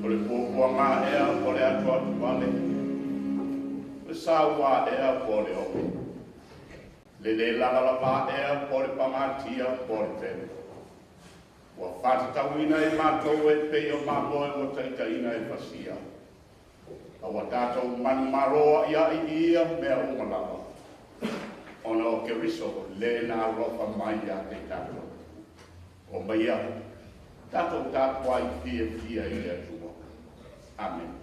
O le puapuaga ea po o le atuatuvale, o le saua ea po o le oo, le lē lavalava ea po o le pagatia po o le pele. Ua faatatauina e matou e pei o mamoe ua taitaiina e fasia. A ua tatou manumalo a'ia'i i ia mea uma lava, ona o Keriso lē na alofa mai iā te i tatou. Omaia, tatou tapuai fiafia i le Atua. Amene.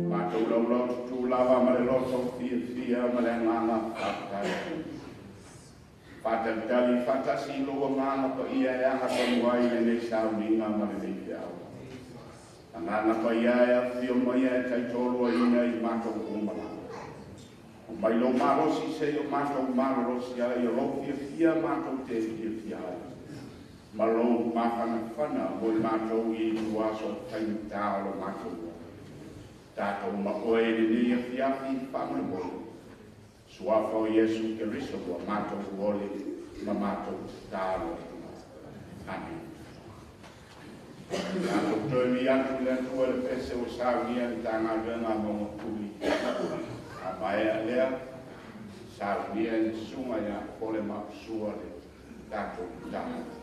Matou laulau tutū lava ma le loto fiafia ma le agaga faafetai. Faatalitali faatasi i lou Agaga Paia e agatonu ai lenei sauniga ma lenei feau. Agaga Paia e afifio maia e taitoaluaina i matou uma lava. Aumai lou malosi seia matou malolosi ai o lou fiafia matou te fiafia ai. Ma lou mafanafana mo i matou i ituaso faigata o lo matou ola. Tatou ma oe i lenei afiafi faamolemole. Suafa o Iesu Keriso ua matou oli ma matou tatalo atu ai. Amene. Tatou toe viia atu i le Atua i le pese ua saunia e le Matagaluega a Mauga Tuli. A maea lea, saunia e le susuga ia Pole Maposua le tatou tatalo.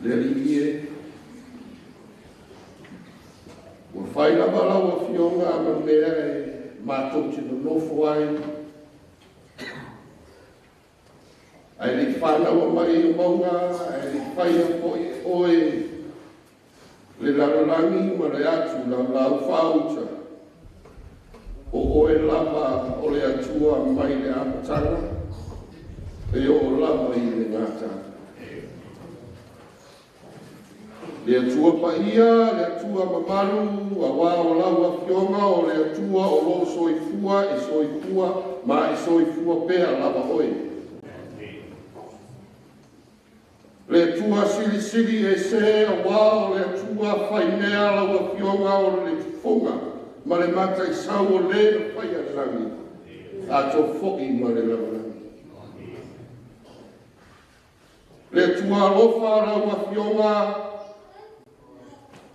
Le Alii e, ua fai lava lau Afioga ma mea e matou te nonofo ai, ae le i fanau mai i mauga, ae le i faia foi e oe le lalolagi ma le atu laulau faauta, o oe lava o le Atua mai le amataga, e oo lava i le gata. Le Atua paia, le Atua mamalu, auā o lau Afioga o le Atua o loo soifua, e soifua ma e soifua pea lava oe. Le Atua silisili ese, auā o le Atua faimea lau Afioga o le tufuga ma le mataisau o le na faia le lagi, ato fo'i ma le lalolagi. Le Atua alofa lau Afioga,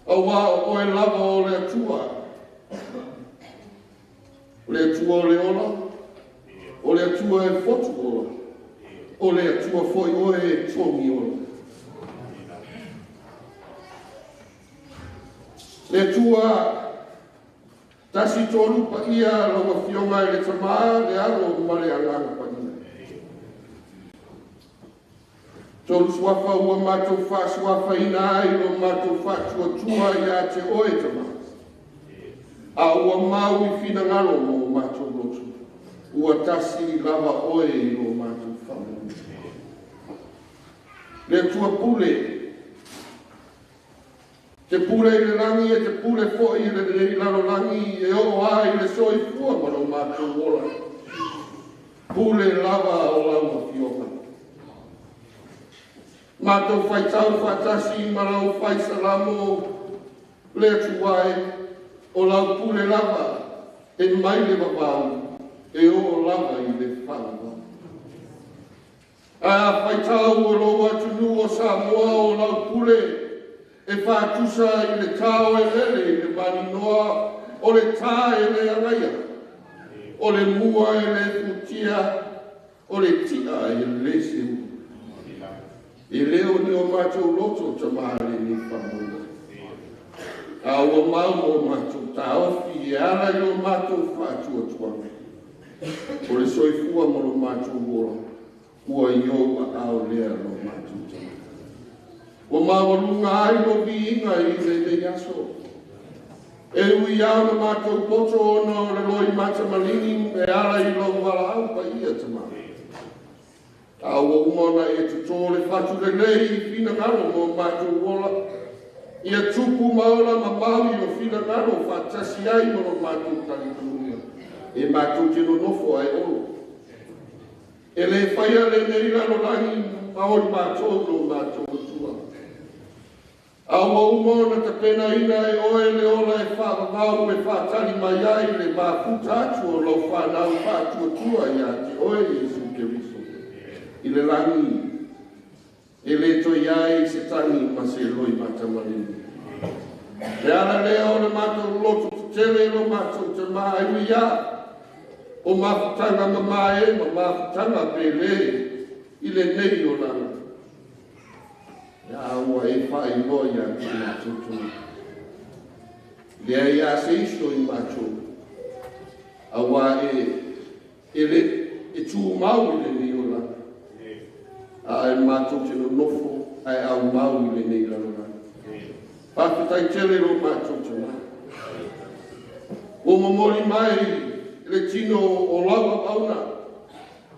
auā o oe lava o le Atua. O le Atua o le ola, o le Atua e fotu ola, o le Atua foi oe e togi ola. Le Atua tasi tolu paia lau Afioga e le Tamā, le Alo ma le Agaga Paia. Tolu suafa ua matou faasuafaina ai lo matou faatuatua ia te oe Tamā. A ua mau i finagalo mo matou loto, ua tasi lava oe i lo matou faamanu. Le Atua pule, te pule i le lagi e te pule foi i le lalolagi e oo ai le soifua ma lo matou ola. Pule lava o lau Afioga. Matou faitau faatasi ma lau faisalamo le Atua e, o lau pule lava e mai le vavau e oo lava i le faavavau. A faitau o lou atunuu o Samoa o lau pule e faatusa i le tao e lele i le maninoa, o le tā e le agaia, o le mua e le futia, o le tia e le seua. E leo ni o matou loto tamā lenei faamoemoe. A ua mau o matou taofi e ala i o matou faatuatuaga. O le soifua ma lo matou ola, ua i ou aao lea lo matou tamā. Ua maualuga ai lo viiga i lenei aso. E ui au na matou poto ona o le loi matamalini e ala i lou valaau paia tamā. A ua uma ona e totō le fatu lelei i finagalo mo matou ola, ia tupu ma ola mamau i o finagalo faatasi ai ma lo matou talitonuga, e matou te nonofo ai olo. E le faia lenei lalolagi ma oi matou lo matou Atua. A ua uma ona tapenaina e oe le ola e faavavau e faatali mai ai le mafuta atu o lau fanau faatuatua ia te oe Iesu Keriso. I le lagi, e le toe ai se tagi ma se loi matamalini. Le ala lea o le matou loto tetele lo matou tamā e ui ia, o mafutaga mamae ma mafutaga pele i lenei olaga. Ia ua e faailoa ia te matou tonu. Lea ia se iso i matou, auā e le e tumau i lenei olaga. A e matou te nonofo ae aumau i lenei lalolagi. Faafetai tele lo matou tamā. Ua momoli mai le tino o lau auauna,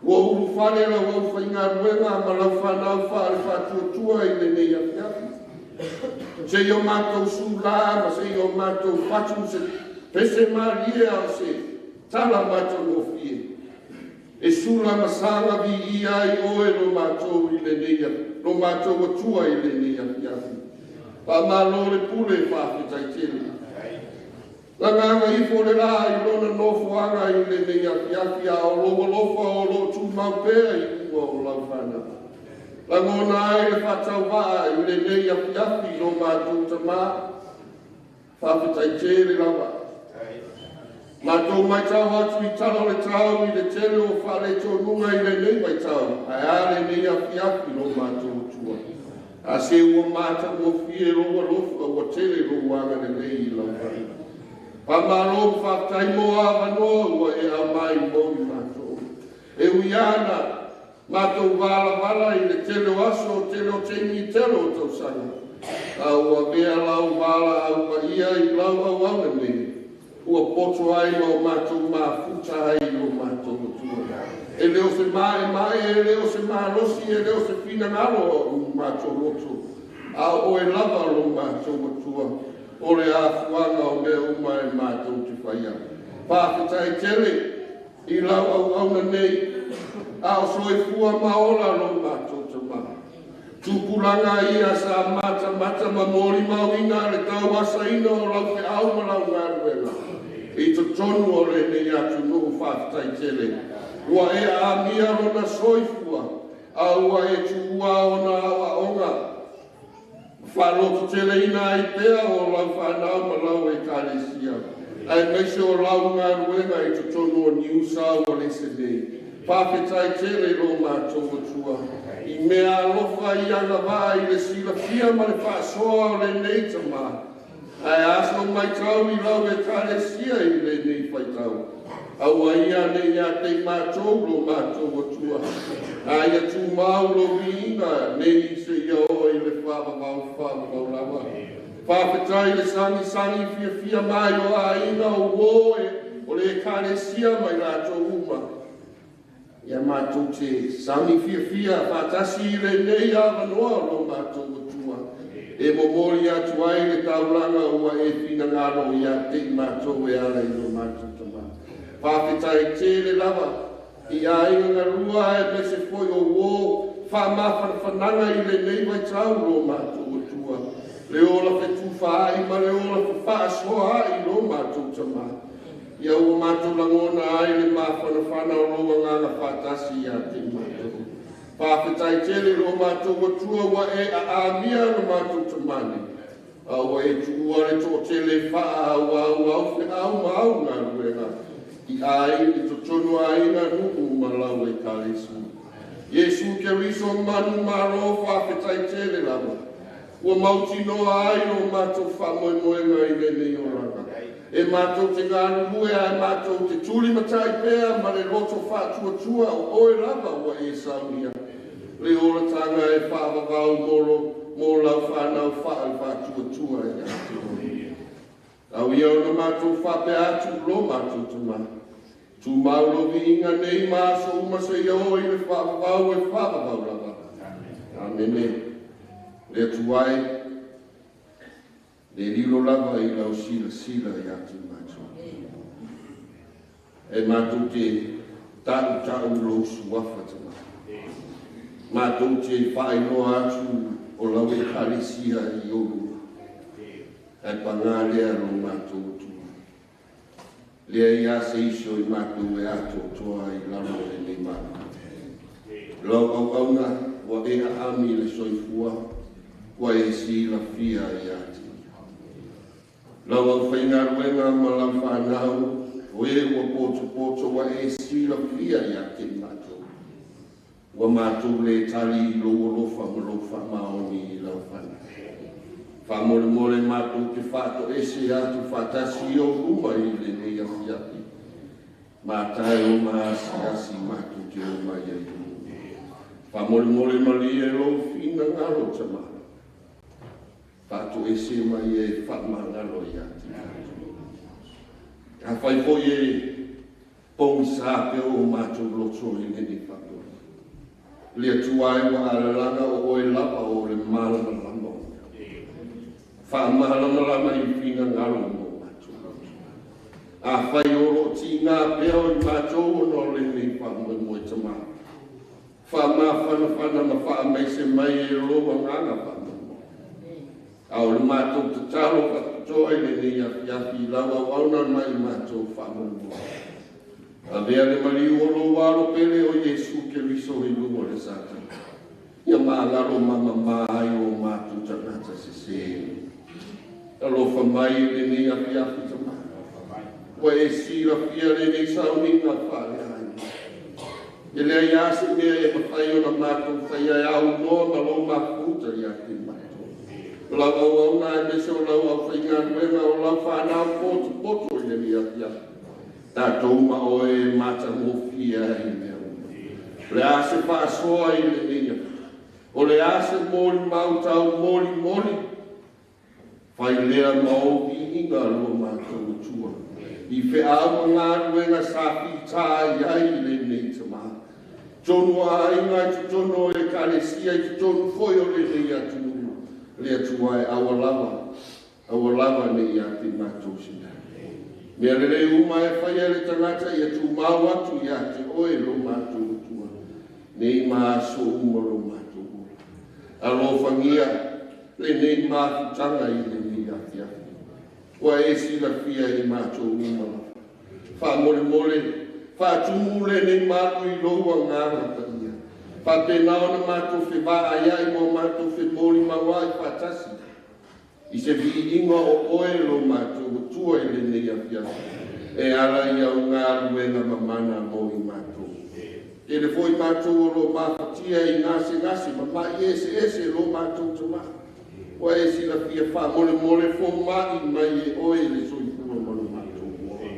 ua ulufale lau aufaigaluega ma lau fanau faale faatuatua i lenei afiafi. Seia o matou sulā ma seia o matou fatu se pese malie a o se tala matagofie. E sula ma saga viia ai oe lo matou i lenei, lo matou Atua i lenei afiafi. Faamalo le pule faafetai tele. Lagaga ifo le la i lona nofoaga i lenei afiafi, a o lou alofa o loo tumau pea i luga o lau fanau. Lagona ai le faatauvaa i lenei afiafi lo matou tamā. Faafetai tele lava. Matou maitau atu i tala o le tau i le tele o faaletonuga i lenei vaitau, ae a lenei afiafi lo matou Atua. A se ua mata ua fie ua lofa ua tele lo wanga le nei lau whai. Pamalo whaftai moa wanoa ua e a mai mo i mātou. E uiana mātou wala wala i le tele o aso, tele o teimi, tele o tausaga. A ua vea lau wala au pa ia i lau au au nei. Ua poto ai ma o mātou mafuta ai i o mātou atua. E leo se mae mae, e leo se malosi, e leo se finangalo o mātou loto. A o e lava lo mātou atua, o le afuanga o mea uma e mātou te whaia. Pāwhitai tele, i lau au auna nei, a o soifua maola lo mātou te maha. Tupulanga ia sa mata mata ma mori mauina le tau asaina o lau fe au ma lau ngaluega. I to tonu o le nei atu nuu whāwhitai tele. Ua e a mia lona soifua, a ua e tuua ona au aonga. Whaloto tele ina ai pea o lau whanau ma lau e kalesia. Ai meise o lau ngaluega i to tonu o niusa o lese nei. Pāwhetai tele lo mātou atua. I mea alofa i anga i le silafia ma le whaasoa o le nei tama. Ai aso mai tau i lau e kalesia i le nei whaitau. Aua ia nei ia te mātou lo mātou atua. Ai atu mau lo viinga nei se ia o i le whaavavau whaavavau lava. Whawhetai le sangi sangi fia fia mai o ainga o oe o le kalesia mai rātou uma. Ia mātou te sangi fia fia whatasi i le nei awanoa lo mātou atua. E momori atu ai le taulanga ua e whinangaro ia te mātou e ala i lo mātou tama. Whawhetai tele lava i ainga ngarua e mese foi o o whamawhanawhananga i le nei waitau lo mātou atua. Le ola whetuwha ai ma le ola whawhaasoa ai lo mātou tama. Ia ua mātou langona ai le mawhanawhana o lo nganga whatasi ia te mātou. Whawhetai tele lo mātou atua ua e a amia lo mātou tamane. A ua e tuua le tō tele whaa au au au whe au ma au ngā ruenga. I ai i to tonu ai ngā nuu ma lau e kalesu. Yesu Keriso manu maro whawhetai tele lava. Ua mauti noa ai o mātou whamoemoenga i le nei oranga. E mātou te ngāruhue ai mātou te tūri matai pea ma le loto whātuatua o oe lava ua e saunia. Le oratanga e whaavavau moro mō lau whanau whaau whātuatua e atu. Au ia ona mātou whapea atu lo mātou tama. Tu mau viinga nei maaso uma se ia o i le whaavavau e whaavavau lava. Amene. Le atu ai, le lilo lava i lau sila sila i atu mātou. E mātou te ta'u ta'u lo suafa tama. Mātou te whainoa atu o lau e kalesia i olu. E pangā lea lo mātou atua. Lea ia se iso i mātou e ato toa i lalo e nei mātou. Lau au auna ua e ami le soifua ua e sila fia i ati. Lau au whaingaruenga ma lau whanau o e ua poto poto ua e sila fia i ati mātou. Ua mātou le tali i lo alofa ma lo whamaoni i lau whanau. Whamore more mātou te whaato ese atu whatasi o uma i le nei afiafi. Mātai o maasi asi mātou te o mai ai o. Whamore more mali e lo whina ngaro tama. Whaato ese mai e whamangalo i ati mātou. A whai foi e pongi sāpe o mātou loto i le nei whaato. Le atu ai wa alalanga o oe lava o le malama lama o. Whaamahalama lama i whina ngaro mo mātou. A whai oro ti ngā peo i mātou o no le nei whamoe moe tama. Whaamawhanawhana ma whaamaise mai e roa nganga whamoe moe. A o le mātou te taro whakatoa i le nei afiafi lau au auna mai mātou whamoe moe. A vea le mariu o lo waro pele o Yesu Keriso i lungo le sata. Ia maalaro mama mai o mātou tangata se se. Alofa mai le nei afiafi tama. Ua e sila fia le nei sauninga whale ai. E lea ia se mea e mafai ona matou faia e aunoa ma lou mafuta ia te matou. O lau auauna aemaise o lau aufaigaluega o lau fanau potopoto i lenei afiafi. Tatou ma oe e matagofie ai mea uma. O le a se faasoa i lenei afiafi. O le a se molimau tau molimoli. Fai lea ma ou viiga lo matou Atua. I feau ma galuega sa fitā i ai i lenei tamā. Tonu a aiga i totonu o ekalesia i totonu foi o lenei atunuu. Le Atua e aua lava nei ia te matou se mea. Mea lelei uma e faia le tagata ia tumau atu ia te oe lo matou Atua. Nei ma aso uma lo matou ola. Alofagia lenei mafutaga i lenei afiafi. Ua e silafia i matou uma lava. Faamolemole, faatumu lenei malu i lou agaga paia. Faapena ona matou fevaai ai ma o matou femolimau ai faatasi. I se viiga o oe lo matou Atua i lenei afiafi. E ala i au galuega mamana mo i matou. Tele foi matou o lo mafatia i gasegase ma mai eseese lo matou tamā. Ua e silafia faamolemole foma'i mai e oe le soifua ma lo matou ola.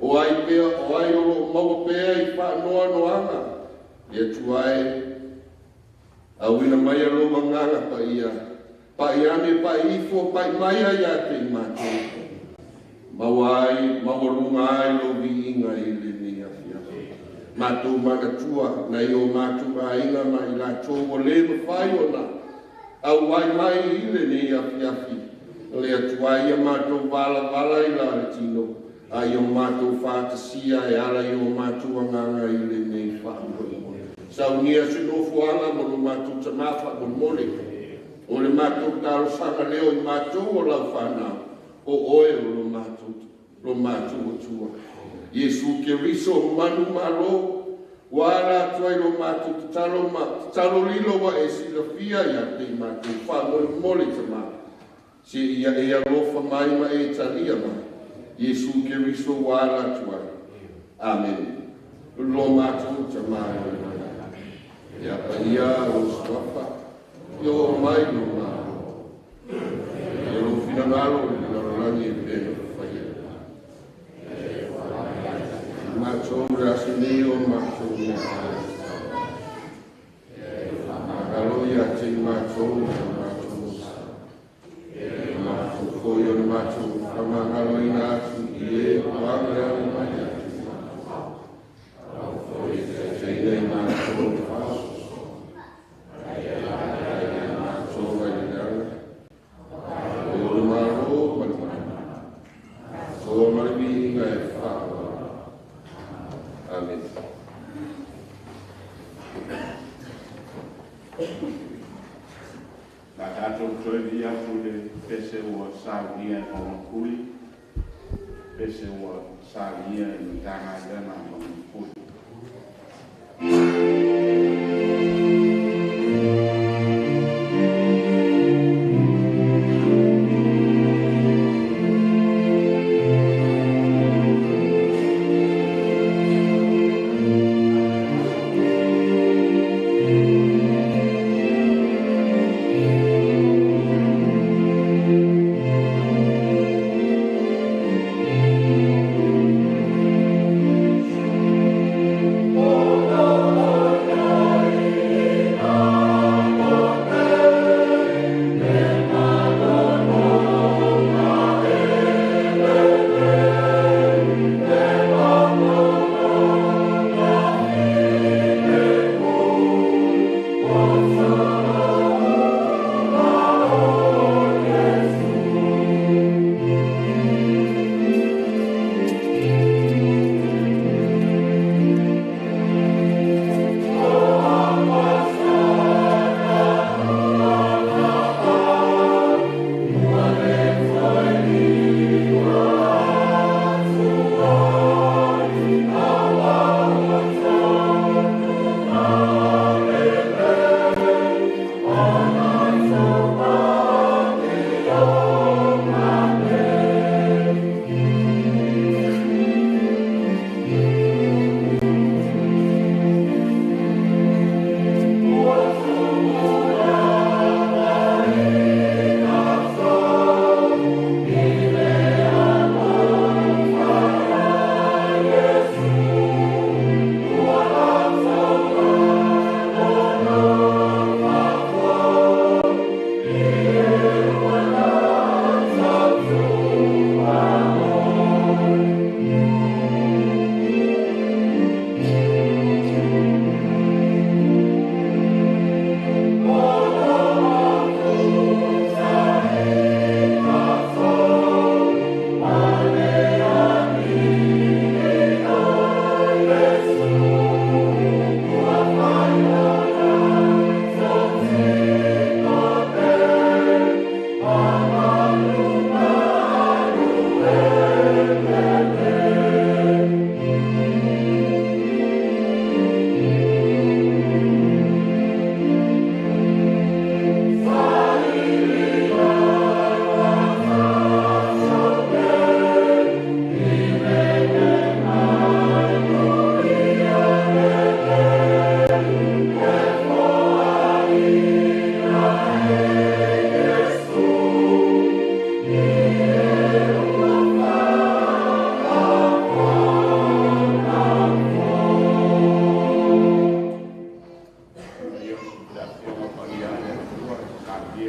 O ai pea, o ai o lo maua pea i faanoanoaga. Le Atua e, auina mai a lou agaga paia. Pai ane, pai ifo, pai mai ai ia te i matou. Maua ai, maualuga ai lou viiga i lenei afiafi. Matou manatua nai o matou aiga ma i latou ua le mafai ona auai mai i lenei afiafi. Le Atua ia matou valavala i la le tino, a ia matou faatasia e ala i o matou agaga i lenei faamoemoe. Saunia se nofoaga mo lo matou tamā faamolemole. O le matou talosaga leo i matou o lau fanau, o oe o lo matou Atua. Iesu Keriso manu malo, ua ala atu ai lo matou tatalo ma tatalo lilo ua e silafia ia te i matou faamolemole tamā. Se ia e alofa mai ma e talia mai. Iesu Keriso ua ala atu ai. Amen. Lo matou tamā o le lagi. Ia paia lou suafa, ia oo mai lou Malo. Ia lou finagalo i le lalolagi e pei ona faia i le lagi. Matou le aso nei o matou meaai. Faamagalo ia te i matou o matou osa. Matou foi o le matou faamagaloina atu i e ua ameame mai ia te i matou. Taitaina i matou i faasoasoa. Ai ia matou mai le leaga. O le Malo ma le mana. Toa ma le viiga e faavavau. Amen. La tatou toe viia atu le pese ua saunia e Maunakuli, pese ua saunia e Matagaluega a Maunakuli.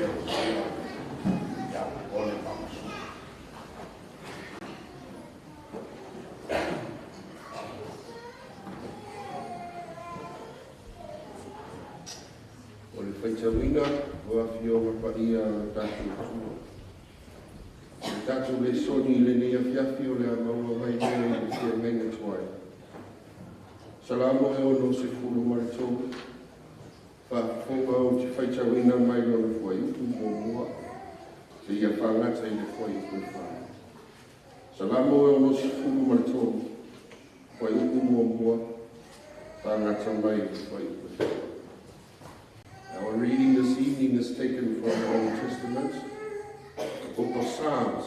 lea o sia ia ole mamasu. O le faitauina o afioga paia a le tatou Atua. O le tatou lesoni i lenei afiafi o le a maua mai lea i le feagaiga tuai. Salamo e 63, faafofoga ou te faitauina mai lona fuaiupu muamua, seia fagata i le fuaiupu e 4. Salamo e 63, fuaiupu muamua, fagata mai i le fuaiupu e 4. Our reading this evening is taken from the Old Testament, the book of Psalms.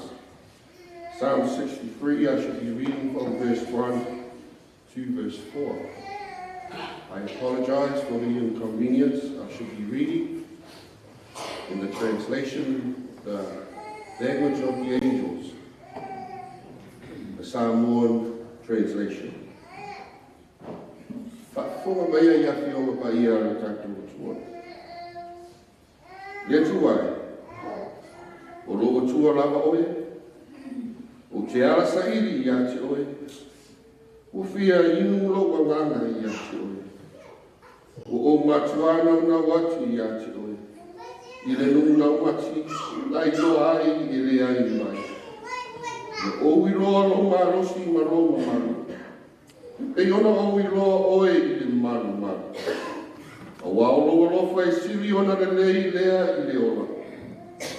Psalm 63, I shall be reading from verse 1 to verse 4. I apologize for the inconvenience. I should be reading in the translation, the language of the angels, the Samoan translation. Faafofoga maia i afioga paia a le tatou Atua. Le Atua e, o lou Atua lava oe, ou te ala saili ia te oe, ua fia inu lou agaga ia te oe. Ua ou matuā naunau atu ia te oe, i le nuu laumati, lailoa ai e leai mai. Ia ou iloa lou malosi ma lou mamalu, e pei ona ou iloa oe i le malumalu. Auā o lou alofa e sili ona lelei lea i le ola.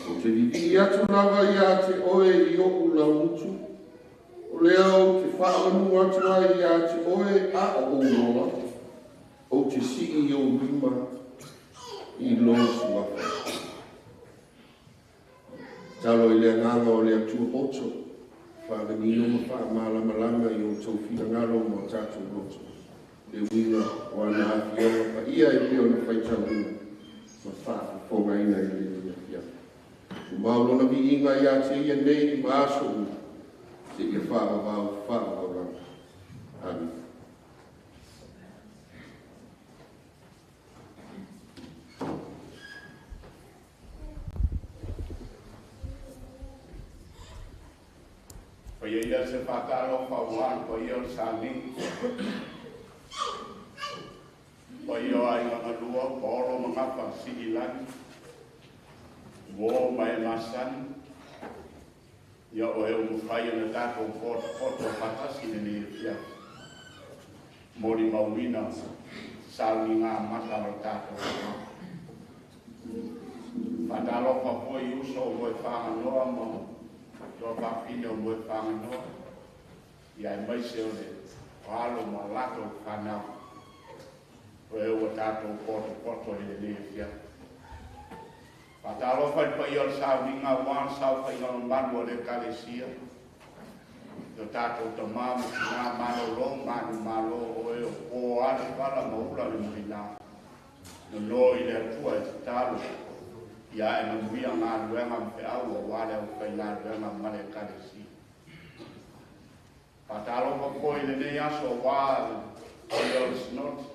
Ou te vivii atu lava ia te oe i ou laumutu, o lea ou te faamanu atu ai ia te oe a o ou ola, ou te sii i ou lima i lou suafa. Talo i le agaga o le Atua poto, faamanino ma faamalamalama i outou finagalo ma o tatou loto. Le uiga o ana afioga paia e pei ona faitauina ma faafofogaina i lenei afiafi. Tumau lona viiga ia te ia nei ma aso uma, seia faavavau faavavau lava. Amene. Paia ia se whakalofa o le paia o le sani. Paia o aiga galua, paolo ma gafa siilagi, uo ma e masani. Ia o e umawhai o le tātou poto whatasi lenei afiafi. Mori mauina sauniga mata o le tātou. Whatalofa foi uso o moe whanganoa ma toa whawhine o moe whanganoa. Ia e maise o le alo ma latou whanau. O e ua tātou poto i lenei afiafi. Whatalofa i paia o le sauniga ua le saofaiga mamalu o le Ekalesia. O tātou tamā ma tinā malolo, manu malo o e o pō ale pala ma ula le mahina. Nono i le Atua e tatalo. Ia e manuia ngā luenga ma feau o wale au whai ngā luenga ma le Ekalesia. Whatalofa koe i lenei aso o wā le paia o le sinoti.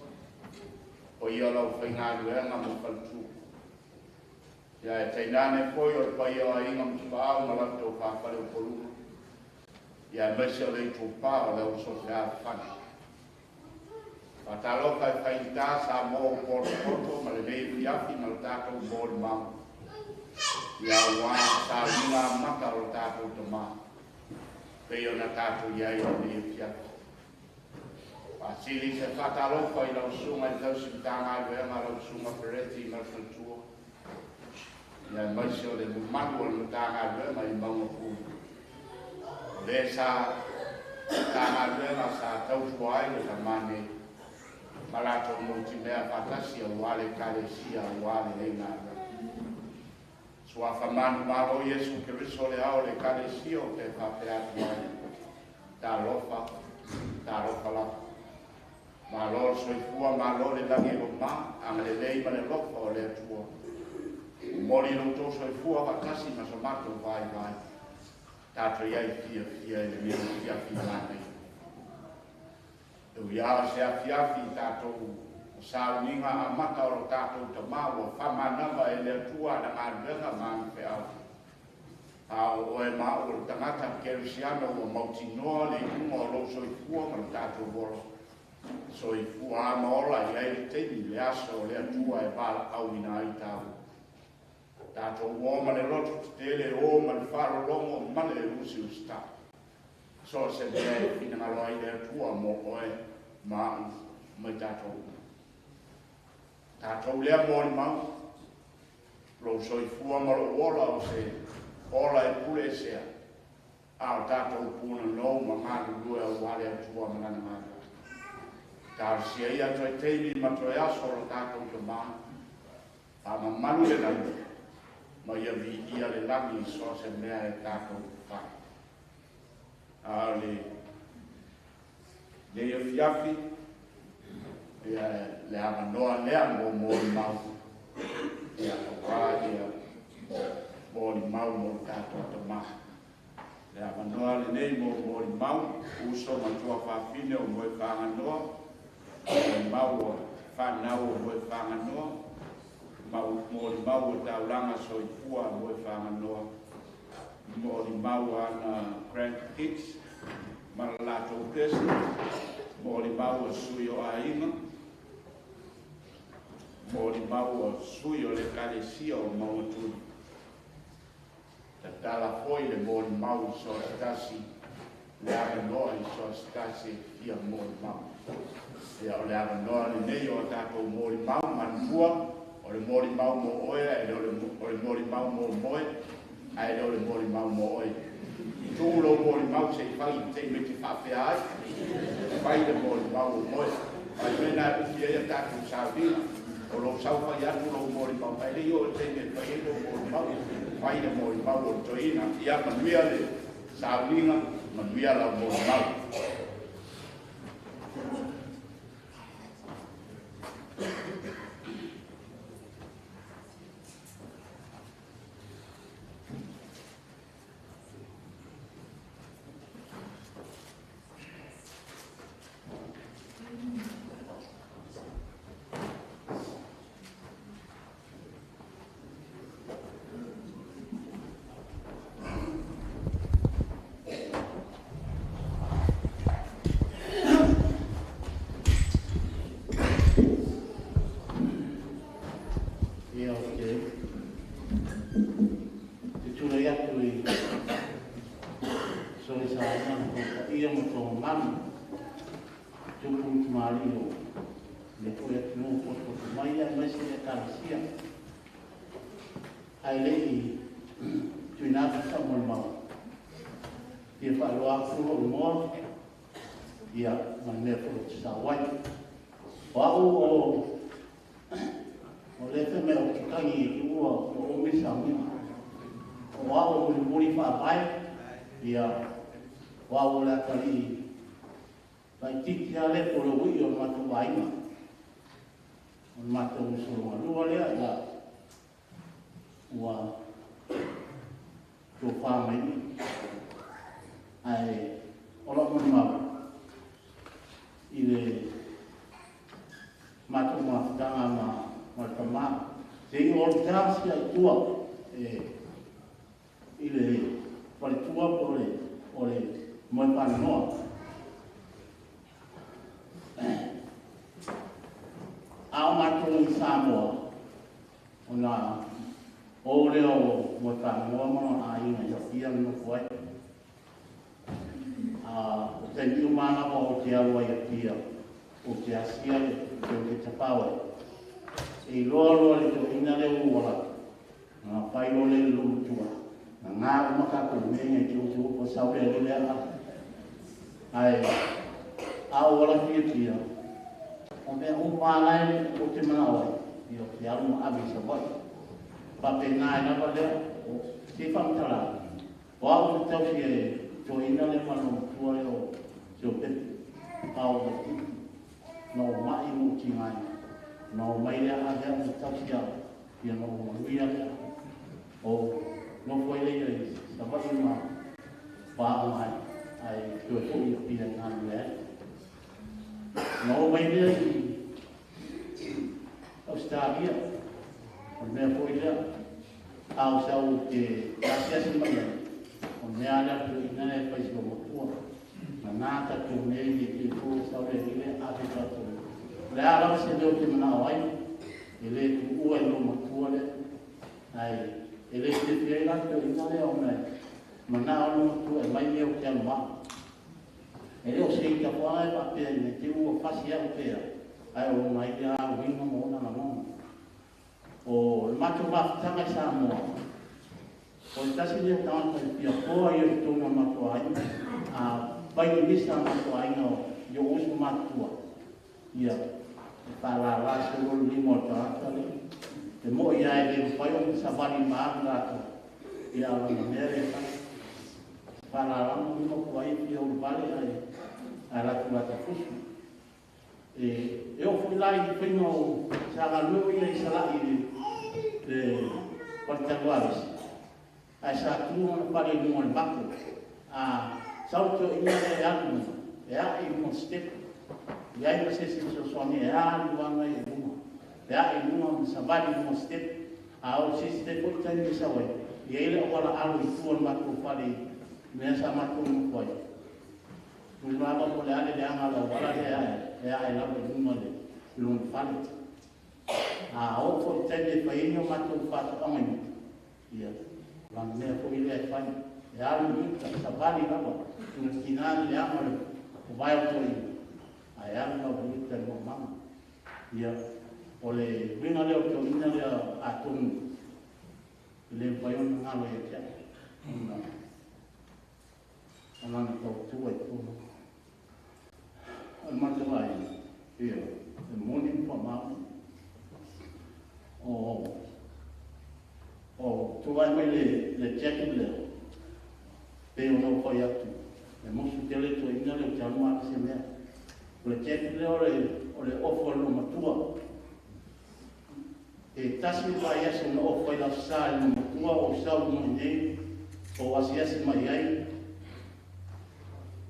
O ia lau whai ngā luenga ma whaltu. Ia e teinane foi o le paia o aiga ma tapaau ma latou fa'afale o poluma. Ia e maise o le itupā o le uso fealofani. Faatalofa e faigata sa mo o potopoto ma lenei afiafi ma le tatou molimau. Ia uā sauniga amata o le tatou tamā. Pei ona tatou iai o lenei afiafi. Faasili se faatalofa i lau susuga i le tausi matagaluega lau susuga Pereti ma le faletua. Ia e maise o le mamalu o le matagaluega i Mauga Pulu. O le sa matagaluega sa tautua ai le tamā nei. Ma latou mautimea faatasi auā le Ekalesia auā lenei galuega. Suafa manu malo Iesu Keriso le ao le Ekalesia o te faapea atu ai. Talofa, talofa lava. Malo le soifua, malo le lagi e mamā, agalelei ma le alofa o le Atua. Momoli lo outou soifua faatasi ma so matou vaivai. Tatou iai fiafia i lenei afiafi manai. E ui lava se afiafi i tatou O sauniga amata o lo tatou tamā ua famanava e le Atua ana galuega ma ana feau. A o oe ma a'u o le tagata kerisiano ua mautinoa le iuga o lou soifua ma le tatou ola. Soifua a ma ola i ai le taimi le aso o le Atua e valaauina ai taua. Tatou o ma le loto tetele o ma le faalologo ma le usiusitaʻi. So se mea e finagalo ai le Atua mo oe ma a'u mai tatou. Tatou lea molimau, lou soifua ma lou ola o se ola e pule esea, a o tatou punanou ma galulue auā le Atua ma lana galuega. Talosia ia toe taimi ma toe aso o lo tatou tamā, faamamalu le lagi, ma ia viia le lagi i so o se mea e tatou fai. A o lenei afiafi, ia le avanoa lea mo molimau, ia auā ia molimau mo le tatou tamā. Le avanoa lenei mo molimau, uso ma tuafafine o Moefaganoa, molimau o fanau o Moefaganoa, molimau o taulaga soifua a Moefaganoa, molimau ana grandkids ma le latou pesi, molimau o sui o aiga, molimau o sui o le ekalesia o Maugatuli. Tatala foi le molimau i so o se tasi, le avanoa i so o se tasi e fia molimau. Ia o le avanoa lenei o a tatou molimau, manatua, o le molimau mo oe, ae le o le molimau mo moe, ae le o le molimau mo oe. Tuu lou molimau se i fai te i me te faafea ai, fai le molimau o moe. Ai mea na e ufi ai a tatou sauniga, o lou sau fai atu lou molimau, ae le i oo i le taimi e fai ai lou molimau, fai le molimau o le toeaina. Ia manuia le sauniga, manuia lau molimau. Ia o te tulai atu i sole saoga ma tou paia ma tou mamalu, tupu ma tamalii o lenei foi atunuu potopoto mai aemaise le Ekalesia. Ae le i tuuina atu sau molimau, fia faailoa atu lou igoa ia ma le mea foi ou te sao ai. O a'u o lea fai mai ou te tagi i te ua ua umi le sauniga. O a'u o mulimuli faavae, ia o a'u o le atalii laitiiti lava lea po o le ui'i o le matou aiga. O le matou uso logalua lea, ia ua tofa mai i. Ae o lau molimau i le matou mafutaga ma le tamā, se i o le tasi ai tua e i le faletua po o le Moefaganoa. A o matou i Samoa, ona o lea o Moefaganoa ma lona aiga i Apia na nofo ai. A o taimi uma lava ou te alu ai i Apia, ou te asia le te ou te tapao ai. E iloa loa le toeaina lea ua ou ala atu, ona fai loa lea i le loomatua, na gā uma tatou mea ia i te utu o sau lea le lea ala. Ae a ou ala atu i Apia, o mea uma lava la ou te manao ai, ia ou te alu ma ave i Savaii. Faapena ai lava lea, o se faamatalaga, o au ou te tausi e toeaina lea ma le loomatua lea o Siopepe, a o laitiiti, na ou ma'i ma ou tigaina, ona omai lea ave au ma tausi au, ia na ou manuia lea. O nofo ai lea i Savaii ma faaoga ai, ae toe foi i Apia e galulue ai. Na oo mai lea i Australia, o le mea foi lea, a o sau te asiasi mai ai, o le mea lea toeaina lea e fai si matua. Na nā tatou nei le te fua sau le ile ave tatou. O le a lava se leo te manao ai, e le tuua i lou matua lea. Ai, e le fiafia ai la toeaina lea ona e manao lou matua e mai mea o te alu maa. E le o se ita foaga e faapea ina te ua fasi au pea, ae o lona ia uiga ma ona lagona. O le matou mafutaga i Samoa, o le tasi lea o tagata e fia poa ia i totonu o le matou aiga, a fai le misa a matou aiga i ou uso matutua, ia, e faalala solo le lima o le tagata lea. E moi lava e le mafai ona savali ma alu latou, ia a o lana mea lea e fai. Faalalama lima po ai e fia uluvale ae latou latafusu. E oo foi la i le faiga o sa galue o ia i Sala'i i le faletalualesi, ae sa tu ona fale i luga o le mapo. A sau toeaina lea e alu i luga, e ae i luga o le sitepu. E leai ma se isi e fesoasoani e alu lava i luga. E ae i luga ma savali i luga o le sitepu. A o se isi foi taimi e sau ai, e i ai le auala alo i tua o le matou fale i mea sa matou nofo ai. Lava po o le a le leaga o le auala lea e ae lava i luga i lona fale. A oo foi i le taimi e fai ai ni o matou faatoaga i uta, ia, o lana mea foi lea e fai. E alu i uta, savali lava, ina tiga le leaga o le vae o toeaina, ae alu lava i uta i le moomama. Ia, o le uiga lea o le toeaina lea atonu e le mafai ona galo ia te au, ona o lana tautua i totonu o le matou aiga, ia, e moni ma faamaoni. O tulai mai le jacket lea, pei ona ou fai atu, e musu tele toeaina lea o te alu ma ave se mea. O le jacket lea o le ofo a le matua. E tasi le vaiaso na ofo ai le Aso Sa i le matua o sau mai nei, o asiasi mai ai.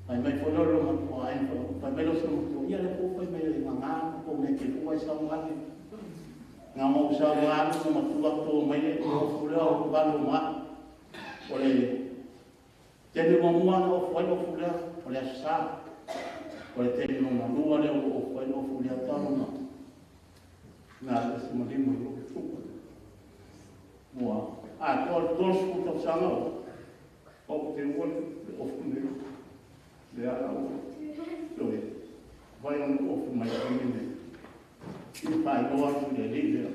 Fai mai foi lea o le matua ai, fai mai lea o se matua, ia lea po fai mai le gaga, po mea te lua ai sau ave. Na mo sau alu ma matua to mai le ofo lea o valo ma. O le tele muamua na ofo ai ofo lea, o le Aso Sa. O le tele lona lua lea o ofo ai ofo lea talo na le se malima i lou tupu. Ua a toa le 30 tausaga o te ua le ofo nei. Le ala o toe vai ona ofo mai ai nei. I whailoa atu le alii lea.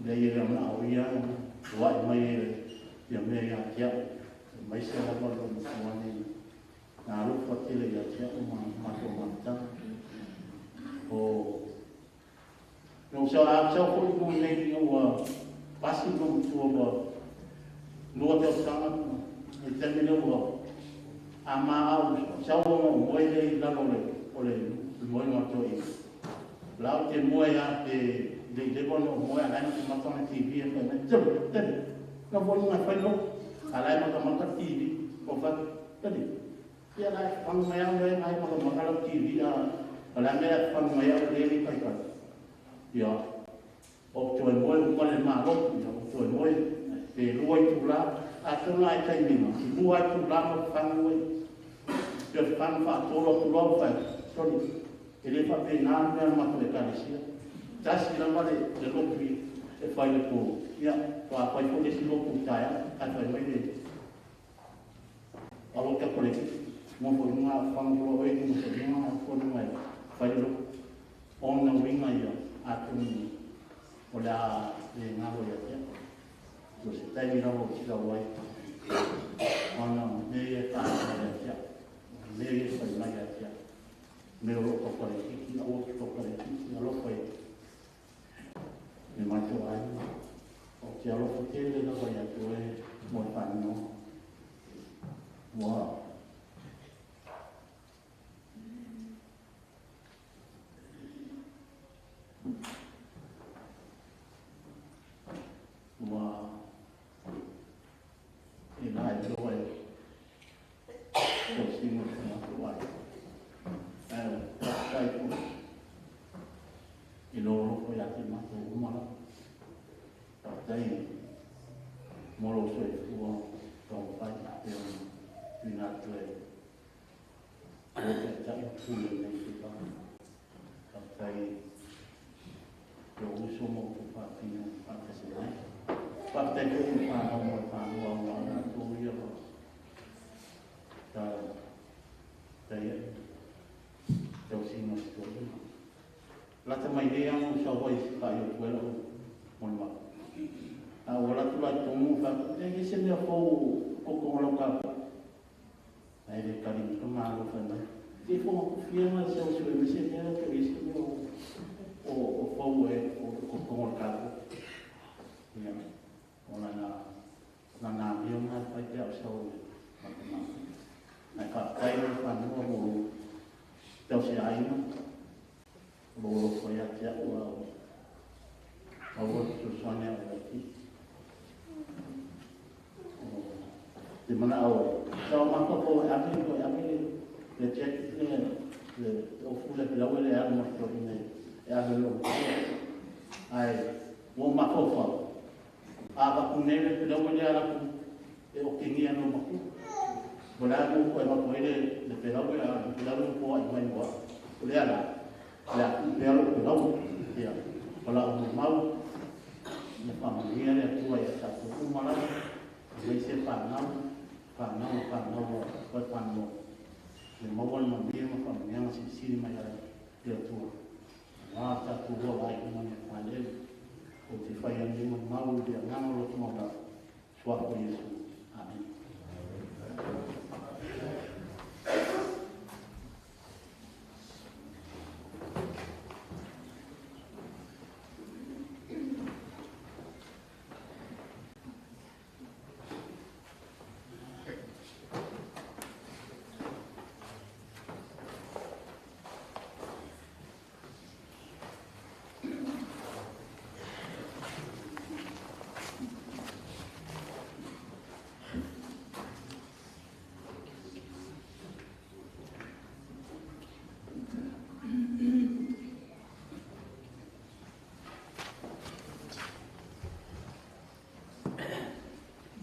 Le ia lea na o ia, tuai mai e ia mea ia te au. Mai se lava lo matua nei. Nā alofa tele ia te au ma matou mafutaga. O no sa a sau foi mo nei ina ua pasi lo matua ua lua tausaga i taimi lea ua a ma au sau ona o moe lea i lalo o le moega o toeaina. Lau te moe a pe le i leva ona o moe a lae matamata na TV e fai mai, tele, tele, na foi nunga fai lo, a lae matamata TV, o fai, tele, ia lae whangu mai au lea ngai matamata lau TV a lae mea whangu mai au lea ni kai kai. Ia, o toe moe uma le malotu, ia, o toe moe, pe lua i tū la, a tōna ai taiminga, i lua i tū la ma whangu ai, pe whangu whaatolo atu loa whai, sorry, e le whapena mea na matou ekalesia. Tasi lava le lotu e fai le pō. Ia, wā whai fo le si lotu taia, ai whai mai le alo te koleki. Mo fo inga whangu loa e mo se inga fo nunga e whai le lotu. Ona winga ia, a tonu o le a le ngalo ia tea. So se taimi rawa o tira wai. Ona me e wha ia tea. Me e whai mai ia tea. Me o loko whare kiki, a o ki whare kiki, alofa e me matou aiga. O te alofa tele lava ia te oe mo le whanau. Ua. Ua. E lai loa e tausiga o se matou aiga. Ae o whakatai foi i lō loko ia Faafetai mo lou soifua taumafai pei ona tuuina atu e lou taitai ma pule o lenei itula. Faafetai i lou uso ma outou fafine faatasi mai. Faafetai foi i le fanau ma le fanua aua o latou ia o lo o tatai ai tausiga o si toeaina. Lata mai nei lava na ou sau ai e faaiu atu ai lau molimau. A ou alu atu la i totonu ou fai atu, e leai se mea fou o totonu o lau kalefale. Ae le tali mai ka malo fai mai. Se i fogakofia ma sau e sue mai se mea pe o i ai se mea o fou e o totonu o le kalefale. Ia, o lana lana amio lena e fai pe a ou sau i le matamata. Ae faafetai le fanua mo lou tausiaina, o lou alofa ia te au a o maua le fesoasoani a o le Alii. O te manao e sa o mafaufau e ave toe ave le jacket le le ofu le pelaue le alu ma le toeaina e ave i lou matua. Ae ua ou mafaufau, a avatu nei le pelaue lea alu atu e otegia e lou matua. O le a le mea ua toe avatu ai le pelaue a o le pelaue ua foai mai mo au. O lea la, o le a tuu pea lou pelaue. Ia, o lau molimau, ia faamanuia le Atua ia tatou uma lava, aemaise fanau, fanau a fanau a Faipanoa. Ia maua le manuia ma faamanuiaga silisili mai ai le Atua. Aua le tatou ola ai uma i Failele. Ou te fai ai nei molimau i le agaga o loto maualalo, suafa o Iesu. Amene.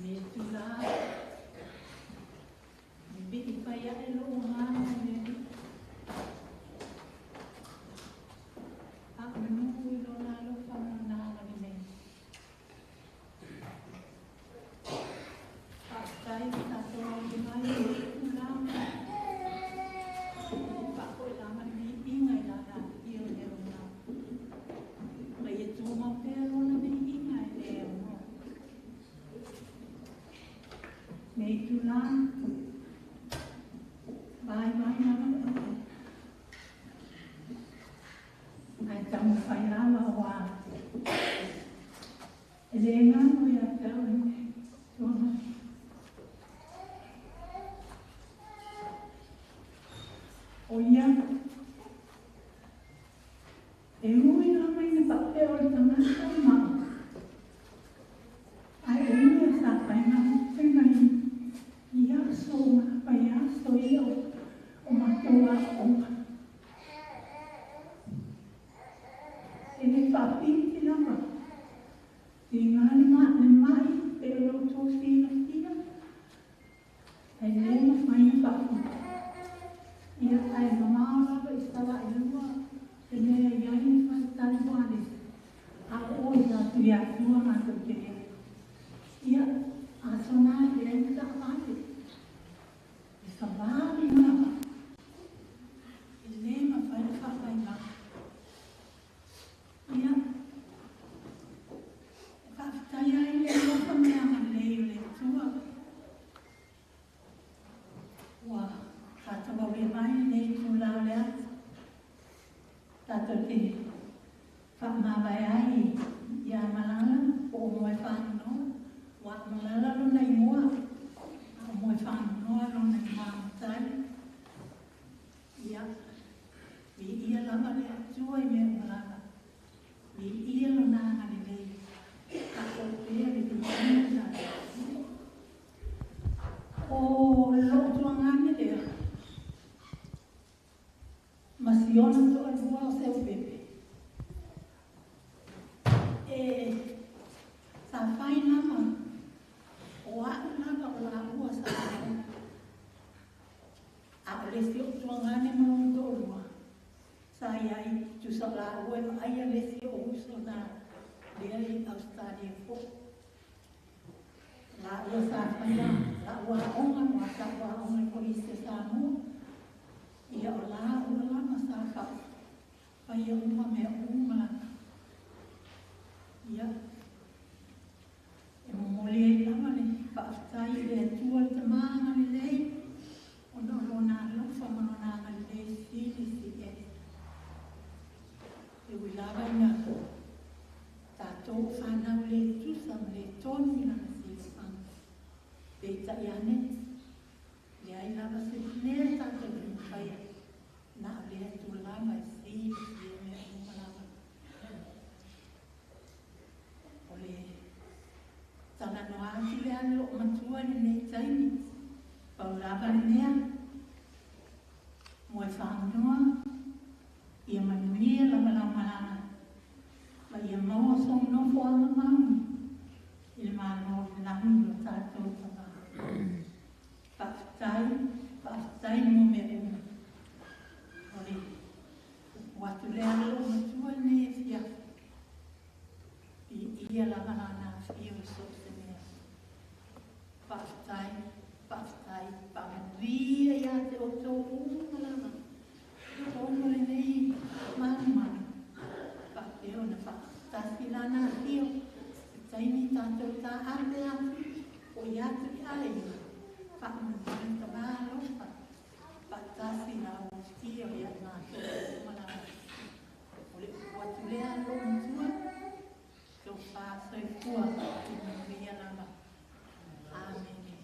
Me tula, bibili pa ia e lou agaga i le Alii. Faamanu i lona alofa ma lona agalelei. Faafetai le tatou aulia mai i lenei tulaga. E faafoi lava le viiga i lana afio i le aoga. Ma ia tumau pea lona viiga e le aunoa. Nei itula, vaivai lava le auauna. Ae taumafai lava aua e le galo ia te au le tuanai. O ia, e ui lava ina faapea o le tagata maʻi, ae o ia sa faigaluega i aso ma vaiaso ia o matou aoaoga. E le faapiti lava tiga le maʻi pei o lo outou silafia, ae le mafai ona faapiti. Ia, ae mamao lava i Salailua le mea e i ai le faletali ualesi, a oo i Tuiatua matou te i ai. Ia, aso na e leai ni taavale, e savali lava, e le mafai ona faafaimaʻi. Ia, e faafetai ai i le alofa ma le agalelei o le Atua ua tatou aulia mai lenei itula o le aso tatou te faamavae ai ia Malala po o Moefaanonoa. Ua Malala lona igoa, a o Moefaanonoa lona igoa matai. Ia, viia lava le Atua i mea uma lava. Viia lona agalelei. Tatou pea le viiga i la O lou tuagane lea, ma si ona toalua o Seupepe. Sa fai lava, o a'u lava o lāua sa aoga. A o le isi o'u tuagane ma lona to'alua, sa iai tusa o lāua e va'aia le isi o'u uso na lea i Australia fo'i. Lāua sa faia la'u aoga ma sa'u aoga i Kolisi o Samoa. Ia o lāua lava sa fa'afaia uma mea uma lava. Ia e momoli ai lava le fa'afetai i le Atua le Tamā agalelei ona o lona alofa ma lona agalelei silisili ese. E ui lava ina tatou fanau lē tusa ma lē tonu i lana silafaga. Peitai ane, leai lava se mea tatou te mafaia, na o le Atua lava e silafia mea uma lava. O le talanoa atu lea le lo'o matua i lenei taimi, pau lava le mea, mo e fa'anoa, ia manuia lava lau malaga, ma ia maua sou nofoaga maunu i le Malo o le lagi o tatou Tamā. Fa'afetai, fa'afetai mo mea uma. O le upu atu lea le lo'o matua i lenei afiafi. Pi'ia lava lana afio i so o se mea. Fa'afetai, fa'afetai, fa'amanuia iā te outou uma lava i totonu o lenei manumanu, fa'apea ona fa'atasi lana afio se taimi tatou tā'ape atu o i atu i aiga. Fa'amanuia le Tamā alofa fa'atasi la afio ia i matou uma lava. O le upu atu lea a lo'o matua, tofa soifua i manuia lava. Amene.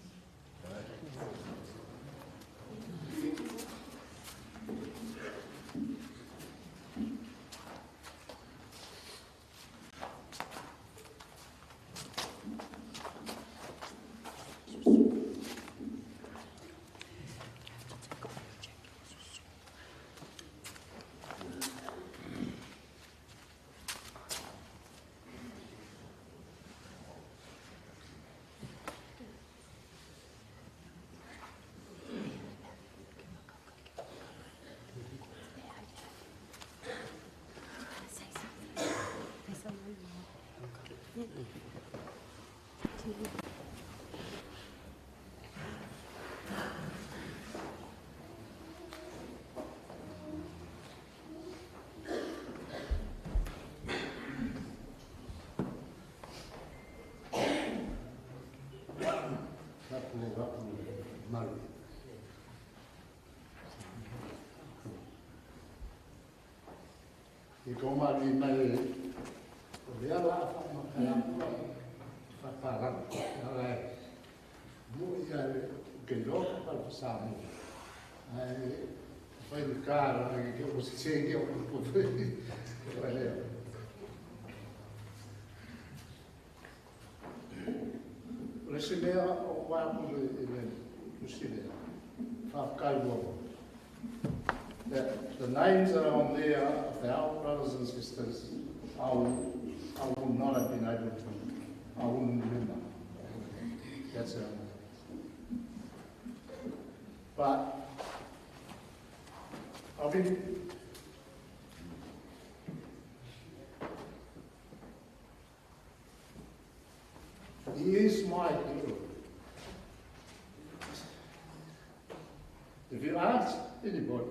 Maru. I ko mari mai o lea la whamakaya whaparanga. Ala mo ia le ke loka pa le Samoa. Ai whai le kāra ke o se se o ko ko lea. O le se mea o wā ko le le lusile. That the names that are on there of our brothers and sisters, I will not have been able to, I wouldn't remember. That's it. But I've been he is my hero. If you ask anybody,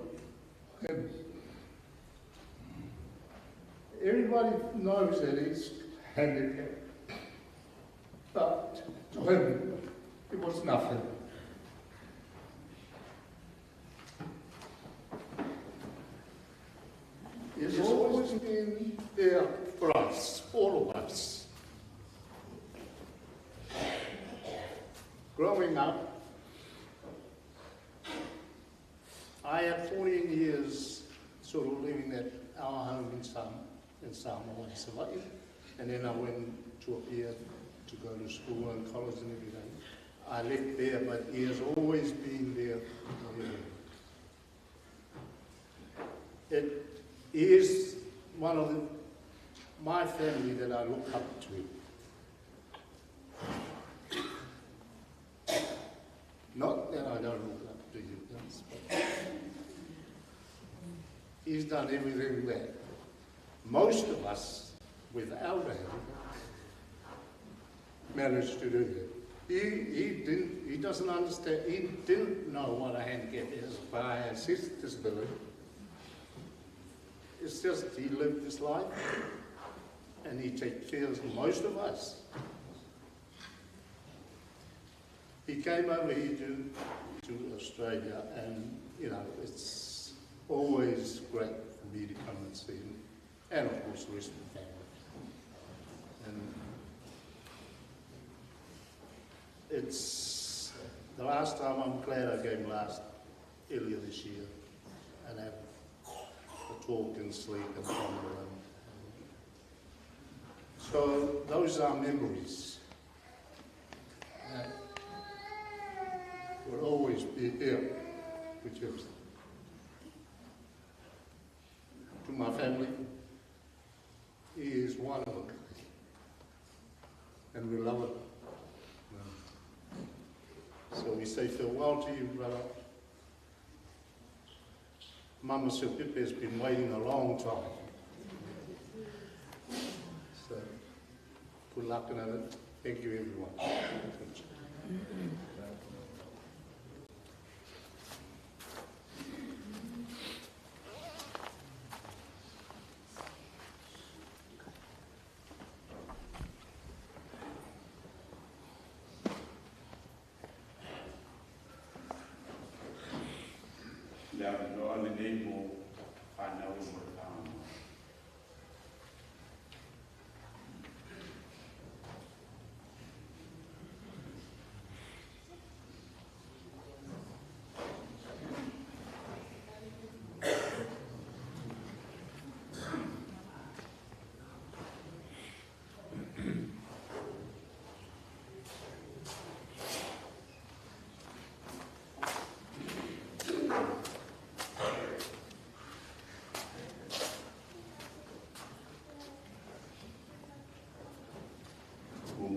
everybody knows that he's handicapped, but to him, it was nothing. He's always been there for us, all of us. Growing up, I had 14 years sort of living at our home in Samoa, in Savaii, and then I went to Apia to go to school and college and everything. I left there, but he has always been there for me. It is one of my family that I look up to. He's done everything that most of us, without a handicap, managed to do. He doesn't understand, he didn't know what a handicap is as far as his disability. It's just he lived his life and he takes care of most of us. He came over here to Australia, and you know, it's always great for me to come and see him, and of course the rest of the family. And it's the last time, I'm glad I came last, earlier this year, and have a talk and sleep and ponder. And so those are memories that will always be here, which is to my family. He is one of a kind, and we love it. So we say farewell to you, brother. Mama Siopepe has been waiting a long time. So, good luck in it. Thank you, everyone. Thank you.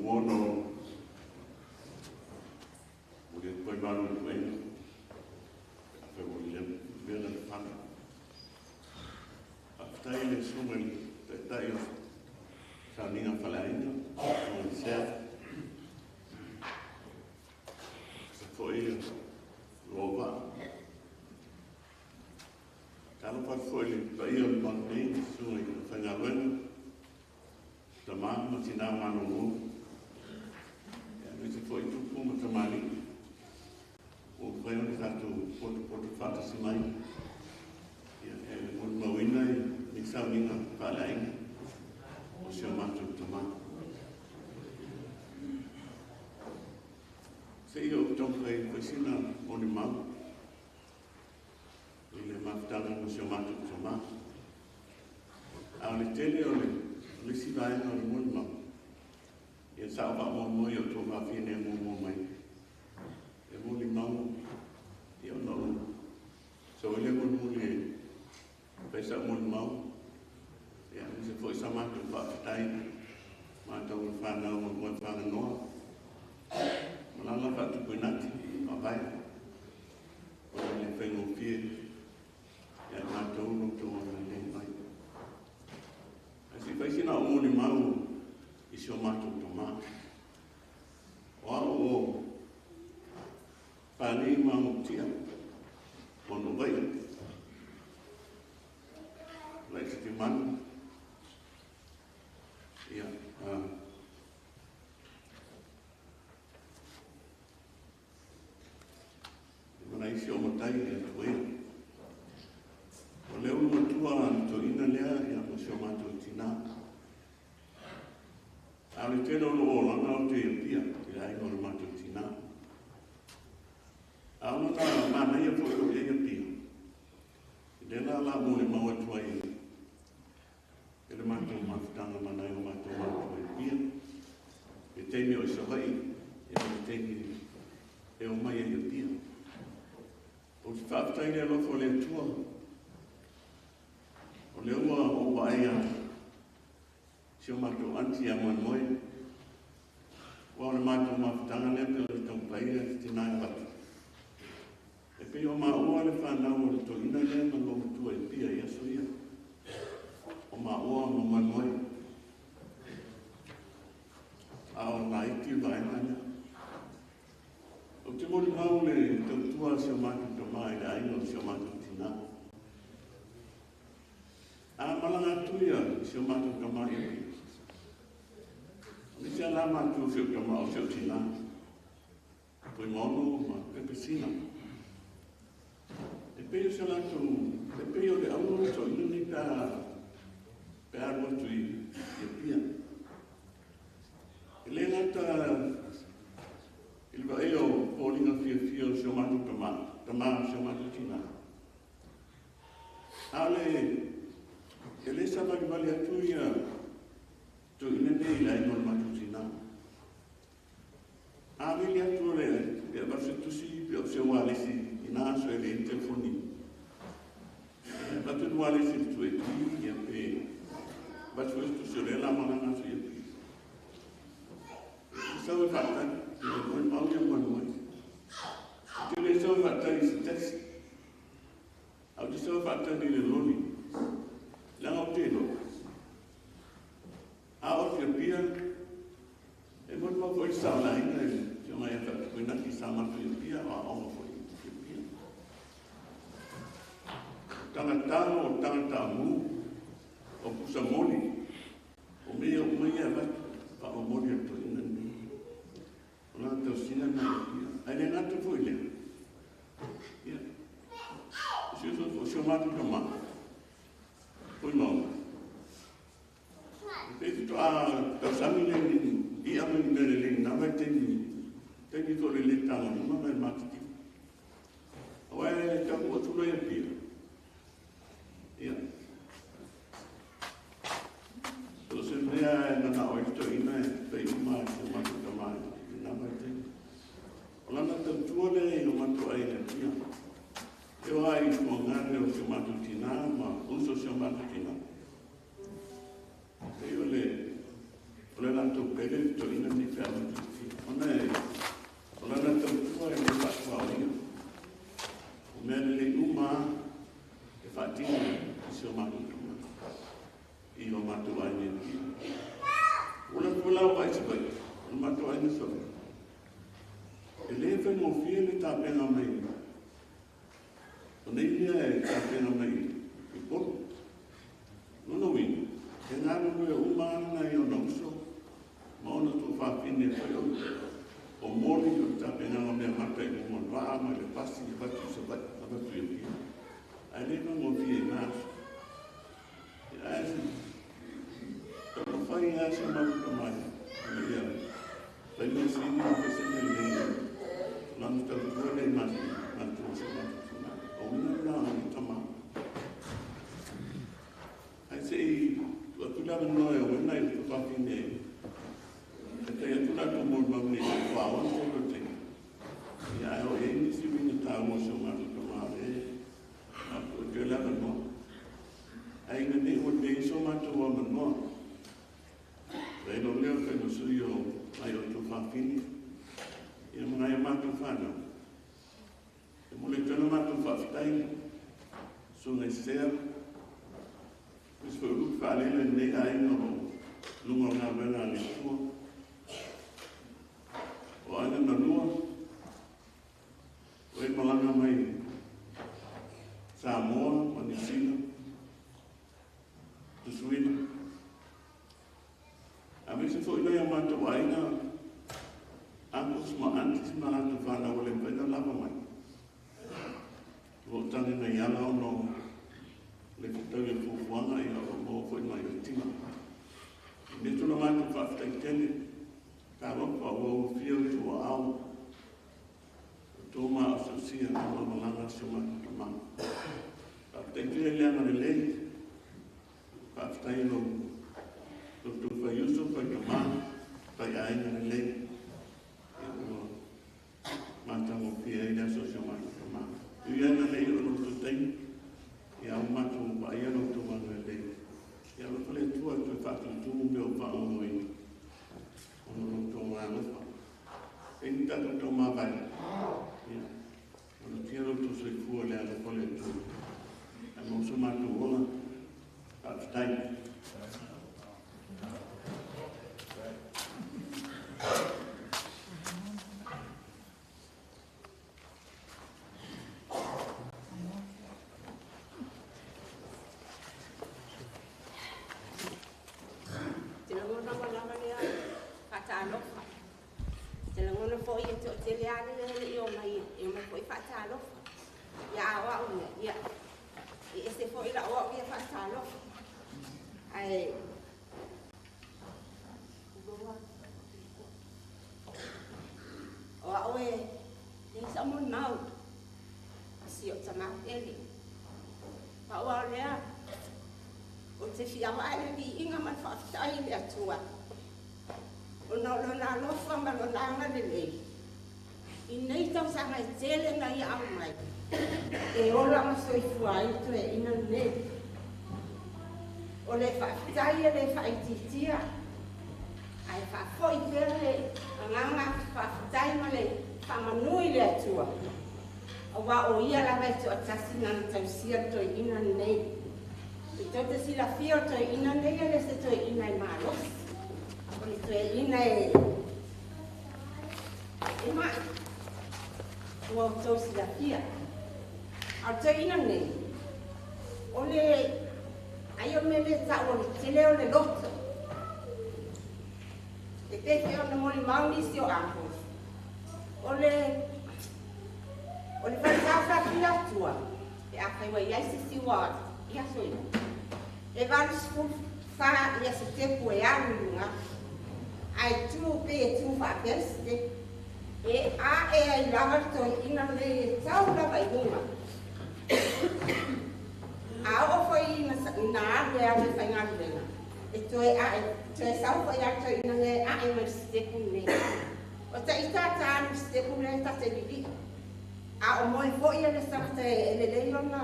Mono o le toi malu i tuena, a fe o le mea le whana. A whitai le sunga i taitai o sauninga whaleaina, o le sea. Sa foi o loa. Talo whatu foi le paia o le malu nei, sunga i whaingaluenga, tamā ma tina manu ngū. Me te foi tupu ma tamani. O whai o tātou poto poto whātasi mai. Ia e moni mauina i ni sauninga whaalainga o si o mātou tamā. Se i o tauwhai whaisina moni mau. I le mafutanga mo si o mātou tamā. A o le tele o le lisi vaenga o le moni mau. Ia sao wha mua mua i o tō whawhine mua mua mai. E moni mau, ia ona o. So ile moni muli e paisa moni mau. Ia nise foi sa mātou whaafetai. Mātou o whanau o moe whanganoa. Malala whaatupuinati i mawai. O le whaingofie. Ia mātou no tō ana le mai. Asi whaisina o moni mau i si o mātou tō mā. O au o pānei mamutia o no vai. Lai te manu. Ia, e mana isi o matai e tuea. O leo matua tō ina lea ia mo si o mātou tina. A le tele o lo olanga o te pia, te ainga o le mātou tina. A ona tā manaia foi o ia pia. I le la la mo le mau atua i e le mātou mafutanga manai o mātou mātou e pia. E teimi o i sawai, e o teimi e o mai e ia pia. O te whaafetai le alofo le atua, o le ua o waea si o mātou anti a moe moe. Ua o le mātou mafutanga lea pe o le taupai e te tēnā e watu. E pei o maua le whanau o le toina lea ma lo matua e pia i aso ia. A o laiti vaega lea. Ou te molimau le tautua a si o matou tamā i le aiga o si o matou tinā. A malaga atu ia si o matou tamā i Apia, aemaise lava la matou o si ou tamā o si ou tinā, Fuimaono ma Pepesina. E pei o se latou, e pei o le auga o le toeaina nei pe a pe a alu atu i Apia. E le gata i le vaaia o foliga fiafia o si o matou tama, tama o si o matou tina, a o le e le savalivali atu ia toeaina nei i le aiga o le matou tina. A vili atu o le pe avatu se tusi pe o se ualesi i na aso e leai ni telefoni. E avatu le ualesi i le 2AP ia pe avatu foi se tusi o lea o le a malaga atu i Apia. E sau e faatali, e molimau ia moemoe. Ou te le sau e faatali i se taxi, ae ou te sau e faatali i le loli, leaga ou te iloa. A oo atu i Apia, e molimau foi le sao o le aiga i le Afioga ia Faatupuinaki sa matou i Apia, o aoga foi i Apia. O tagata o tagata amu, o pusa moli, o mea uma ia e avatu, faamomoli e le toeaina lenei. O lana tausiga lena i Apia. Ae le gata foi i lea, ia, o si o matou tama, Fuimaono, e pei faatoa tausami lea i ni i'a ma ni mea lelei i na vaitaimi, taimi foi o le le tagolima ma le matitiva. Aua e taunuu atu loa i Apia, ia, so o se mea e manao ai le toeaina e fai uma e si o matou tama i lena vaitaimi. O lana tautua lea i o matou aiga i Apia. E oo lava i tuagale o si o matou tinā ma uso o si o matou tinā. Pei o le o le latou pele le toeaina lenei pe a o atu i Apia. Ona e o lana tautua e le faatuaoia. O mea lelei uma lava e faatino i si o matou tama i o matou aiga i Apia. Ua alu atu foi la o vaai i Savaii, o le matou aiga i Savaii. E le faigofie le tapena mai o nei mea e tapena mai i Upolu. Lona uiga, e galulue uma lava nai ona uso ma ona tuafafine e fai o moli o le tapenaga o meamata i luga o le vaa ma le pasi avatu i Savaii, avatu i Apia. Ae le faigofie i na aso. Ae taumafai lava si o matou tama ina ia fai mea sili ma fai se mea lelei o lana tautua lea i matou o si o matou tina. O uiga lena o le tama. Ae se i tuu atu le avanoa e Awena i le tuafafine e tai atu latou molimau nei i le aoga tele o le taimi. Ia, ae o i ai nisi uiga taua o si o matou tama o lea e tuu atu ai le avanoa. Ae ina ne i ua leai so matou avanoa, ai loa lea o le faiga sui o nai o tuafafine, ia ma nai a matou fanau. E momoli atu ai le matou faafetai, Susuga i Sea, aemaise foi o lupe faalele i lenei aiga o lo o luga o galuega a le Atua. O aiga na lua, o e malaga mai Samoa ma Niu Sila, Tusuina, aemaise foi nai o matou aiga, uncles ma aunties ma latou fanau ua le mafai ona lava mai. O lo o tagi mai ala ona o le fetaui o le fuafuaga ia o lo o maua foi mai le tino. E momoli atu la matou faafetai tele, talofa ua ulufia le tou aao, o outou maosiosia ma malaga si o matou tama. Faafetai tele le agalelei, faafetai i lo outou faiuso, faitama, faiaiga lelei, ia ua matagofie ai le aso o si o matou tama. E ui lava ina le oo i lo outou taimi, ia ua matou vaaia lo outou agalelei. Ia alofa le Atua e toe faatutumu mea o faamoemoeina ona o lo outou alofa. E ni tatou taumavae, ia, malutia lo outou soifua i le alofa o le Atua. Ae maua so matou ola. Faafetai. foi e to'atele lava le le i omai e omai fo'i fa'atalofa ia a o a'u ia ia e ese fo'i la'u a'u ia fa'atalofa ae o a'u e leai sa'u molimau si o tamā tele pa'u a o lea o te fiava'a le vi'iga ma le fa'afeta'i i le Atua ona o lona alofa ma lona agalelei i nei tausaga e tele na ia au mai e ola ma soifua ai toeaina lenei. O le fa'afetai e lē fa'aitiitia ae fa'afo'i pea le agaga fa'afetai ma le fa'amanui i le Atua auā o ia lava e to'atasi nana tausia le toeaina lenei. E tou te silafia o toeaina nei e le se toeaina e malosi o le toeaina e ma'i ua outou silafia. A o le toeaina nei o le ai o le mea lea ta'u o le tele o le loto e pefe ona molimau nisi o uncles o le faletaofafia atua pe afai ua iai sisi ua i aso ia e 84 ia setepu e alu i luga ae tu pe e tu fa'apea le setepu e a'e ai lava le toe'ina lelei e tau lava i luga a oo foi ina alu e alu e faigaluega e toe a'e toe sau fo'i a le toe'ina le a'e mai le setepu lenei o ta'ita ta alu setepu le tate lili'i a o moe fo'i e le tagata e lelei ona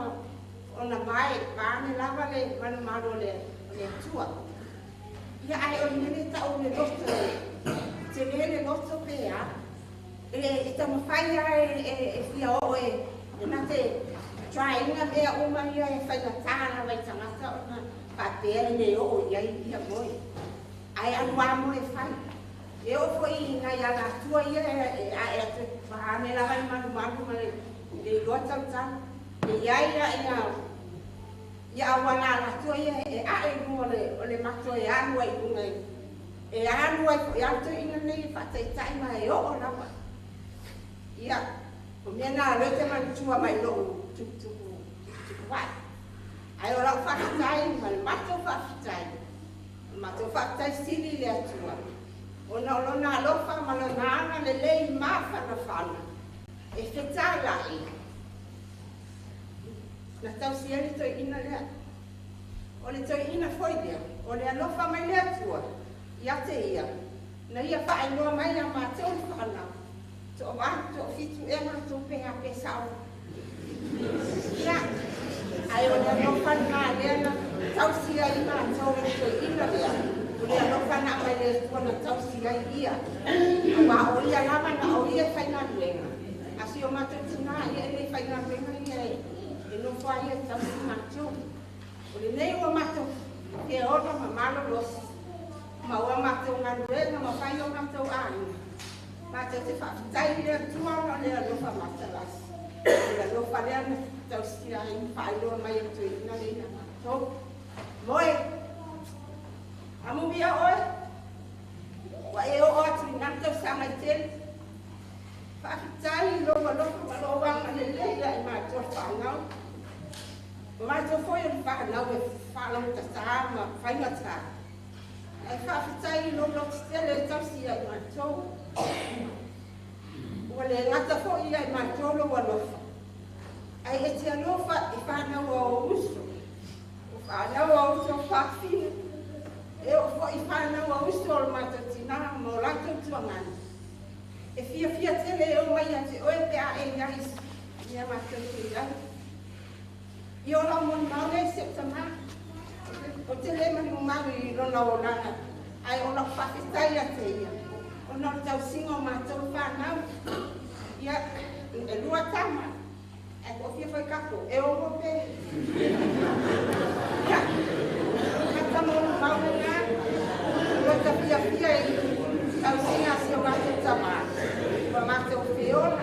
ona vae vaane lava le malumalu o le Atua ia ae o le mea le ta'u le loto e telē le loto pe a e taumafai a e fia oo e na te tryina mea uma ia e faigatā lava i tagata ona fa'apea e lē oo i ai ia moe ae aluā moe fai e oo fo'i nai alatua ia e a'e atu vaane lava le malumalu ma le iloa tautala e iai ia ia ia auala alatua ia e a'e i luga o le mato e alu ai i luga e alu ai fo'i alu toe'ina nei e fa'ataita'i ma e oo lava ia o mea na lea te manatua mai lo'u tuputupu tuputupua'i ae o la'u fa'afetai ma le matou fa'afetai o le matou fa'afetai sili i le Atua ona o lona alofa ma lona agalelei mafanafana e fetala'i na tausi ai le toe'ina lea o le toe'ina foi lea o le alofa mai le Atua ia te ia na ia fa'ailoa mai ia matou le fa'anau to'avalu to'afitu ea matou pe a pe sa'o ia ae o le alofa lenā lea na tausi ai matou e le toe'ina lea o le alofa na mai le Atua na tausi ai ia auā o ia lava na o ia e faigaluega a si o matou tinā ia e lē faigaluega ia e nofo ai e tausi matou o lenei ua matou feola ma malolosi ma ua matou galuega ma fai o matou aiga matou te fa'afetai i le Atua ona o le alofa matalasi o le alofa lea na tausia ai fa'ailoa mai e toe'ina le ia matou moe amumia oe ua e oo atu i nā tausaga i tele fa'afetai i lou alofa ma lou agalelei ia i matou fa'anau o matou foi o le fa'anau e fa'alautatā ma faigatā ae fa'afetai i lou lotetele e tausi ia i matou ua le gata fo'i ia i matou lou alofa ae e te alofa i fanau a ou uso o fanau a uso fafine e oo fo'i fanau a uso o le matou tinā ma o latou tuagani e fiafia tele e o mai ia te oe pe a e iai ia matou te iai i o lau molimau lea i se'u tamā o te lē malimumau i lona olaga ae o la'u fa'afetai ia te ia ona o le tausiga o matou fanau ia e lua tama ae to'afia foi kako e ogo pe ia kata molimau lenā ua ta fiafia i tausiga a si o matou tamā ua matou feola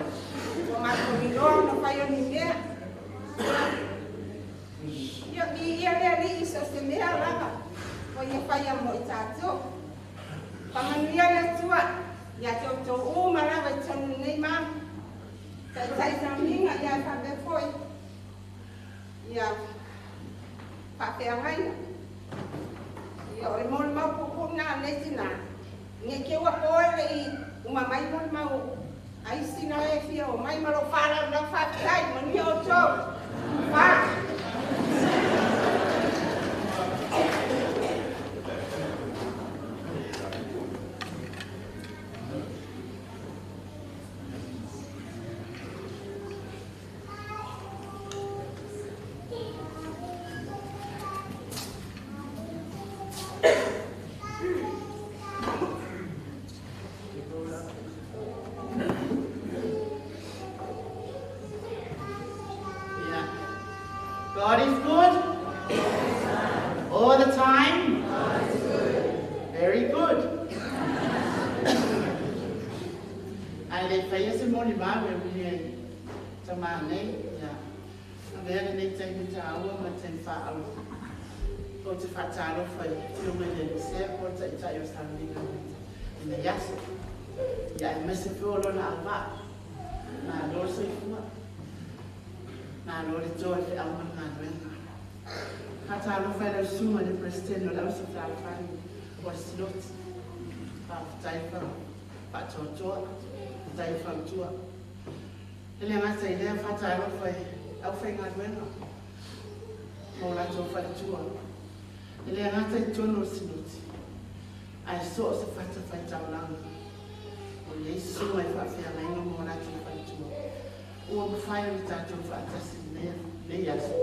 ua matou iloa ona fai o ni mea ia viia le Ali'i so se mea lava ua ia faia mo i tatou famanuia le Atua ia te outou uma lava i Ta'ita'isauliga ia e faapea fo'i ia fa'afeagaiga. Ia o le molimau puupuu na lenei tinā, ne i te ua po e le'i uma mai molimau a isi na e fia o mai ma lou fa'alaulaau. Fa'afetai, manuia outou. Fa. Yeah. God is good. All the time. Very good. Ae le faia se molimau e uiga i tamā nei, ia, avea lenei taimi tāua ma le taimi faaauro ou te faatalofa i le Afioga i le Alii Sea po o le Taitai o Sauniga i lenei aso, ia aemaise foi o lona auvaa. Malo le soifua. Malo le toa i le feau ma le galuega. Faatalofa i lau Susuga i le Peresetene o le Ausa Fealofani o le Sinoti. Faafetai faatoatoa, faafetai fautua. E le gata i lea, faatalofa i le aufaigaluega ma o latou faletua. E le gata i totonu o le Sinoti, ae so o se fatafaitaulaga o i ai susuga i faafeagaiga ma o latou faletua. Ua mafai ona tatou faatasi i lenei aso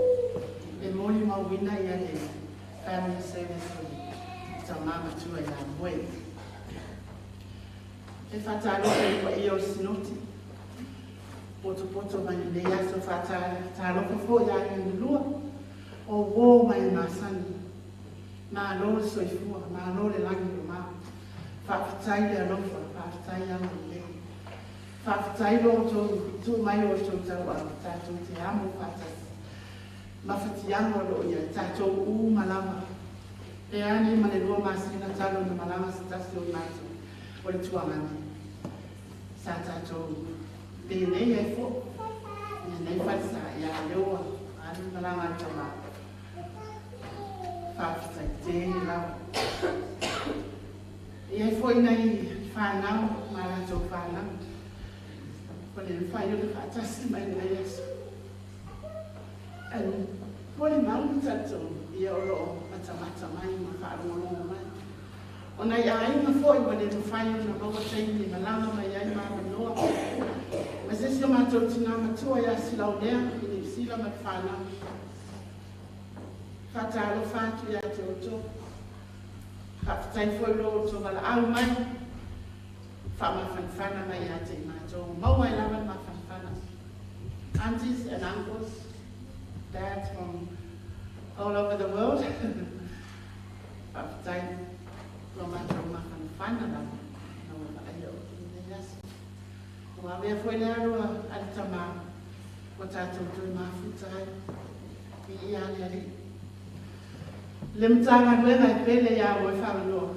e molimauina ia le family service o le tamā matua ia Moe. E faatalofa i le paia o le Sinoti, potopoto mai lenei aso. Faatalofa foi i aiga e lua o uō ma e masani. Malo le soifua, malo le lagi e mama. Faafetai le alofa, faafetai agalelei. Faafetai lo outou tuu mai o outou tauau tatou te amo faatasi. Mafatiaga o lo o i ai tatou uma lava. Pe a nei ma le 2 masina talu ona malaga se tasi o i matou o le tuagane. Sa tatou penei ai foi i lenei falesa, ia a lea ua alu le malaga a le tamā. Faafetai tele lava. E i ai foi nai fanau ma a latou fanau ua le mafai ona faatasi mai i lenei aso. Ae molimau ma talitonu ia o lo o matamata mai ma faalogologo mai. O nai aiga foi ua le mafai ona maua taimi e malaga mai ai ma avanoa. Ma se isi o matou tinā matua ia Silaulea i Niu Sila ma le fanau. Faatalofa atu ia te outou. Faafetai foi lo outou valaau mai, faamafanafana mai ia te i matou. Maua ai lava le mafanafana. Aunties and uncles, dads from all over the world. Faafetai lo matou mafanafana lava. Na ua vaaia outou i lenei aso. Ua avea foi le alo a le tamā ua tatou toe mafuta ai i ia le Alii. Le Matagaluega e pele ia moe Fagaloa.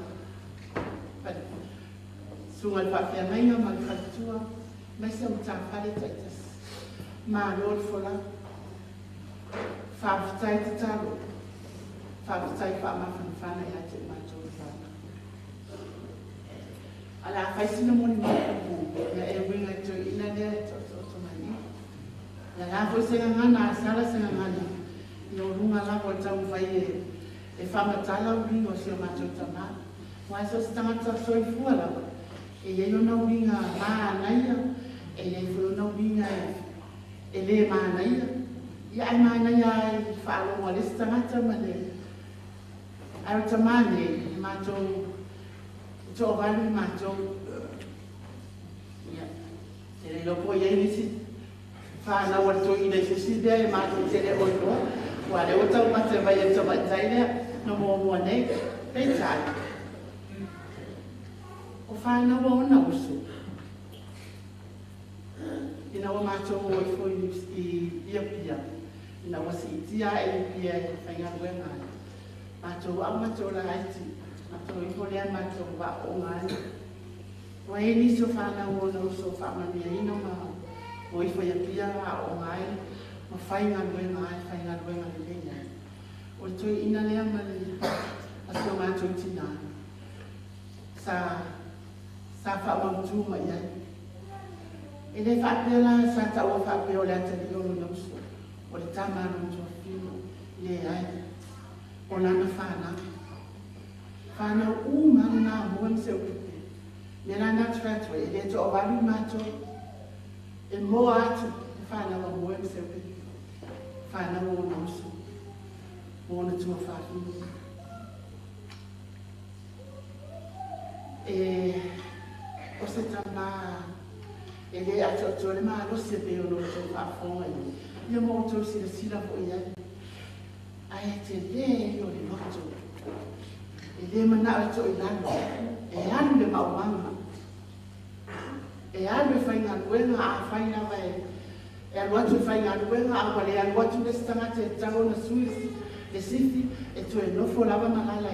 Susuga i le Faafeagaiga ma le Faletua, aemaise o matafale taitasi. Malo le folau. Faafetai tatalo. Faafetai faamafanafana ia te i matou le fanau. A le a fai sina molimau puupuu, ia e uiga i toeaiina lea e taotooto mai i. Ia la foi se gagana a sala se gagana, ia o luga lava o le taumafai e faamatala uiga o si o matou tamā. Aua so o se tagata soifua lava, e i ai ona uiga manaia, e i ai foi ona uiga e le manaia. Ia ae manaia lava i le faalogo a le isi tagata ma le. Ae o le tamā nei, e matou e toavalu i matou. Ia, e le iloa po o i ai nisi fanau a le toeaina i se isi mea e matou te le o iloa, aua o lea ua taumate mai e le tamaitai lea na muamua nei. Peitai, o fanau a ona uso, ina ua matou o ifo i Apia, ina ua siitia ae i Apia e faigaluega ai, matou au matou laiti, matou ifo lea matou aooga ai. Ua i ai nisi o fanau o ona uso faamanuiaina ma O ifo ia pia a o ngai, ma whainga luenga ai, whainga luenga le lei ai. O le toi ina lea ma le asio mātou tina. Sa wha mai ai. E le whaapea la sa taua whaapea o le atali o lona uso. O le tama lona tuafino le ai. O lana whanau. Whanau u mana nā mua mse upipe. Me la nā tuatu e le to o walu mātou. E moa atu te whanau a mua mse upipe. Whanau o na uso. O na tuafafino. E o se tama e le atoatoa le malosi e pei ona outou faafofoga i ia ma outou silasila foʻi ai ae telē ia o le loto e lē manaʻo e toʻi lalo e alu le maumaga e alu e faigaluega afai lava e alu atu e faigaluega a ua le alu atu le isi tagata e tatau ona sui le sifi e toe nofo lava malala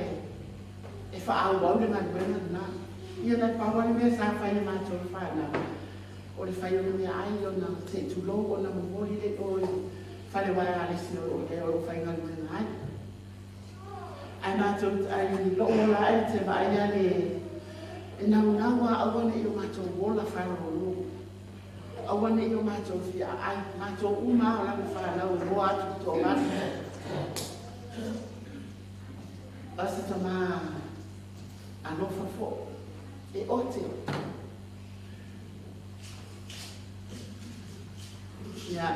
e faaauau le galuega lenā ia na pau le mea sa fai e matou le fanau o le fai o le mea ai ona seʻi tulou ona momoli le o fale wae a lesi o le o loo faigaluega ai ae matou ai loo ola ai te vaai a le e naunau a aua neʻi o matou ola faalolō aua neʻi o matou fia aai matou uma a o lana fanau e moa atu toʻavalu o se tamā alofa foʻi e ote. Ia,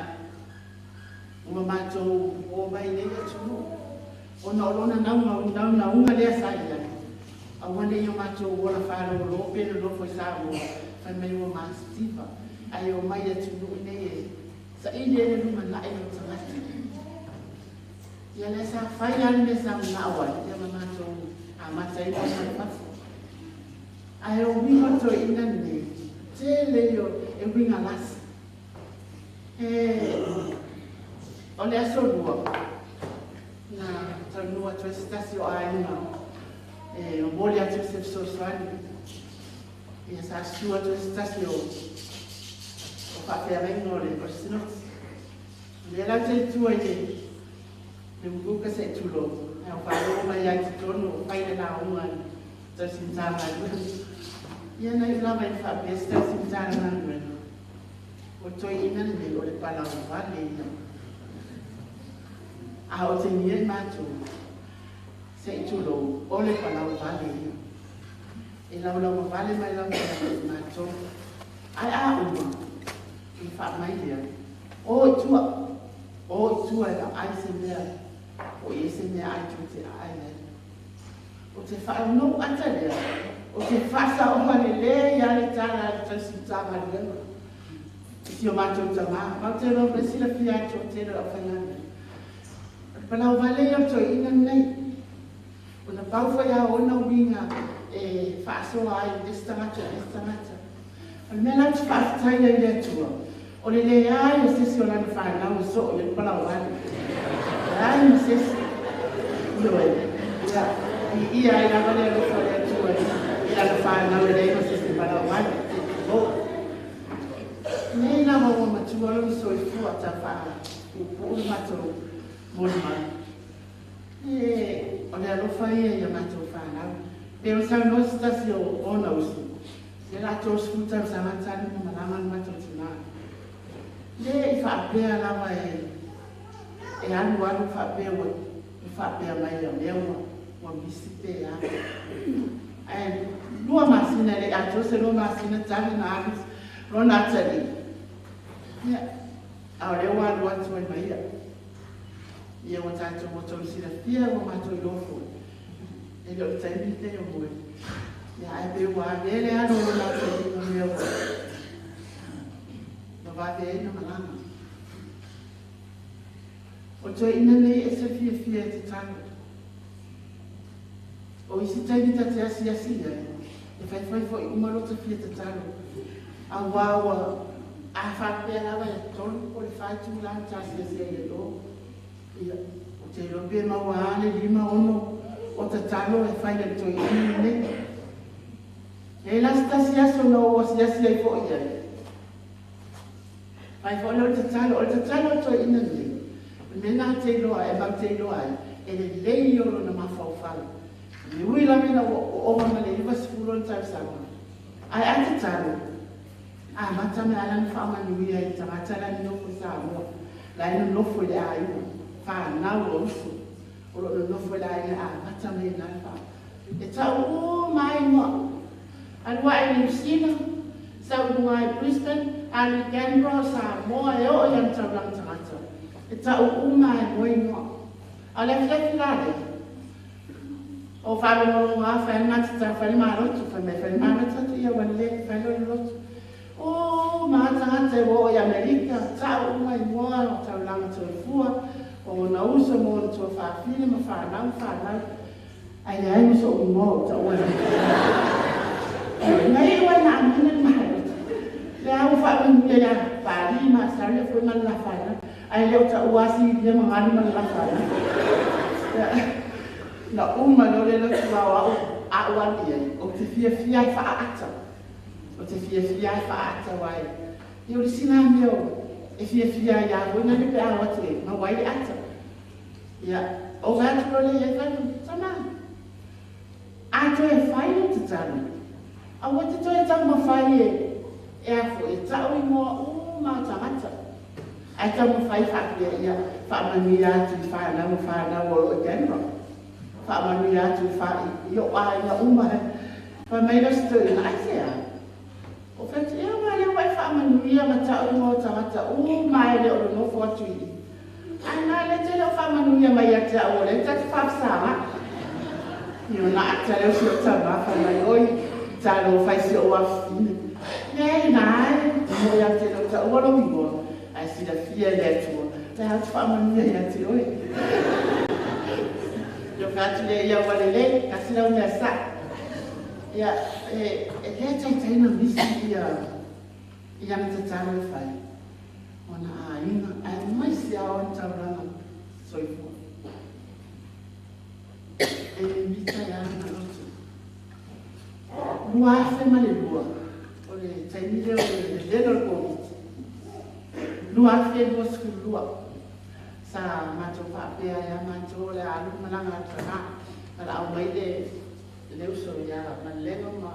ua matou o mai nei atunuu, ona o lona naunaunga lea sa i ai. Aua nei o matou ola faalolō pe nonofo i Samoa, fai mai ua matitiva, ae o mai atunuu nei e saili ai le lumanaʻi o tagata. Ia lea sa fai lava le mea sa manao ai, ia ma matou amata ai ma le fafo. Ae o uiga o toeaina lenei, tele ia e uiga lasi. E o le aso lua, na taunuu atu ai se tasi o aiga e momoli atu se fesoasoani. Ia sa susu atu ai se tasi o faafeagaiga o le sinoti. O lea lau te i tua i le umuka seʻi tulou, ae o faalogo mai ai totonu o fai le lauga i tausimatagaluega. Ia na iu lava i le faapea se tausimatagaluega. O toeaina lenei o le palauvale ia. A o tegia i matou, seʻi tulou, o le palauvale ia. E laulaumavale mai lava ia i matou. Ae a uma, ona faamai lea, o i tua, o i tua e vaai se mea, o i ai se mea ai tou te aai ai. O te faaunou ata lea, o te faasaoa lelei lava le tala a le tausimatagaluega i si o matou tamā. Matou te iloa pe silafia ai le toatele o le aufaigaluega. O le palauvale ia o le toeaina lenei. Ona pau foi a ona uiga e faasoa ai i le isi tagata i le isi tagata. O le mea la ou te faafetai ai i le Atua, o le leai o se isi o lana fanau e soo i ai le palauvale. Leai ma se isi. Ioe. Ia, viia ai lava le alofa o le Atua i lana fanau e leai ma se isi e palauvale. Tulou. Nei lava ua matua lona soifua tau faapuupuu le matou molimau. E o le alofa ia ia matou fanau. Pe o le saunoa se tasi o ona uso, le la 30 tausaga talu ona malaga le matou tinā. Le i faapea lava e alu alu faapea ua faapea mai ia mea ua misi pe a. Ae 2 masina e le i atoa se 2 masina talu ona alu lona atalii. Ia, a o lea ua alu atu ai ma ia. Ia ua tatou ua outou silafia ua matou iloa foi. E le o le taimi lenei o moe. Ia ae pe ua avea le alu o lona atalii ma mea ua vave ai ona malaga. O toeaina nei e se fiafia e tatalo. O isi taimi ta te asiasi i ai, e faifai foʻi uma lota fia tatalo. Auā ua a faapea lava e 3 po o le 4 itulā na ta asiasi ai i le lo. Ia, ou te iloa pe maua lava le 5, 6 o tatalo e fai e le toeaina lenei. E i ai la se tasi aso na ou asiasi ai foʻi ai. Fai foi le o le tatalo, o le tatalo o toeaina lenei, o le mea lena te iloa ai, e matou te iloa ai, e lelei o lona mafaufau. E ui lava ina ua ova ma le 90 ona tausaga, ae a tatalo, amata mai lava lana faamanuia i tagata la e nonofo i Samoa, la e nonofo i le aiga, fanau o uso, o lo o nonofo i le aiga e amata mai ai i ina le faamanuia. E tau uma lava igoa. Alu ae i Niu Sila, sau i luga i Brisbane, alu i Canberra, o Samoa, e oo i ana taulaga tagata. E tau uma lava e moe igoa. A o le afiafi la lea, o faalogologo lava, fai le matatau, fai le malotu, fai mai fai le malotu atu, ia ua lelei, fai loa le lotu. Uma lava tagata e ua oo i Amerika, tau uma igoa o taulaga soifua, o ona uso ma ona tuafafine ma fanau ma fanau. Ae leai ma so'u igoa o ta'u ai. Na iu ai na amina le malotu. Lea ua faamanuia ia Pali ma Asaria foi ma le la fanau. Ae le o ta'ua a Silia ma Galu ma le la fanau. Na uma loa le lotu ao a'u a'u alu i ai, ou te fiafia e faaata. Ou te fiafia e faaata aua e ia o le isi lena mea e fiafia ai lava foi nale pe a o atu e maua ai le ata. Ia, ou fai atu loa lea i ai, fai atu, Tama, a toe fai lau tatalo, aua e te toe taumafai e, e a foi, e ta'u igoa uma o tagata, ae taumafai faapea, ia, faamanuia atu i fanau ma fanau o lo o i Canberra, faamanuia atu i fa, i o'u aiga uma. Fai mai lea o si toeaina, Aisea? Ou fai atu, Ia, aua o lea ua e faamanuia ma ta'u igoa o tagata uma e le o nonofo atu i i. Ae na lea te le o faamanuia mai ia te au o lea ta te faafesaga. Ia ona ata lea o si ou tama fai mai, Oi, talofa i si ou afafine. Leai, na e moe ia te le o ta'ua lou igoa, ae silafia e le Atua, le a ou te faamanuia ia te oe. Ia ou fai atu lea, Ia ua lelei, tasi lau mea sa'o. Ia, e, e le taitai ona misi ia, i ana tatalo e fai, ona aiga, aemaise lava ona taulaga soifua. E mimita ai lava lona loto. 2002, o le taimi lea o le lelele o le Koviti. 2022, sa matou faapea ai lava matou o le a alu le malaga atu Anaa, valaau mai le le uso ia Malelego ma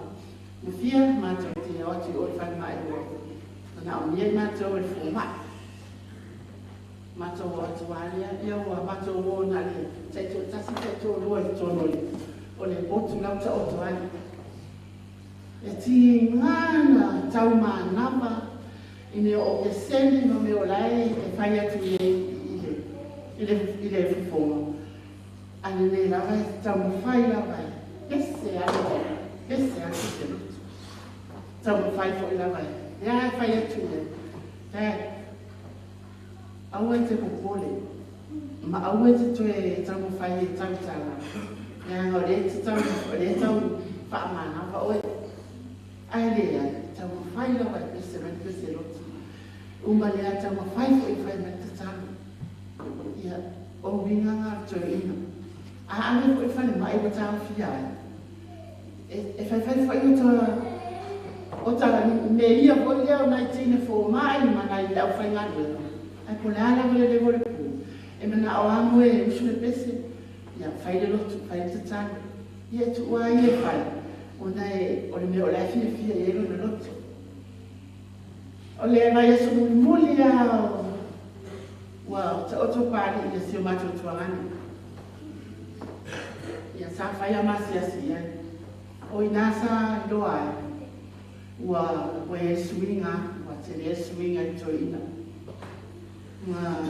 Mafia matou te o atu i o i le falemai ua manaomia i matou e le fomai. Matou o atu lava lea, ia ua matou o na o le taitoatasi taitoalua i totonu o le o le potu la ua taoto ai. E tiga na taumanava i mea o okesene ma mea o la e fai atu i ai i le i le i le fofoga. A lenei lava e taumafai lava e pese atu, pese atu se loto. Taumafai foi lava e, lea e fai atu i ai, Dad, aua e te popole, ma aua e te toe taumafai e tautala, leaga o lea e te tau, o lea e tau faamanava oe. Ae leai, taumafai lava e pese mai le pese loto. Uma lea taumafai foi e fai mai le tatalo. Ia, o uiga na o le toeaina. A ave foi i le falemai ua taofia ai, e, e faifai foi o ta, o ta mea ia foi lea o nai teine fomai ma nai le aufaigaluega, ae po o le a lava le level o le pu, e manao lava moe e usu le pese, ia, fai le lotu, fai le tatalo. Ia, e tuu lava ia e fai, ona e, o le mea o la e fiafia i ai lona loto. O le vaiaso mulimuli lava o ua taoto Papalii i si o matou tuagana. Ia sa fai a masiasi i ai. O ina sa iloa ai ua ua i ai suiga, ua tele le suiga i toeaina. Ma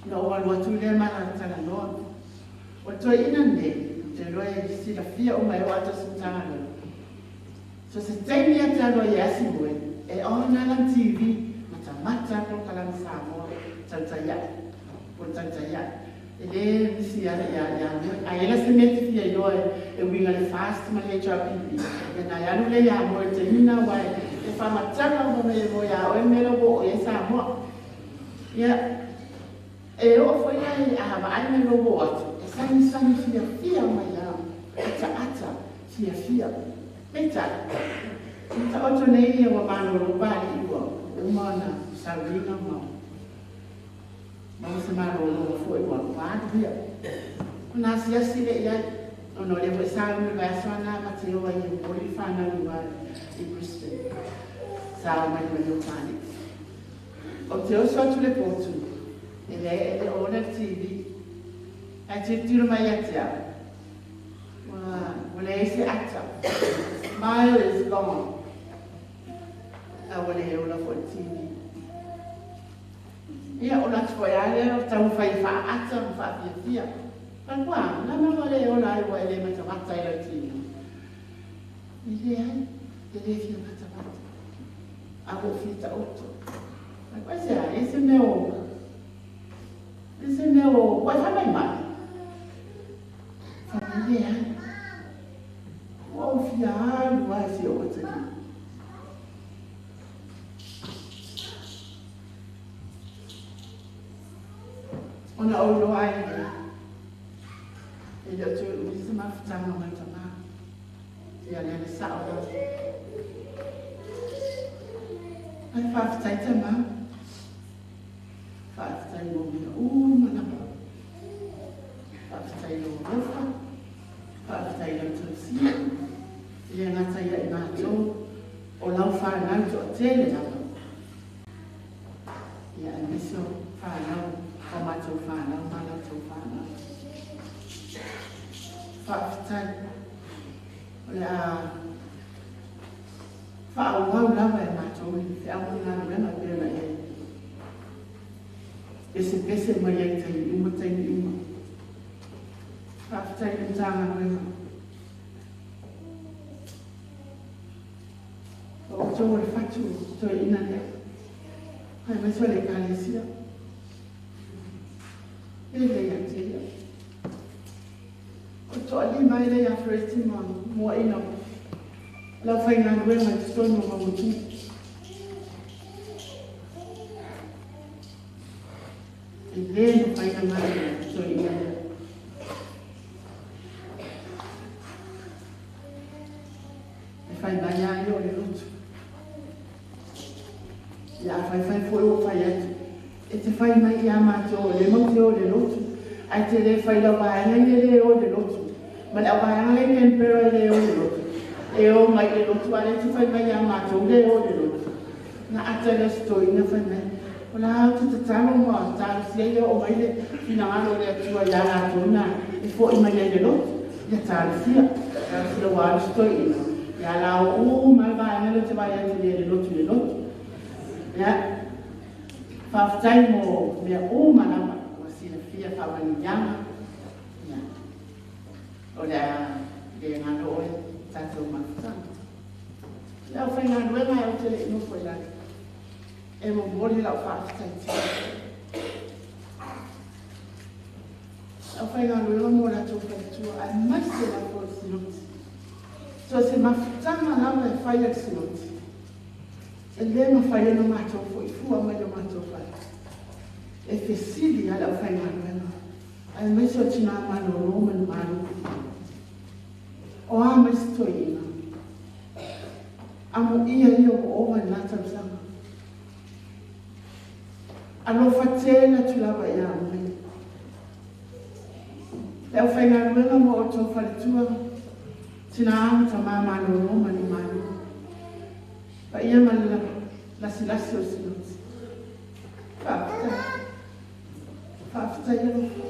na ou alu atu lea ma talanoa. O le toeaina lenei, ou te iloa e silafia uma e oo atu i se Matagaluega. So se taimi a te aloa i asi moe, e on ana le TV, matamata polokalame Samoa, tautai ae, po le tautai ae. E le misi ia ia ia moe. A i ai la se mea e te fia iloa e, e uiga i le FAST ma le HRPP, ia na e alu lea ia moe i le taimi lena aua e, e faamatala uma mai e moe ia oe le mea lea ua oo i ai Samoa. Ia, e oo foi la i a vaai mai lou oo atu, e sagisagi fiafia mai lava, ataata fiafia. Peitai, ua taoto nei ia ua malolo Papalii ua Uma ona sauliga ma maua se malologa foʻi ua alu ia. Ona asiasi lea i ai ona o lea foʻi sa umi le vaiaso ana ma te o ai e momoli le fanau i uā i Brisbane. Sa o mai ma Iopani. Ou te oso atu le potu, e leai e le o ona le TV. Ae tilotilo mai ia te au. Ua leai se ata. Smile is gone. A ua le ola foʻi le TV. Ia o latu foʻi a lea o taumafai e faaata ma faafiafia. Faatoa, lama ua le ola ai ua e le matamata i lau TV. E leai, e le fia matamata. A ua ou fia taoto. Ai se a, e se mea o, e se mea o, ua e faamaimai. Fai mai leai. Ua ou fia alu lava i si ou atalii. Ona ou iloa ai lea, e le o toe umi se mafutaga mai tamā. Ia lea le sao lava. Ae faafetai tamā. Faafetai mo mea uma lava. Faafetai i lou alofa. Faafetai i lau tausia. E le gata ia i matou, o lau fanau toatele lava. Ia aemaise o fanau, o matou fanau ma latou fanau. Faafetai. O le a faaauau lava e matou le feau ma le galuega e pei ona e pesepese mai ai taimi uma taimi uma. Faafetai i le Matagaluega. O outou o le fatu toeaina lea, aemaise o le Ekalesia. E lelei ia te ia. O le toalima ai lea ia Fereti ma muaina o le aufaigaluega i totonu o Mauatua. E le mafai ona galo le toeaina lea. E fai mai lava ia o le lotu. Ia a faifai foi ua fai atu, e te fai mai ia matou o lea matou te o i le lotu, ae te le fai i lau vaega ia e le o i le lotu, ma le auvaega lea i Canberra e le o i le lotu, e o mai i le lotu, a o lea e te fai mai ia matou le o i le lotu. Na ata lea o se toeaina fai mai, o la ou te tatalo ma talosia ia oo mai le finagalo o le Atua ia latou na e foi mai ai i le lotu, ia talosia. Talosia ua alu se toeaina, ia la o uma le vaega lea ou te vaai atu nei i le lotu i le lotu. Ia, faafetai mo mea uma lava ua silafia faamanuiaga. Ia, o le a le galo oe tatou mafutaga. Le aufaigaluega ou te le i nofo i lalo, e momoli lau faafetai tele. Le aufaigaluega mo latou faletua, aemaise lava o le Sinoti. So se mafutaga lava e fai a le Sinoti, e le mafai ona matou foi fua mai le matou fale. E fesili lava le aufaigaluega, aemaise o tinā malolo ma le malo. O a mai se toeaina, amuia ia ua ova i lena tausaga. Alofa tele atu lava ia mai. Le aufaigaluega ma outou faletua, tinā ma tamā malolo ma le malo. Paia ma le lasilasi o le Sinoti. Faafetai. Faafetai alofa.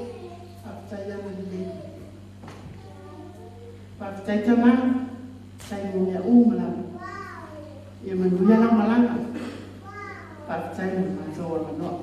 Faafetai agalelei. Faafetai tamā. Faafetai mo mea uma lava. Ia manuia lau malaga. Faafetai mo le matou avanoa.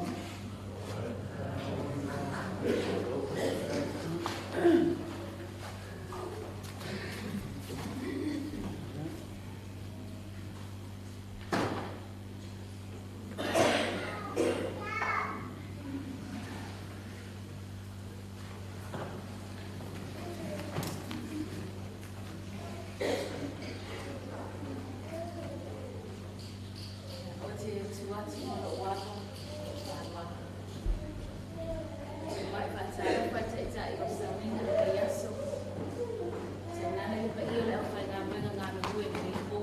Ou te tu atu ma lou alo faaaloalo. Ou te muai faatalofa i taitai o le sauniga o lenei aso. Tainane le paia o le aufaigaluega galulue i lenei po.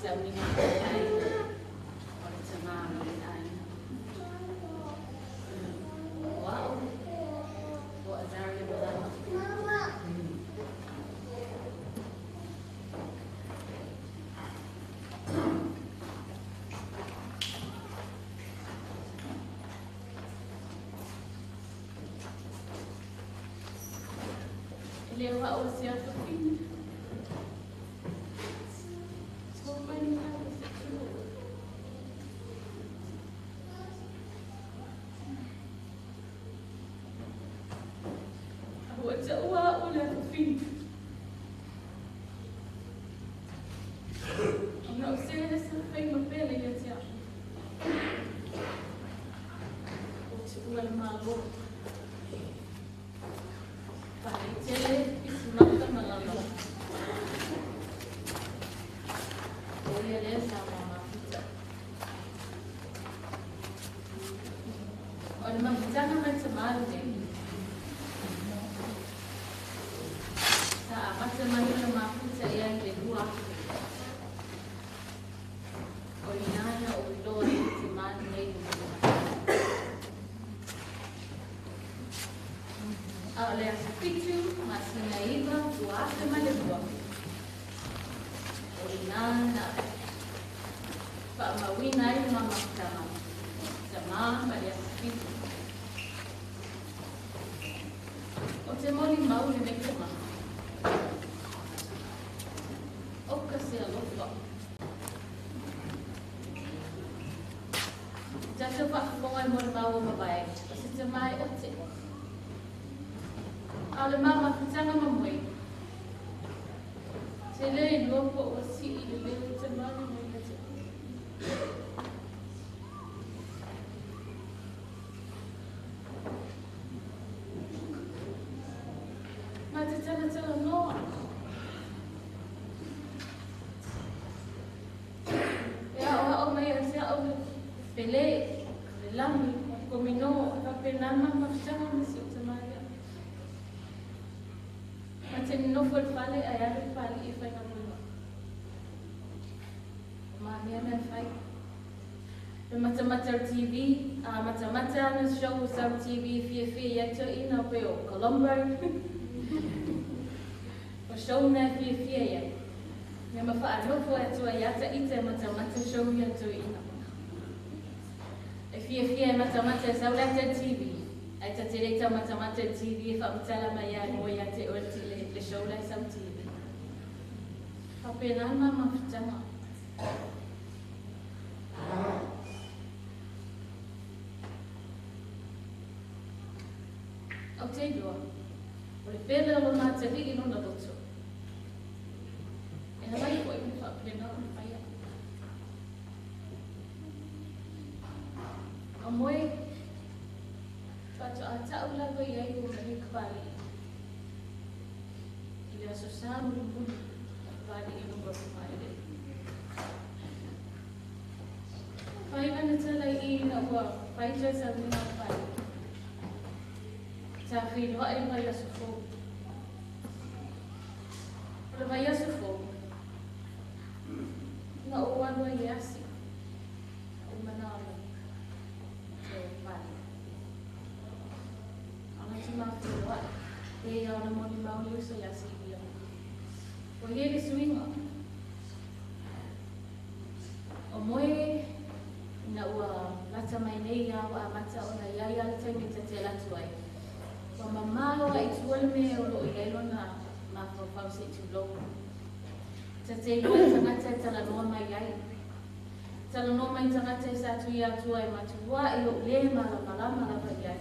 Sauniga faafetai. leo au se afafine. So many hours it took. Ua taua o le afafine. Ona o se le sa fai ma pele ia te au. O te ua le malo. Paitele isimata malama. O ia lea sa mamafuta. O le mafutaga mai tamā lenei. Sa amata mai ona mafuta ia i le 2000. O ina na o iloa i te tamā lenei le A o le aso 7 masina 9 2002. O ina na faamauina ai le mamafutaga tamā ma le aso 7. O te moli mau lenei tama. O ka se alofa. Tātou whakafonga i mori mau o mawae, o se te mai o te. A o le mamafutaga ma moe. Te le iloa po ua sii le leo o te mana mai ia te au. Ma te talatala noa. E ao ao mai a te au le pele, le lami, komino, whapena mamafutaga ma si o te maria. Ma te nofo le fale ai alu le pali i whainga muima. O maa mea mea whai. Le matamata o TV, a matamata ana show o sau TV fia fia ia te ina pe o Colombo. O show na fia fia ia. Mea ma whaanofo atua ia ta ite matamata show ia te ina. E fia fia e matamata e sau lata TV. Ai ta te reita matamata TV e whaamtala mai ia mo ia te oe le show lai sau TV. Whapena mamafutaga. Au te iloa, o le pele o lo mātali i lona loto. E halai koe me whapena o le whaia. O moe, whātua a tau lava i ai o mani ka pali. I le aso sā muli muli, ka pali i lunga o mai le. Whai ana tala i ina ua whaitua sa muna o pali. Tā whiloa e mai aso fō. O le vai aso fō, na o anua i asi, o mana ana, te o pali. Ana te mawhiloa, e ia ona moni mauli uso i asi i ia. O ia le suinga. O moe, na ua lata mai nei ia ua amata ona ia ia le taimi te te latu ai. Ua mamalo ai tua le mea o loo i ai lona mafaufau se i tulou. Ta te iloa i tagata e talanoa mai ai. Talanoa mai tagata e sa tui atua e matua i o le malamalama lava i ai.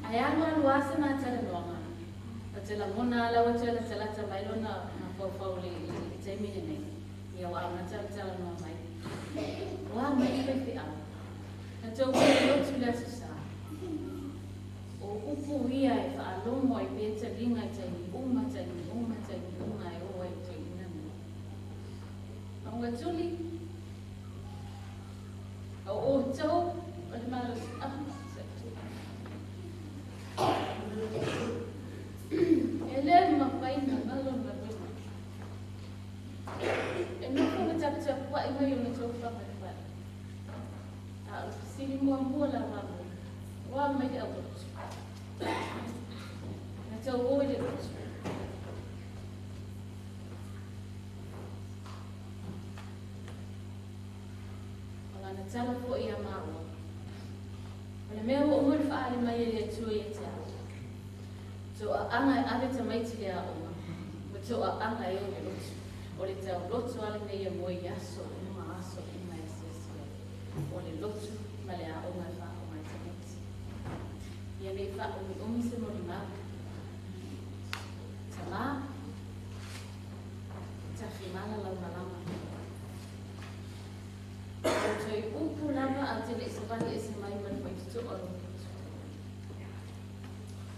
Ai alu alu ase ma talanoaga. O te lagona ala ua toe latalata mai lona mafaufau le taimi lenei. Ia ua amata o talanoa mai. Ua mai faifeau. Na tou ua lotu le aso sa. O upu ia e whaalomo ai peta linga i taimi uma, taimi uma, taimi uma e oa i toi ina mua. Maunga tuli, o o tau, o le malos aha sa tu. E le mawhaina ngalo na rima. E nofo na taputapu wai mai o na tau whangai. A o sili mua mua la mamu. Wa mai le aulotu. Na tau oi le lotu. O lana tala fo ia maua. O le mea ua umuli whaale mai e le atua ia te au. To'a'aga e ave tamaiti le a'oga, ma to'a'aga e o le lotu. O le tauloto a lenei e moe i aso uma aso uma e asiasi ai. O le lotu ma le a'oga e fa'aoga ai tamaiti. Ia nei fa'aumi'umi se molimau. Tamā, tafimala lau malama. O toe upu lava a te le'i savali ese mai ma le faitoto'a o lou lotu.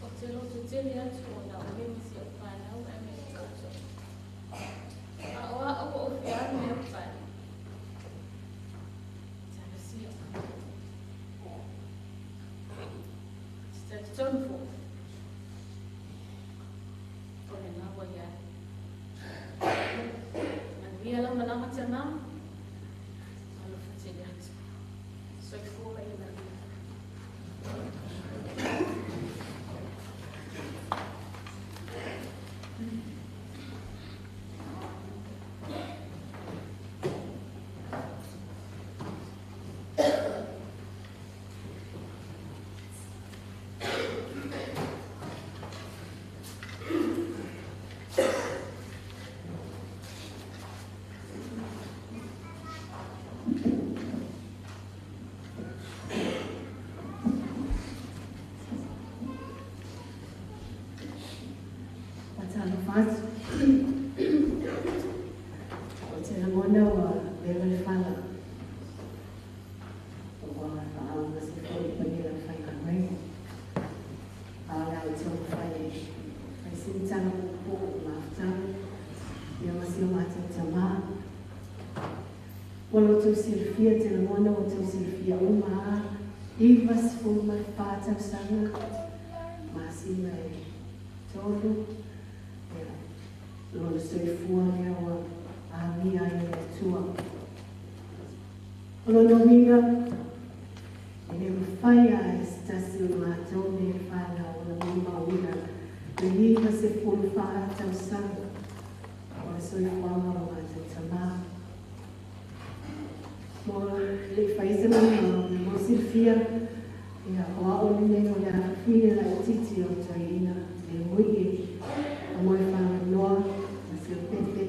O te loto tele atu ona o me ma si au whānau e me te loto. A o a o o whiaru me au whānau. Tala sia. Te tau tonu fo. O le ngawa ia. Manuia la malama te mau. Alofa tele atu. Soifua ma ia manuia. Faatalofa atu. O te lagona ua vela le fala. Ua faaugase foi i paia o le faigaluega. A o le a ou taumafai e fai sina tala puupuu o mafutaga ia ma si o matou tamā. Ua lo outou silafia te lagona ua outou silafia uma lava 94 tausaga masina e tolu ia lona soifua lea ua agia ai e le Atua. O lona uiga, e le mafai lava e se tasi o matou nei le fanau ona molimauina le 94 tausaga o le soifuaga o lo matou tamā. Mo le i fai se molimau, mo silafia, ia, o a'u lenei o le afafine laitiiti o toeaina le mui'i a moe faganoa ma Siopepe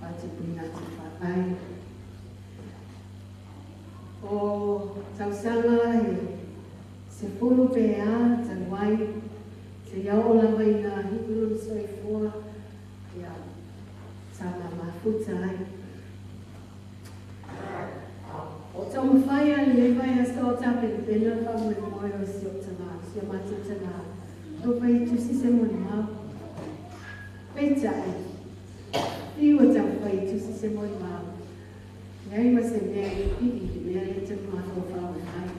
faatupuina atu faavae. O tausaga he 10 pe a talu ai, seia oo lava ina hiku lona soifua, ia, sa mamafuta ai. O taumafai a lenei vaiaso o tapenapena le faamoemoe o si ou tamā, si o matou tamā, taumafai e tusi se molimau. Peitai, fiu e taumafai e tusi se molimau, leai ma se mea e pipii i le mea lea e te mafaufau e fai.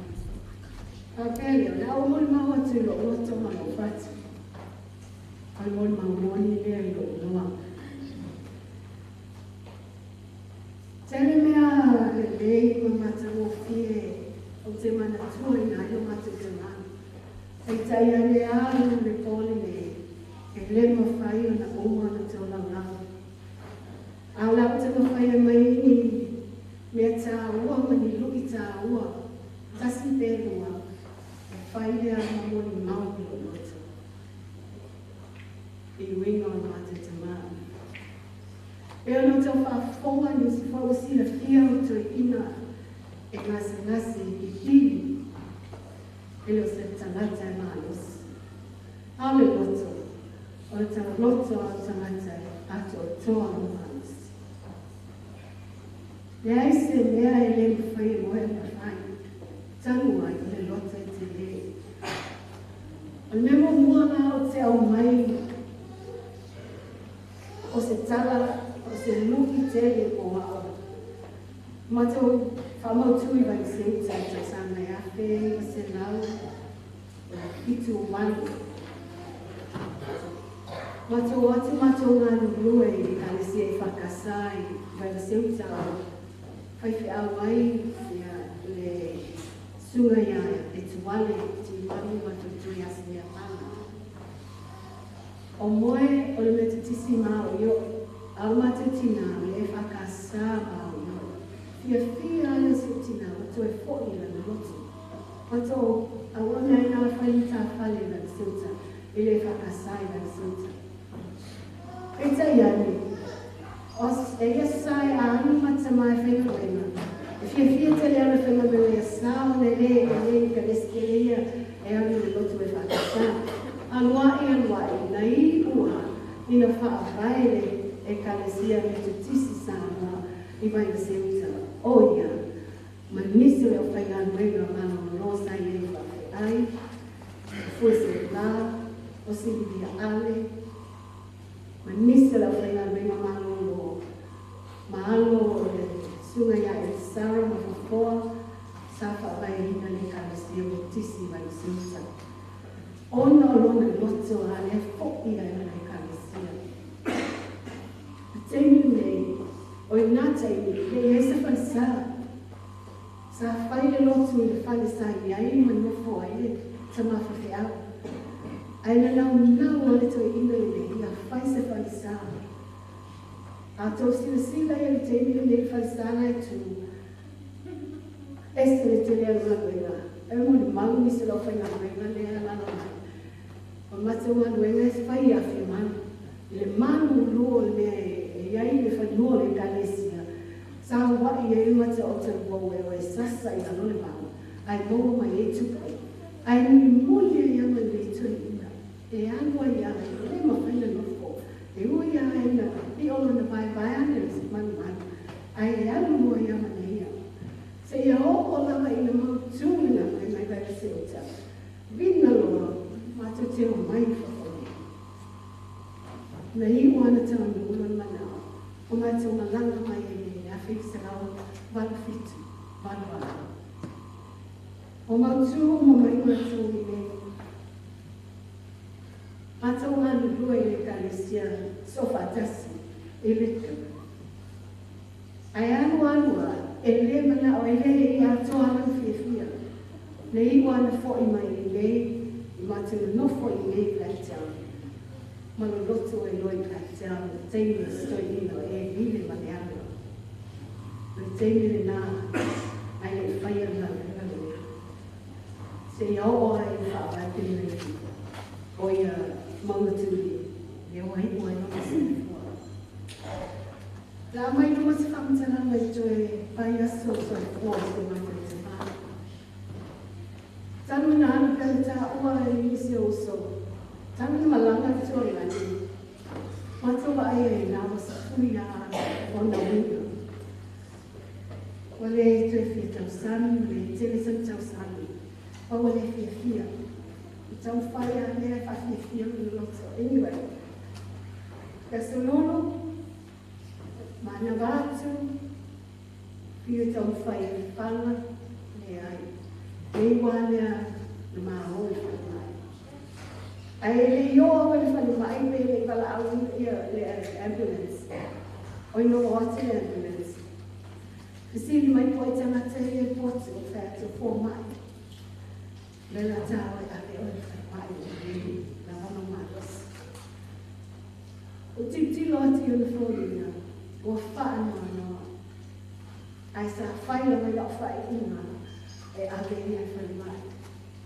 Faapea lea, o le a ou molimau atu i lou loto ma lou fatu. O le molimau moni lea i lou iloa. Tele mea lelei ma matagofie ou te manatuaina ai lo matou tamā. Peitai ane lava i le po lenei, e le mafai ona uma ona tolaulau. A o le a ou taumafai e aumai ni mea taua ma ni lu'i taua, tasi pe lua, e fai lea ma molimau i lou loto i uiga o le matou tamā. E ono tau faafofoga nisi foi ua silafia o toeaiina e gasegase i pipili, e le o se tagata e malosi. A o le loto, o le tauloto a o tagata e atoatoa ma malosi. Leai se mea e le mafai e moe ona fai, talu ai o le loto e tele. O le mea muamua la ou te aumai o se tala, o se lu'i tele o a'o matou faamautu i Vaiseuta i tausaga e 1978. Matou o atu matou galulue i le Ekalesia i Fakasa i Vaivaseuta o faifeau ai ia le susuga ia Etuale Tiumalu matou toe Asineapala. O moe o le Metotisi maoio'i, a o matou tinā o le EFKS maoio'i. Fiafia ai o si ou tinā ua toe fo'i i lana loto. Matou auauna ai na fai matafale i Vaivaseuta I le EFKS i Vaiseuta. Peitai ane, e ia sa e alu ma tamā e faigaluega. E fiafia tele alu e faigaluega i Asā ona e le e le i ekalesi tele ia e alu i le lotu EFKS. Alu aʻe alu aʻe, na iʻu a ina faavae le Ekalesia Metotisi Samoa i Vaiseuta, o ia ma nisi o le aufaigaluega malolo sa i ai faafeai, o Fueseula, o Silivia Ale, ma nisi o le aufaigaluega malolo ma alo o le susuga ia Elisara ma Fofoa sa faavaeina le Ekalesia Metotisi i Vaiseuta. Ona o lona loto a lea foʻi ai lana Ekalesia. Le taimi lenei, o i nā taimi, e i ai se falesa. Sa fai le lotu i le fale sa i ai ma nofo ai le tama faifeau. Ae na naunau a le toeaina lenei ia fai se falesa. A tou silasila ia le taimi lenei le falesa la e tu, ese le tele o le galuega. E molimau nisi o le aufaigaluega lea e alaala mai. O le matou galuega e fai ia Fiamanu. I le malulu o le mea e i ai le fanua o le Ekalesia, sa auaʻi ai le mataota ua e o e sasa i lalo le vao, ae maua mai ai tupe. Ae mulimuli ai lava lenei toeaina e alu ai lava, e le mafai ona nofo. E ui lava ina pio lona vaevae ane le malumalu, ae e alu loa ia ma ia. Seia oo lava ina mautū le galuega i Vaileseuta, vina loa matou te omai i fafo nei. Na iu ana taunuu lona manao, o matou malaga mai ai nei i le 1987, valu ae. Ua mautū uma mai matou i le matou galulue i le Ekalesia Soofaatasi i Lytton. Ae alu alu a, e le manao e le i atoa lana fiafia. Na iu ana foʻi mai inei, i matou nonofo i inei i Blacktown, ma loloto ai loa i Blacktown i le taimi o se toeaina o Emile ma Leaga. O le taimi lenā ae le i faia le galuega lenei. Seia oo ai i le faavae penei o ia Maungatūlī, lea ua iu ai lona soifua. La mai luma se faamatalaga i toe vaiaso o soifua o si o matou tamā. Talu ina alu pea le taua e nisi o uso, talu ina malaga le tualani, matou vaai ai ina ua sefulu ia ona uiga. Ua le toe fia tausami, ua le tele sana tausami, a ua le fiafia. E taumafai lava lea e faafiafia lona loto. Anyway, le Aso Lolo, manava atu, fiu e taumafai e fala, leai. Nei wā lea na māo i falemai. Ae le i oo au i le falemai pe le i valaauina ia le ambulance. Oi na oo atu le ambulance. Fesili mai po ai tagata ia i potu o fai atu o fomai. Le la tāua e ave oe i le falemai ua le lava lou malosi. Ua tilotilo atu i ona foliga, ua faanoanoa. Ae sa fai lava i lau faaiuga e ave ia i falemai.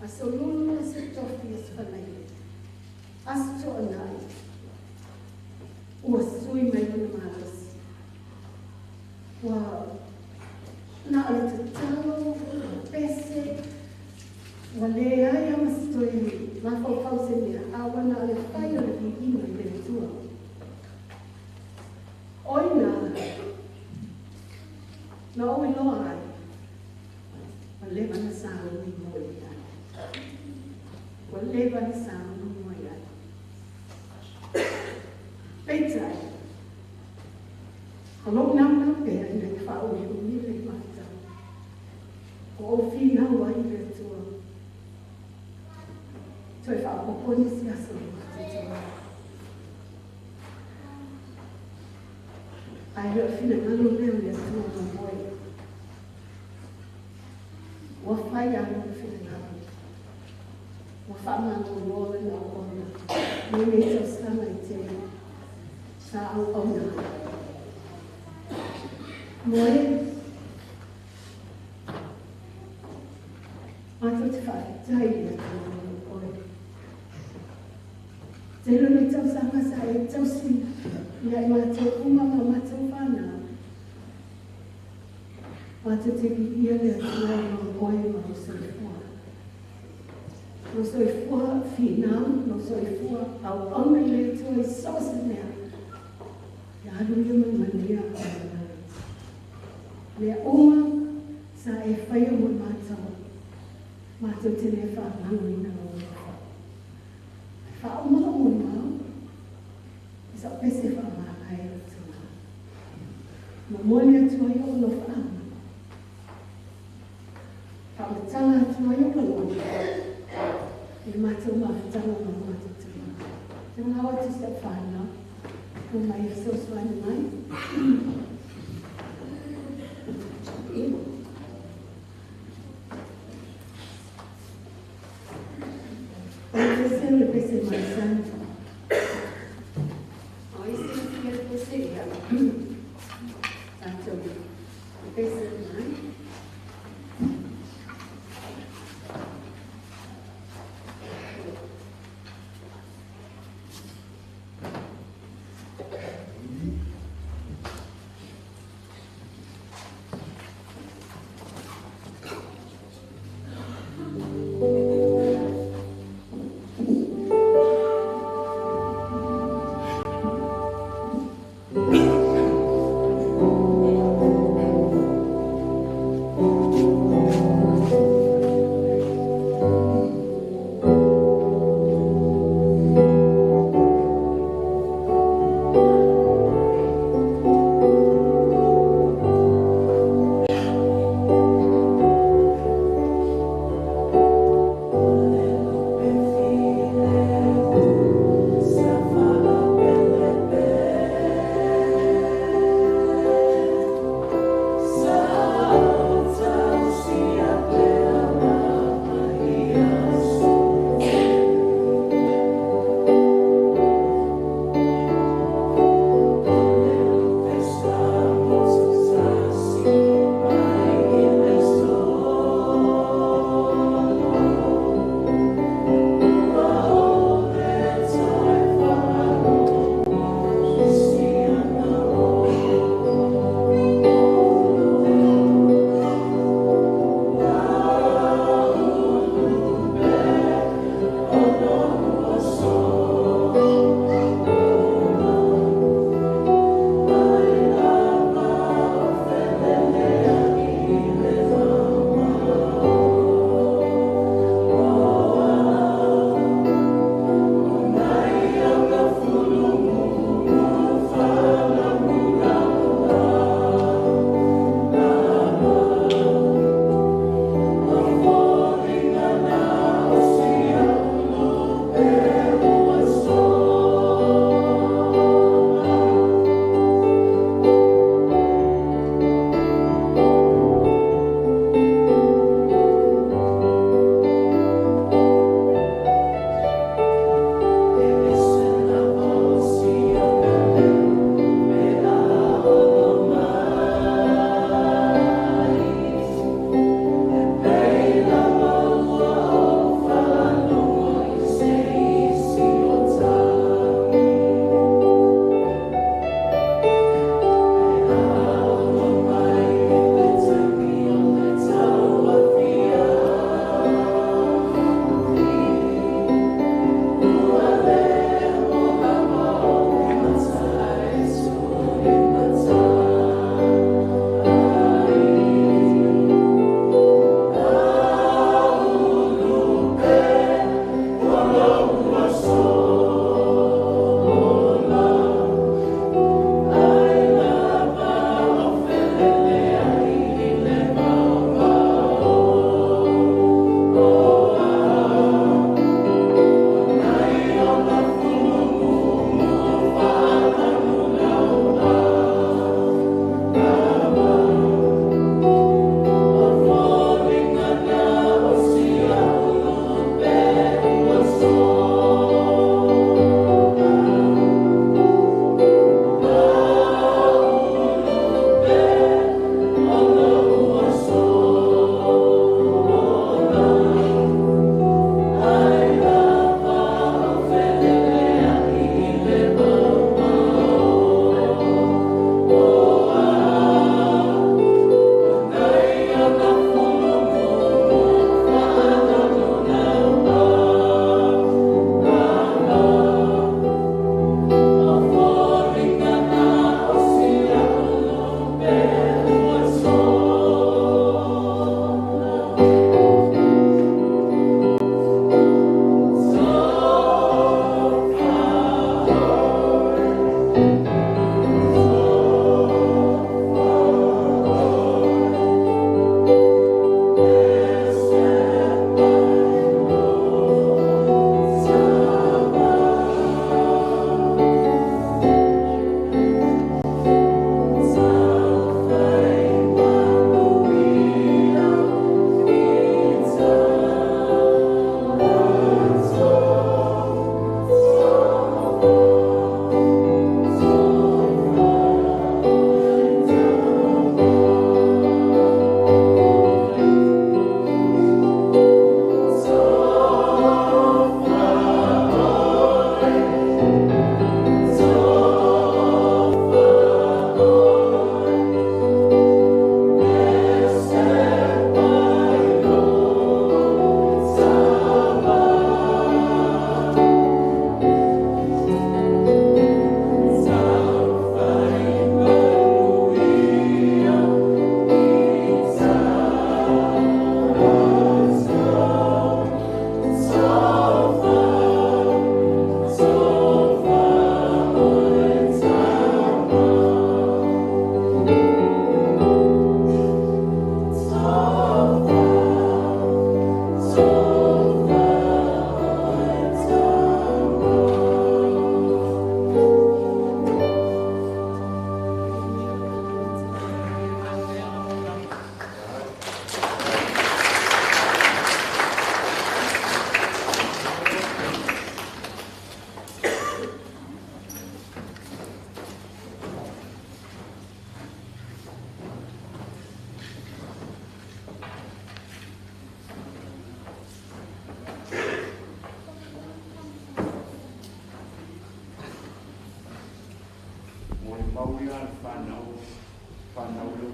Aso Lulu, Aso Tofi, Aso Faraile, Aso Toonai, ua sui mai lona malosi. Ua na o le tatalo, pese, ua leai lava ma se toe mafaufau se mea, a ua na o le fai o le viiga i le Atua. O ina na ou iloa ai, ua leva ona sauni mo i ai. Ua leva ona sauni mo i ai. Peitai, o lou naunau pea ina ia faaumiumi le matau. O ou finau ai i le Atua. Toe faaopoopo nisi aso o le matou tamā. Ae le o le finagalo lea o le Atua mo oe. Ua fai lava lona finagalo. Ua faamalolo lana auauna i lenei tausaga e tele sa auauna ai. Moe, matou te faafetai i le Atua mo oe. Tele nei tausaga sa e tausi ia i matou uma ma matou fanau. Matou te viia le Atua ma oe ma lou soifua. Lou soifua finau, lou soifua auauna i le Atua i so o se mea. Ia alu ia ma le manuia. Mea uma sa e faia mo i matou, matou te le faagaloina lou alofa. Ae faauma lou molimau, i sau pese faamavae i lou tama. Momoli atu ai ou alofaaga. Faamatala atu ai ou lagona i le matou mafutaga ma le matou tama. Te manao atu si au fanau, o mai e fesoasoani mai. O le pese o le pese masani. O ai silafia le pese ia? Tatou pese mai.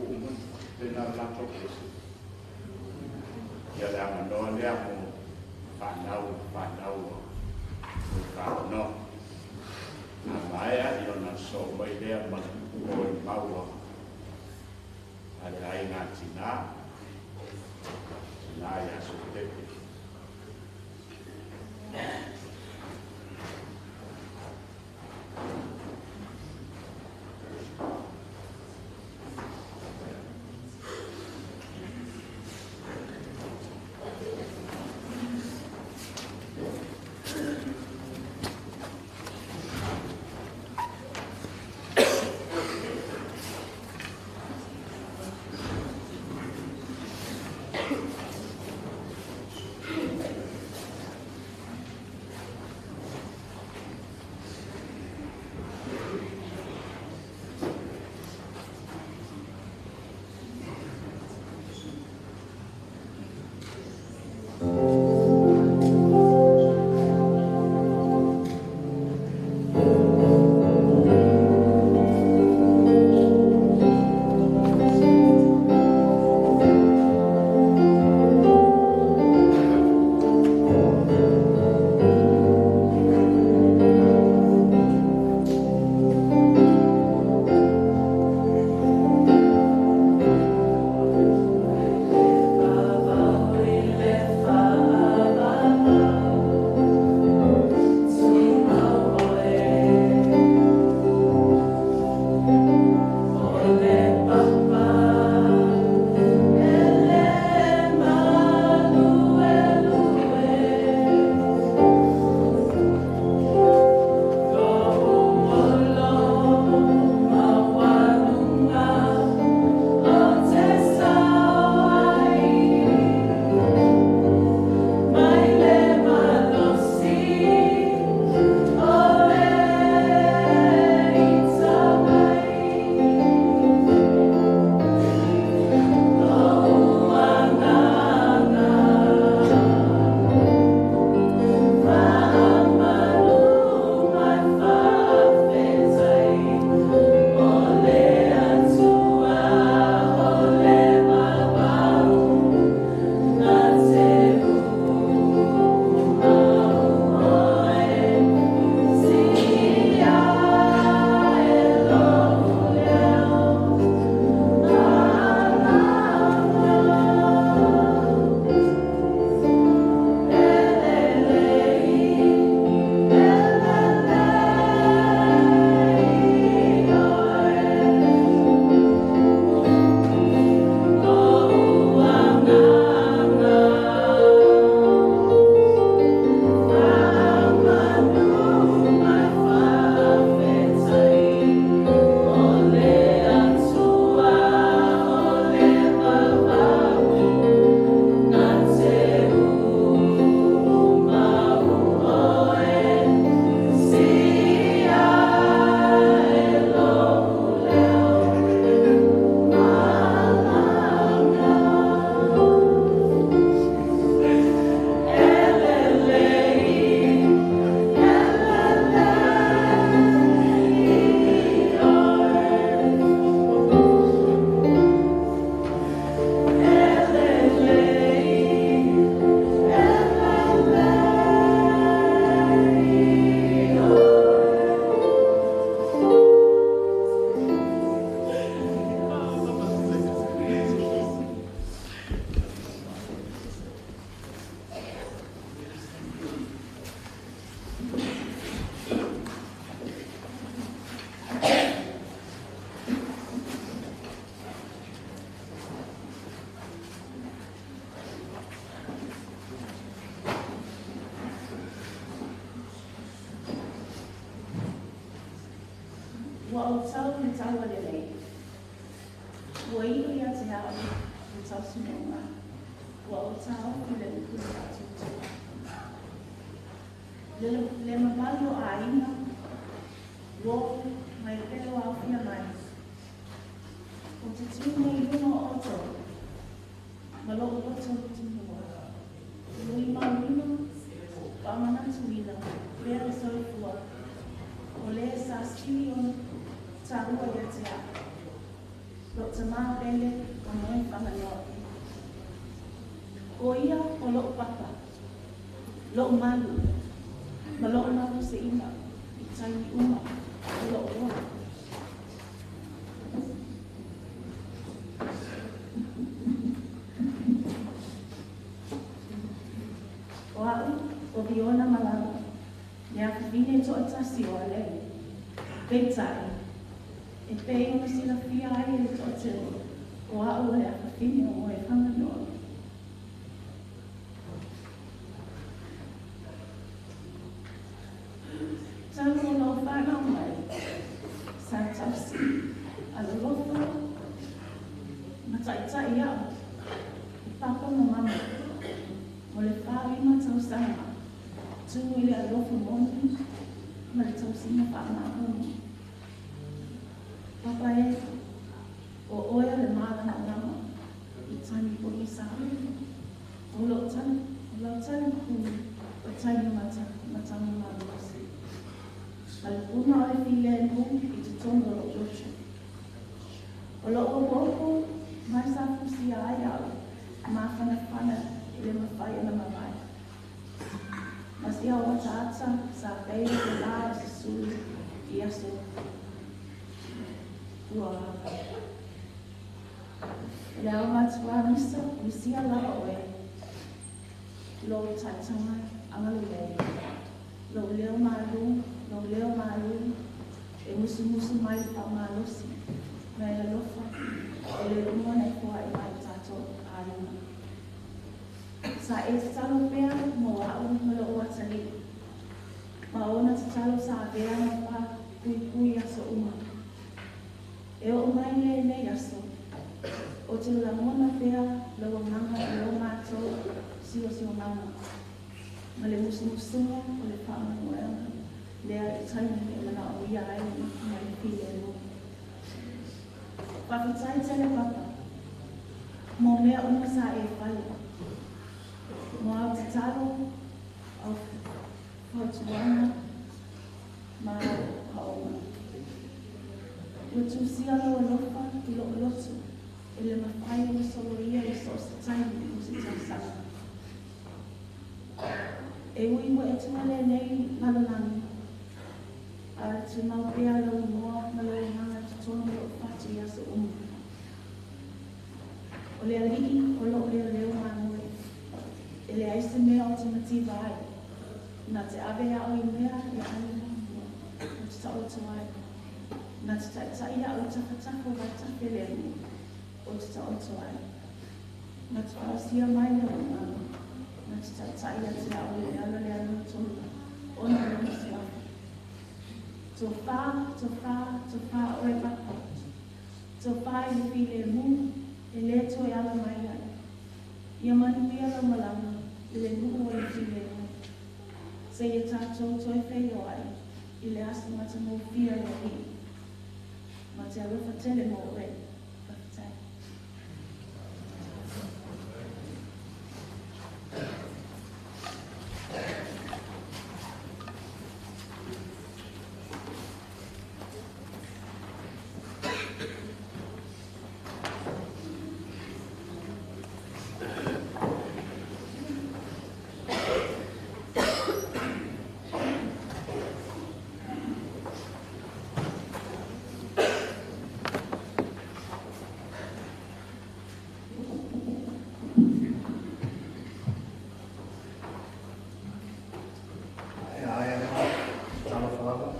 puu mai lena latou pese. Ia le avanoa lea mo fanau fanau o fa'anoa. A maea i ona soo mai lea ma le molimau a le aiga tinā tinā iā Sopepe. Ua ou tau i le taualelei. Ua iu ia te au le tausinoga. Ua ou taofi le upu le faatuatua. Le, le mamalu o aiga, uo mai pele o aofia mai. Ou te tu nei i luga o outou, ma lou loto mutumua. E molimauina, faamanatuina pea le soifua o le sa sili ona taua ia te au. Lou tamā pele o Moefaganoa. O ia o lo'o papa, lo'o malu, ma lo'o malosi'ina i taimi uma o lo'o ola. O a'u o Viona Malama, le afafine to'atasi o Alei. Peitai, e pei ona silafia ai e le to'atele, o a'u o le afafine o Moefaganoa. Talu ona ou fanau mai, sa tausi, alolofa, ma ta'ita'i a'u, e papa ma mama, mo le 45 tausaga, tu i le alofa moni ma le tausiga fa'amaoni. Papa e, o oe o le malamalama i taimi pogisa. O lo'o tali, o lau tali o taimi matagi malosi. Ma le puna o le filemu i totonu o lo'o loto. O lo'o opoopo mai sa fusia ai a'u mafanafana i le mafai ona mavae. Ma si ao ataata sa pei o le lā o se sulu i aso ua ava. O le ao matuā misa, misia lava oe, lou taitaga agalelei, lou leo malū, lou leo malū, e musumusu mai le fa'amalosi, ma e alofa, e le uma ona e foa'i mai i tatou aiga. Sa e tatalo pea mo a'u ma lo'u atalii, ma ona tatalo sa avea ma papuipui aso uma. E o'o mai lenei aso, o te lagona pea lau agaga i lo matou siosiomaga, ma le musumusuga o le fa'amanuiaga lea i taimi e mana'omia ai le mapu ma le filemu. Fa'afetai tele papa, mo mea uma sa e faia, mo au tatalo, au fautuaga, ma au aoga. Ua tusia lau alofa i lo'o loto, e le mafai ona soloia i so o se taimi o se tausaga. E ui ua e tua lenei lalolagi, a e tumau pea lau igoa ma lau agaga i totonu o lo'o fatu i aso uma. O le Ali'i o lo'o leoleo mamoe, e leai se mea o te mativa ai, na te ave a'u i mea e ali muamua o te ta'oto ai, na te ta'ita'i a'u i tafatafa o vaitafe le atunuu o te ta'oto ai, na te fa'aosia mai lau agaga, na te ta'ita'i ia te a'u i le ala le amiotonu ona o lona suafa. Tofā, tofā, tofā oe papa. Tofā i le filemu e lē toe ala mai ai. Ia manuia lau malaga i le nu'u o le filemu. Seia tatou toe feioa'i i le aso matagofie o le Alii. Ma te alofa tele mo oe. Fa'afetai. I am Talofa lava.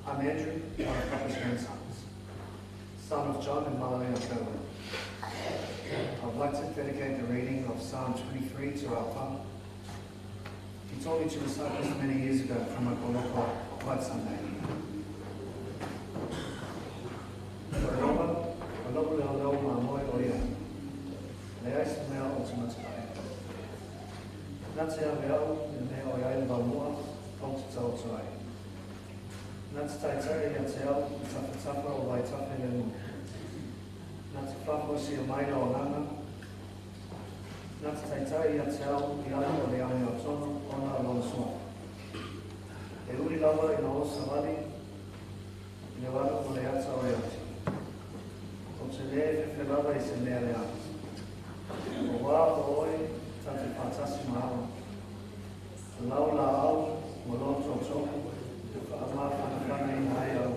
I'm Andrew, one of Papa's grandsons, son of John and Malalena Kerwin. I'd like to dedicate the reading of Psalm 23 to our Papa. He taught me to recite this many years ago from a koloko White Sunday. O Roma, o lo'u leoleo mamoe o ia. Leai se mea o te mativae. Na te ave a'u i le mea o ai le vaomoa ou te taoto ai. Na te ta'ita'i ia te au i tafatafa o vaitafe le nuu. Na te fa'afosia mai lau agaga. Na te ta'ita'i ia te au i ala o le amiotonu ona o lona suafa. E uli lava ina ou savali i le vala o le ata o le ati. Ou te le fefelaga i se mea lea. O wā o oe, ta te whātasi maau. Lau la au, ma lo toto, te whaamawhanawhana i mai au.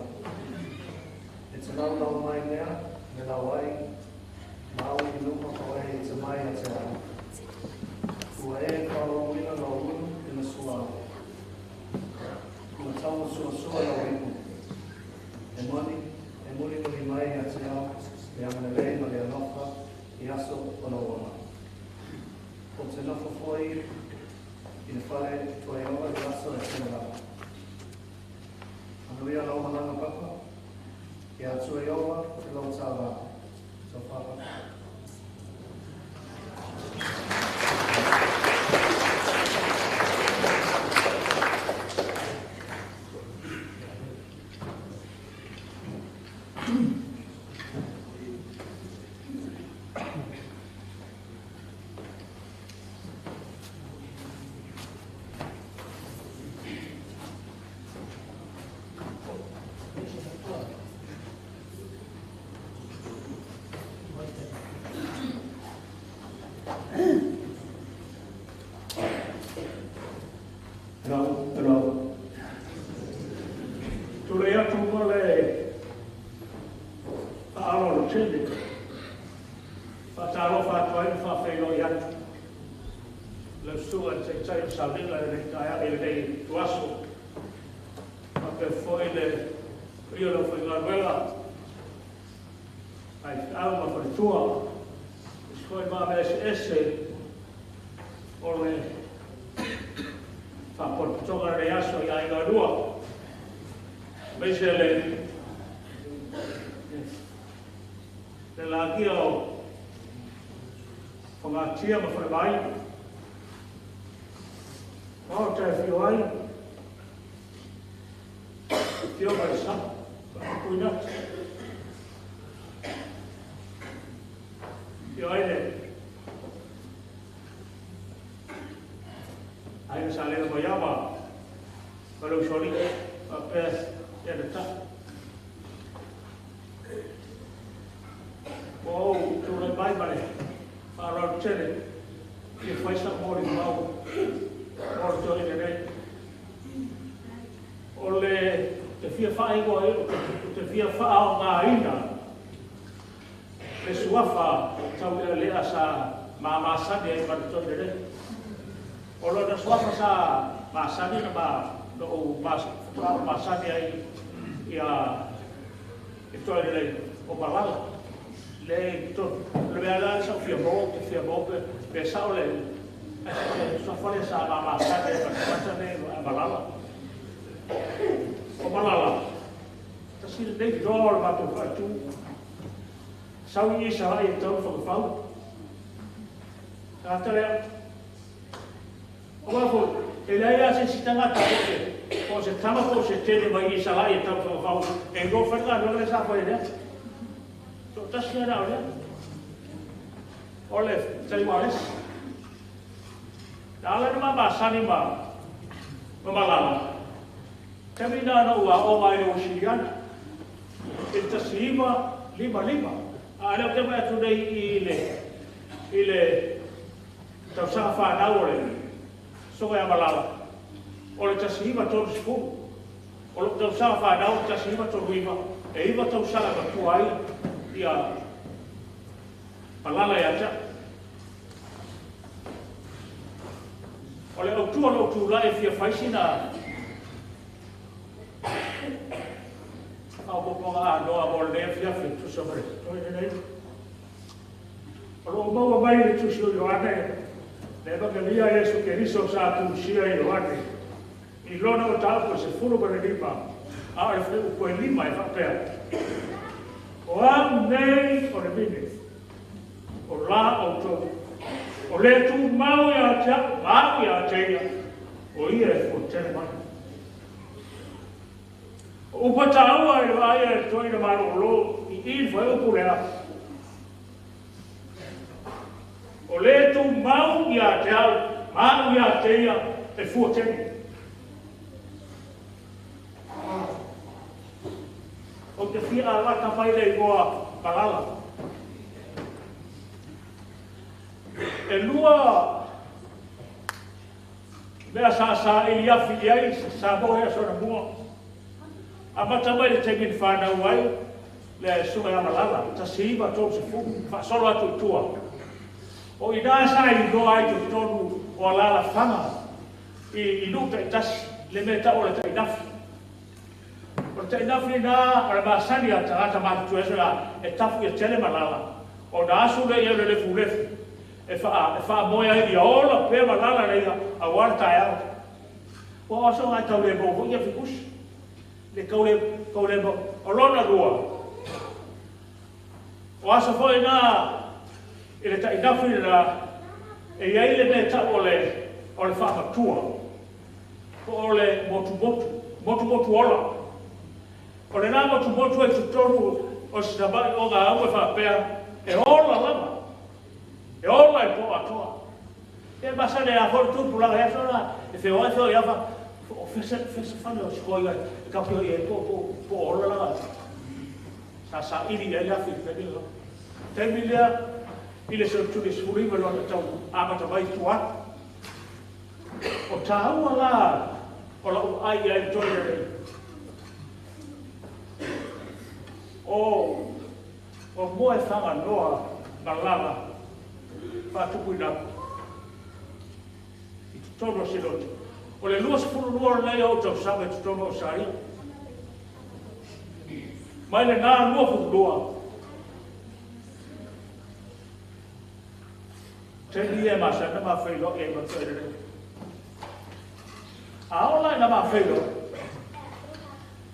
E te lau lau mai mea, me lau ai, mau i luma o e i te mai a te au. Ua e whaauina lau unu i le suau. Ua tau sua sua lau ipu. E moni, e muli muli mai a te au, le angalei ma le alofa, i aso o lau ola. O te nofo foi i le fale tuaioga i aso e tele lava. Anuia lau malanga papa, ia tuaioga te lau tāvā. Tau papa. Tia ma whare mai. O te whio ai. Whio mai sa. Whakapuina. Whio ai le. Ai na sa lena mai ama. Walau soli. Wapea te na ta. O tūrai mai mare. Wharau tele. Ia whaisa mōri mau. Mōri tō ine nei. O le te fia whaingoa e, te fia whaao ngā ina. Le suafa tau ea lea sa māmasani ai mara tō ine nei. O lona suafa sa māsani na mā no o māsani ai ia e tō ine nei o malala. Le to le mea la sa fia mō, te fia mō pe sa o le sa fale sa māmasani ai mara nei malala. O malala. Ta sila nei toa o le mātou whaatu. Sau i sa lai e tau whakawhau. Tāta lea. O wafo, e lei a se sitangata o se tama po se tene mai i sa lai e tau whakawhau. E ngō wharinga no le sa whae lea. So tasi ana o lea. O le taiwales. Na ala na masani ma malala. Kami na no ua o mai o Siriana. E tasiva lima lima. A leo te mai atu nei i le tausaga whanau o le soga ia malala. O le tasiva tolu sifuru. O le tausaga whanau o tasiva tolu iwa. E iwa tausaga matua ai ia malala ia tia. O le autua lo tūla e fia whaisina au poponga a noa mo le fia fia tusa mare. Toi nei. O lo maua mai le tusi o Ioane, le Evangelia Iesu Keriso sa tusia Ioane. I lona o tau se fulu ma le lima, a o le fulu koe lima e whapea. O au nei o le mine, o la o tō, o le tū mau ia te au, mau ia te ia, o ia e fuatele mai. O upa tāua e vaia e toi na marolo i i whai upu lea. O le tū mau ia te au, mau ia te ia, e fuatele. O te fia alata mai le igoa malala. E lua mea sa sa ili afi i ai sa mo e aso na mua. A mata mai le taimi na whanau ai, le suga ia malala, ta siva tō se fu, whaasolo atu i tua. O ina sa i noa ai te tonu o alala whanga i nuta i tasi, le mea tau o le tainafi. O le tainafi nā, o le masani a tagata matutu eso la, e tafu ia tele malala. O nā asu le ia le lefu lefu, e wha moe ai ia ola pe malala le ia a wara tae au. Ua oso ngai tau le mou ia fikusi. Le kau le mou, o lona lua. O aso foi nā, i le tainafi nā, e iai le mea tau o le whaamatua. Po o le motu motu, motu ola. O le nā motu motu e tutonu o sitabai o ngā au e whaapea, e ola lava. E ola e po atoa. E masane a hori tūpu langa e aso nā, e whio ai whio i awha, o fese whane o sikoa i e kapio i e po ola langa. Sa sa ili e le awhi i peni o. Taimi lea, i le selu sefuluiva lona tau amata mai tua. O tāua la, o lau ai ai le toi lelei. O moe whanganoa malala whaatupu i naku. I totonu o Sinoti. O le 22 nei o tausaga i totonu o Saria. Mai le nā 22. Te e masana ma whailo e matua e rere. A ola ina ma whailo,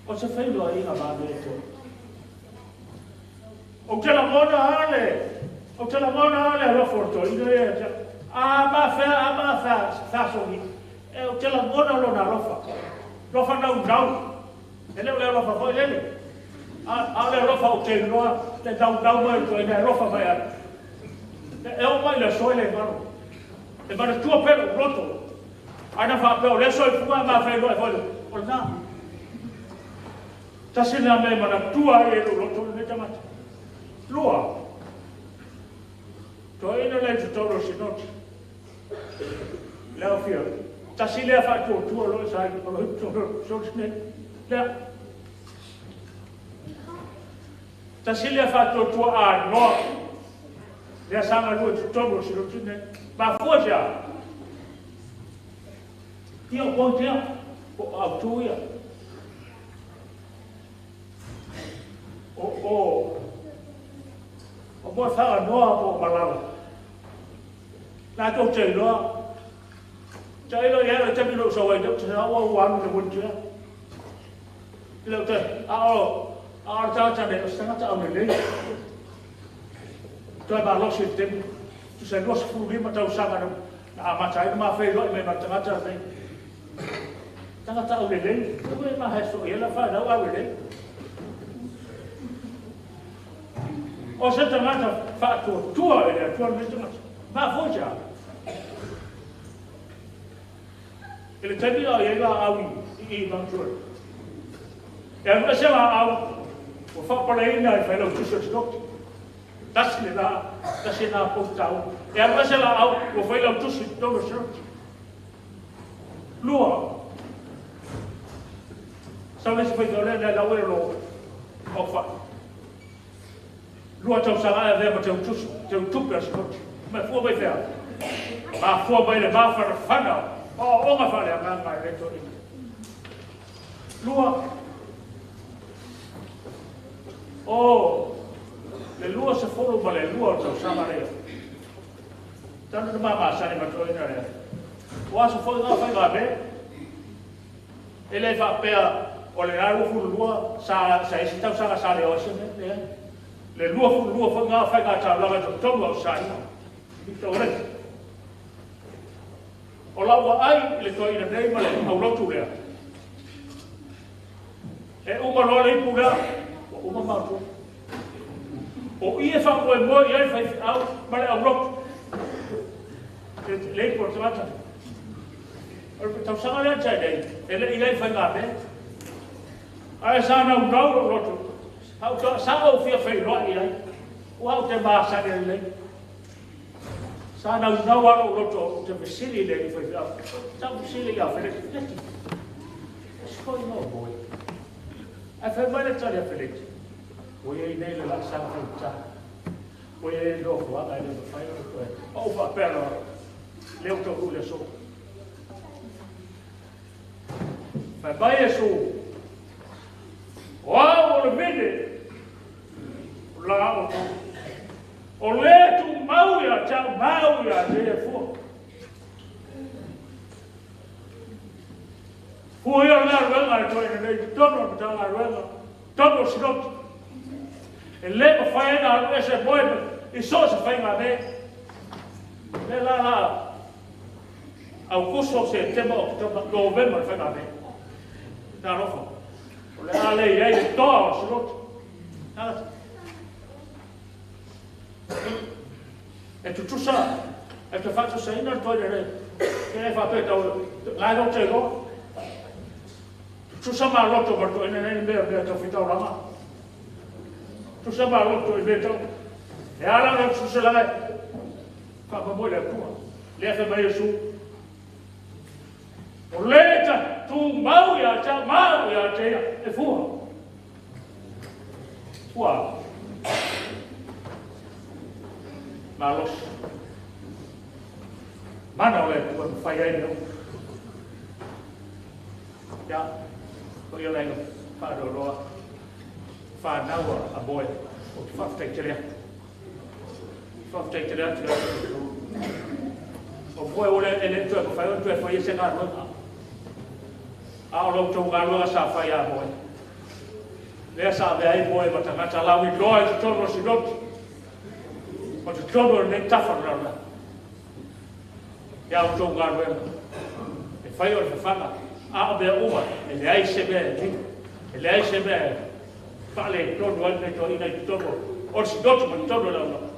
o se whailo ai ngā mā mea tō. O te langona ale, o te langona ale alofa o tō, ina e, a ma whea, whaasongi, e o te langona lona alofa. Lofa nau nau, e leo le alofa foi lele. A le alofa o te noa, te nau nau mai tō, ina alofa mai atu. E o mai le soe le mano. E mana tua pelo roto. Aina whaapea o le soe funga ma whaeloa e whaelo. O le nā. Tasi nā me mana tua e lo roto le tamata. Lua. Toa ina le tutoro sinoti. Leo fia. Tasi lea whaatua tua loe sai. O lo hipu toro sinoti. Lea. Tasi lea whaatua tua a noa. Lea sanga lua tutoro o sinoti nei. Ma fua sia. Ia o kong tia. O au tu ia. O moe whanga noa po malala. Nā tō te iloa. Te iloa ia le temi lo sawai te te aua ua anu le wun tia. I leo te a o tāta nei o sangata au le lei. Toi ma losi te temi. Tu se 25 tausaga na amata ai ma whailoa i me ma tangata nei. Tangata au le lei. Koe ma heso i ela whanau au le lei. O se tangata whaatua tua e le atua le tangata. Ma fua E le taimi au i la au i mantua. E anu ese la au, o whaapaleina i whailau tusa te dokti. Tasi le la, tasi nā pou tau. E anu ese la au, o whailau tusa te dokti. Lua. Sau le se whaitau le le lau e lo au whai. Lua tau sanga e vea ma te utusu, te utupe a sinoti. Mai fua mai whea. Ma fua mai le mawhana whanau. O onga whale a ngā ngai reto i. Lua. O, le lua se folu ma le lua o tau sanga rea. Tanu na mama sani matua ina rea. O aso foi ngā whai ngā me. E le whaapea o le rā lua lua sa isi tau sanga sa le oise me. Le lua fulu lua foi ngā whai ngā tau langa tau tonga o sa ina. I tau rei. O lau ai i le toa ina nei ma le aulotu lea. E uma loa le ipu lea, o uma mātua. O ia whamoe moe i ai whai au ma le aulotu. Le ipu o te mata. O le tausaga lea tai nei, e le i ai whai ngā mea. Ae sa nau nau o lotu. Sa au fia whai loa i ai. O au te maasani le lei. Sa naunau lava lou loto ou te fesili i le alii faifeau. Sa ou fesili ia Feleti, Feleti, what's going on, boy? Ae fai mai le tali a Feleti, ua i ai nei le laasaga faigata. Ua i ai le nofoaga e le mafai ona toe. Ma ou faapea loa, lea ua taunuu le aso. Fai mai Iesu, o au o le vine, o la outou. O lē tumau ia te au mau ia te ia fua. Fua ia o le galuega a le toeaina nei i totonu o le Matagaluega, totonu o Sinoti. E lē mafai ai ona alu ese moe i so o se faigamea. Lea la la Aukuso, Setema, Oketopa, Novema le faigamea. Talofa. O le a le i ai le toa o Sinoti. Tagata. E tutusa, e te faatusaina le toeaina nei. E le faapea tau, la e te iloa. Tutusa maloto ma le toeaina nei le mea mea tau fitaulaga. Tutusa maloto i mea tau. E ala ona tutusa laga e faamoemoe i le Atua. Lea fai mai Iesu. O le ta tumau ia te au, mau ia te ia, e fua. Fua. Malosi. Mana o le Atua e mafai ai mea uma. Ia, o ia laina whaaroroa, whānau a moe, o te whaafetai tele atu. Whaafetai tele atu ia atu. O moe o le e le toe mawhai o toe whai e se galuega. A o lau tau galuega sa whai a moe. Lea sa avea ai moe ma tagata lau i loa i totonu o Sinoti. O totonu o lenei tafa o le lalolagi. Ia outou galuega, e fai o le fafaga, a o mea uma, e leai se mea e lilo, e leai se mea e faaletonu ai lenei toeaina i totonu o le Sinoti ma totonu o le lalolagi.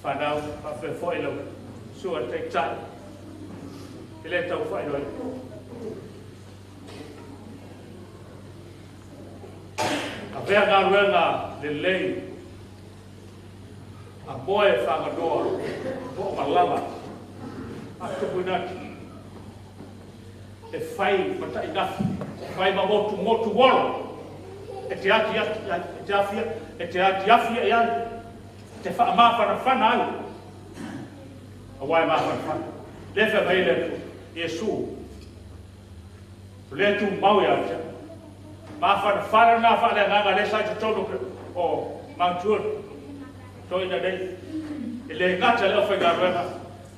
Fanau, faapea foi lau susuga i le Taitai, e le tau faailoaina. Avea galuega lelei a moe Fagaloa po o malala a tupuina atu e fai ma tainafi, fai ma motu motu ola e te ati ati e te afia e te ati afi ai ai te faamafanafana ai auā e mafanafana. Lea fai mai le Atua, Iesu, o lea tumau ia te au. Mafanafana lena faaleagaga lea sa i totonu o Mount Hood, toeaina nei, e le gata i le aufaigaluega,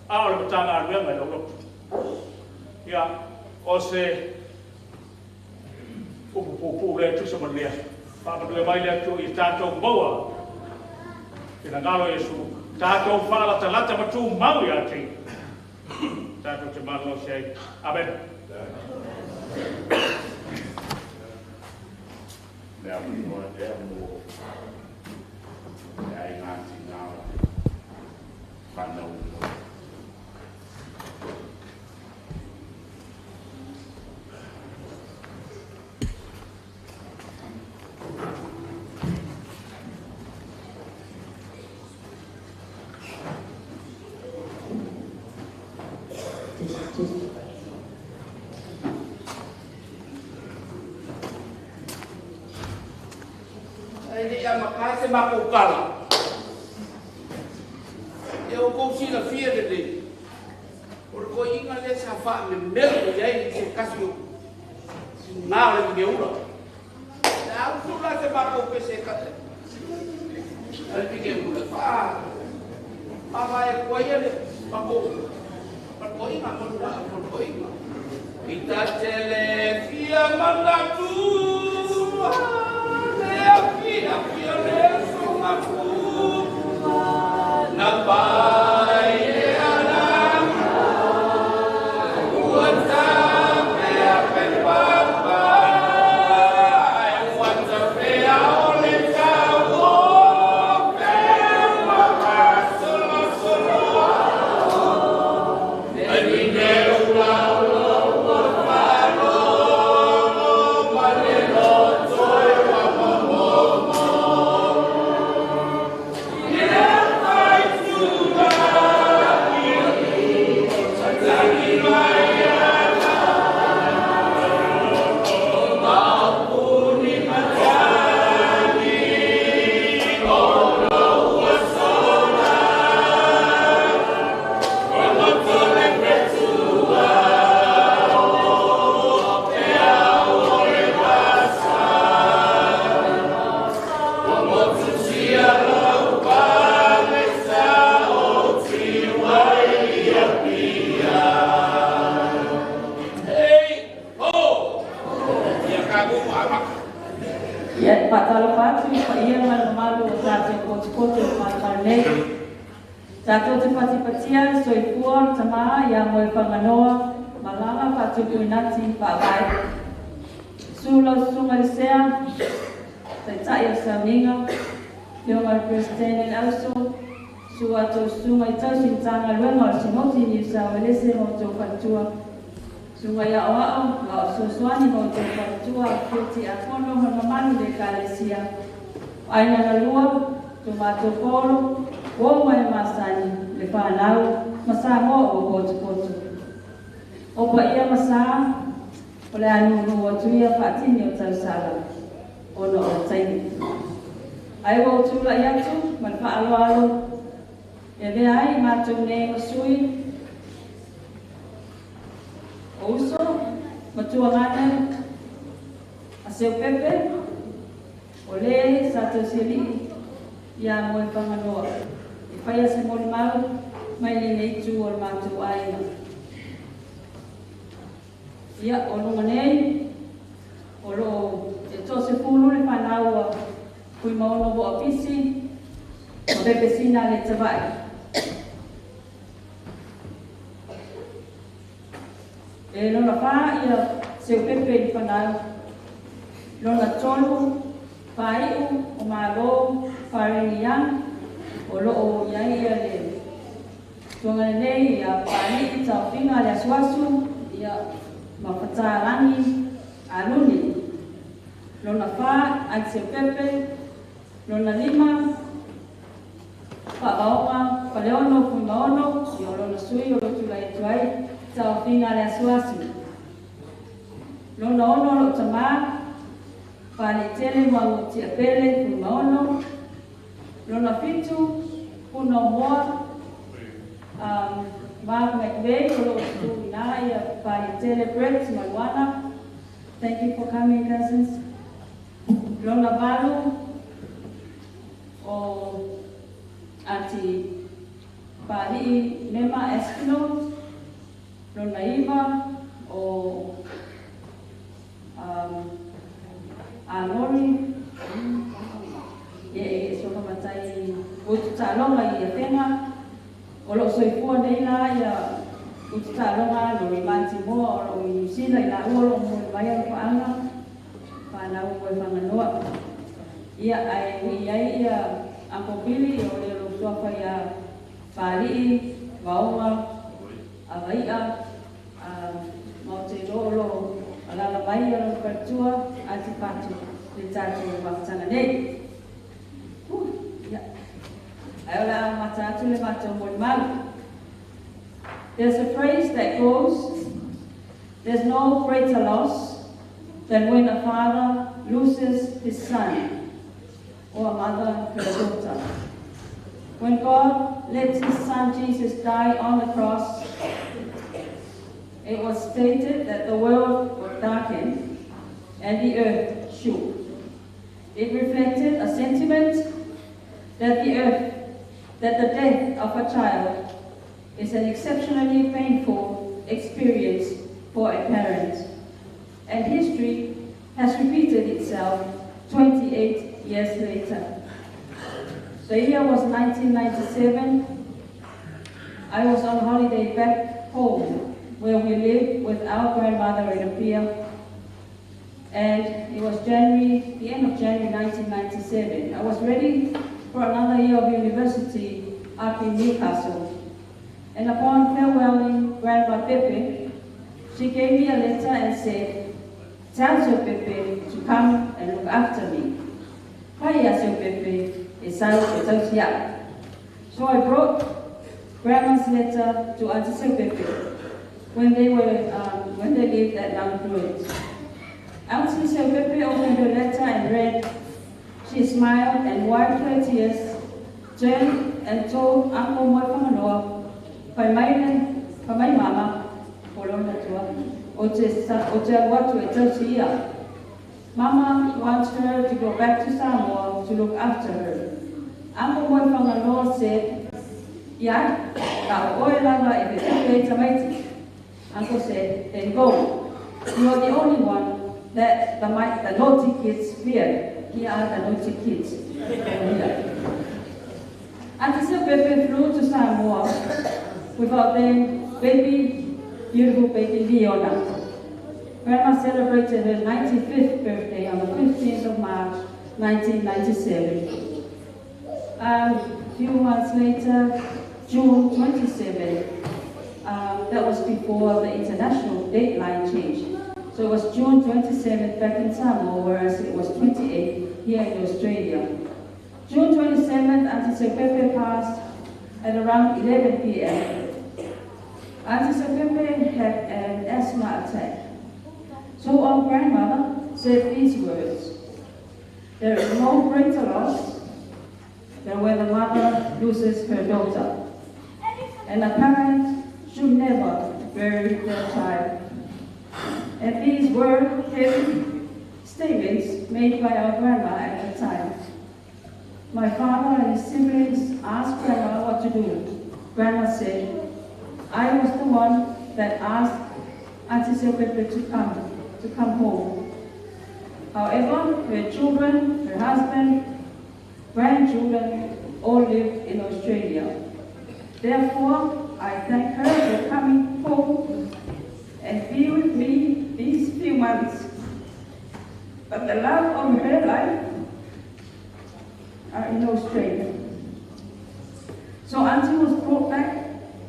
a o le Matagaluega i lau loto. Ia, o se upu puupuu lea e tusa ma lenei aso. Faamanuia mai le Atua ia tatou maua finagalo o Iesu, tatou faalatalata ma tumau ia te ia. Tatou te malolosi ai. Amene. Le avanoa lea mo le aiga tina o le whanau moe. Ae le i amata ai se matou tala, ia outou silafia lelei, o le toeaina lea sa faamemelo i ai i se tasi o tina o le Vigeula. Le a usu la se matou pese e a le Vigeula e faavae atu ai le matou toeaina, ma le toeaina. I ta te le fia manatu, le afiafi o le sogafu, na pai le alama, ua tapea pe papa, ua tapea o le tau o pe ua fasolosolo. Le vine ula ula ua faalogo mai. tātou potopoto o mātou nei. Tātou te patipatia, soifua, tamā, ia moe whanganoa, malanga whatupu inati, whaabai. Sula sunga le sea, taitai o sauninga, Pionga le President and also, sua tau sunga i tau sintanga luenga o sinoti ni sa welese mo tau whatua. Sunga ia o ao, la o sosoani mo tau whatua, peti a kono ma mamalu le kalesia. Aina na lua, tō mātou pōro, o mai masani, le whanau, masa mo o koto koto. O pa ia masa, o le anu nu o tuia whaatini o tausala, o no o taini. Ai wa o tūla i atu, ma le whaaloalo, e mea ai mātou nei masui, o uso, matua ngana, a seu pepe, o le sa tau seli, ia moe whanganoa. E whaia se mori mau, mai le nei tū o le mātou aina. Ia, o lunga nei, o lo e tō se pūlu le whanaua, kui maono bo apisi, o pepe sina le tawai. E lona wha ia seu pepe i whanau, lona tolu, whaiu, o malo, wharengi yang, o loo ia ia le tuanga nei, ia pāni, tauwhinga le asuasu, ia mawhatarangi, aluni. Lona wha, ai seu pepe, lona lima, whabaonga, whaleono, kuimaono, ia o lona sui, o lotu lai atu ai, tauwhinga le asuasu. Lona ono lo tamā, whale tele mau tia pele, kuimaono, lona fitu, puna moa, Mark McVeigh, o lo tu ina ia whale tele Brett Maluana. Thank you for coming, cousins. Lona valu, o Auntie Pāli'i Mema Eskimo, Lona Iva, o Anori, e e soka matai utu tālonga i a o lo soifua nei la ia utu tālonga no i Manti Moa o lo i New Zealand i la ua lo mo mai a whaanga, whanau mo e whanganoa. Ia ai ui ai ia Uncle Billy o le lo suafa ia Pāli'i, Vaoga, Avaia, mau te rolo alala mai ia lo whatua, ati patu le tātou whakatanga nei. Ia. Ai o la mata atu le mātou mori malu. There's a phrase that goes, there's no greater loss than when a father loses his son or a mother her daughter. When God let his son Jesus die on the cross, it was stated that the world was darkened and the earth shook. It reflected a sentiment that the death of a child is an exceptionally painful experience for a parent. And history has repeated itself 28 years later. The year was 1997. I was on holiday back home where we lived with our grandmother in Apia. And it was January, the end of January 1997. I was ready for another year of university up in Newcastle. And upon farewelling Grandma Pepe, she gave me a letter and said, "Tell Sir Pepe to come and look after me." Pai Sir Pepe is So I brought Grandma's letter to Auntie Sir Pepe when they lived at Mount Druitt. Auntie Sir Pepe opened her letter and read. She smiled and wiped her tears, turned and told Uncle Moefanganoa, Pai mai mama, o te watu e tausi ia. Mama wants her to go back to Samoa to look after her. Uncle Moefanganoa said, "Ia, ka oe lava e te tupe tamaiti." Uncle said, "Then go. You are the only one that the naughty kids fear. Here are the naughty kids." Yeah. Seopepe flew to Samoa with our then baby, beautiful baby Leona. Grandma celebrated her 95th birthday on the 15th of March, 1997. A few months later, June 27, that was before the international dateline change. So it was June 27th back in Samoa, whereas it was 28 here in Australia. June 27th, Auntie Seopepe passed at around 11 p.m. Auntie Seopepe had an asthma attack. So our grandmother said these words: "There is no greater loss than when the mother loses her daughter, and a parent should never bury their child." And these were heavy statements made by our grandma at the time. My father and his siblings asked Grandma what to do. Grandma said, "I was the one that asked Auntie Seopepe to come home. However, her children, her husband, grandchildren all lived in Australia. Therefore, I thank her for coming home and be with me these few months. But the love of her life are in Australia." So Auntie was brought back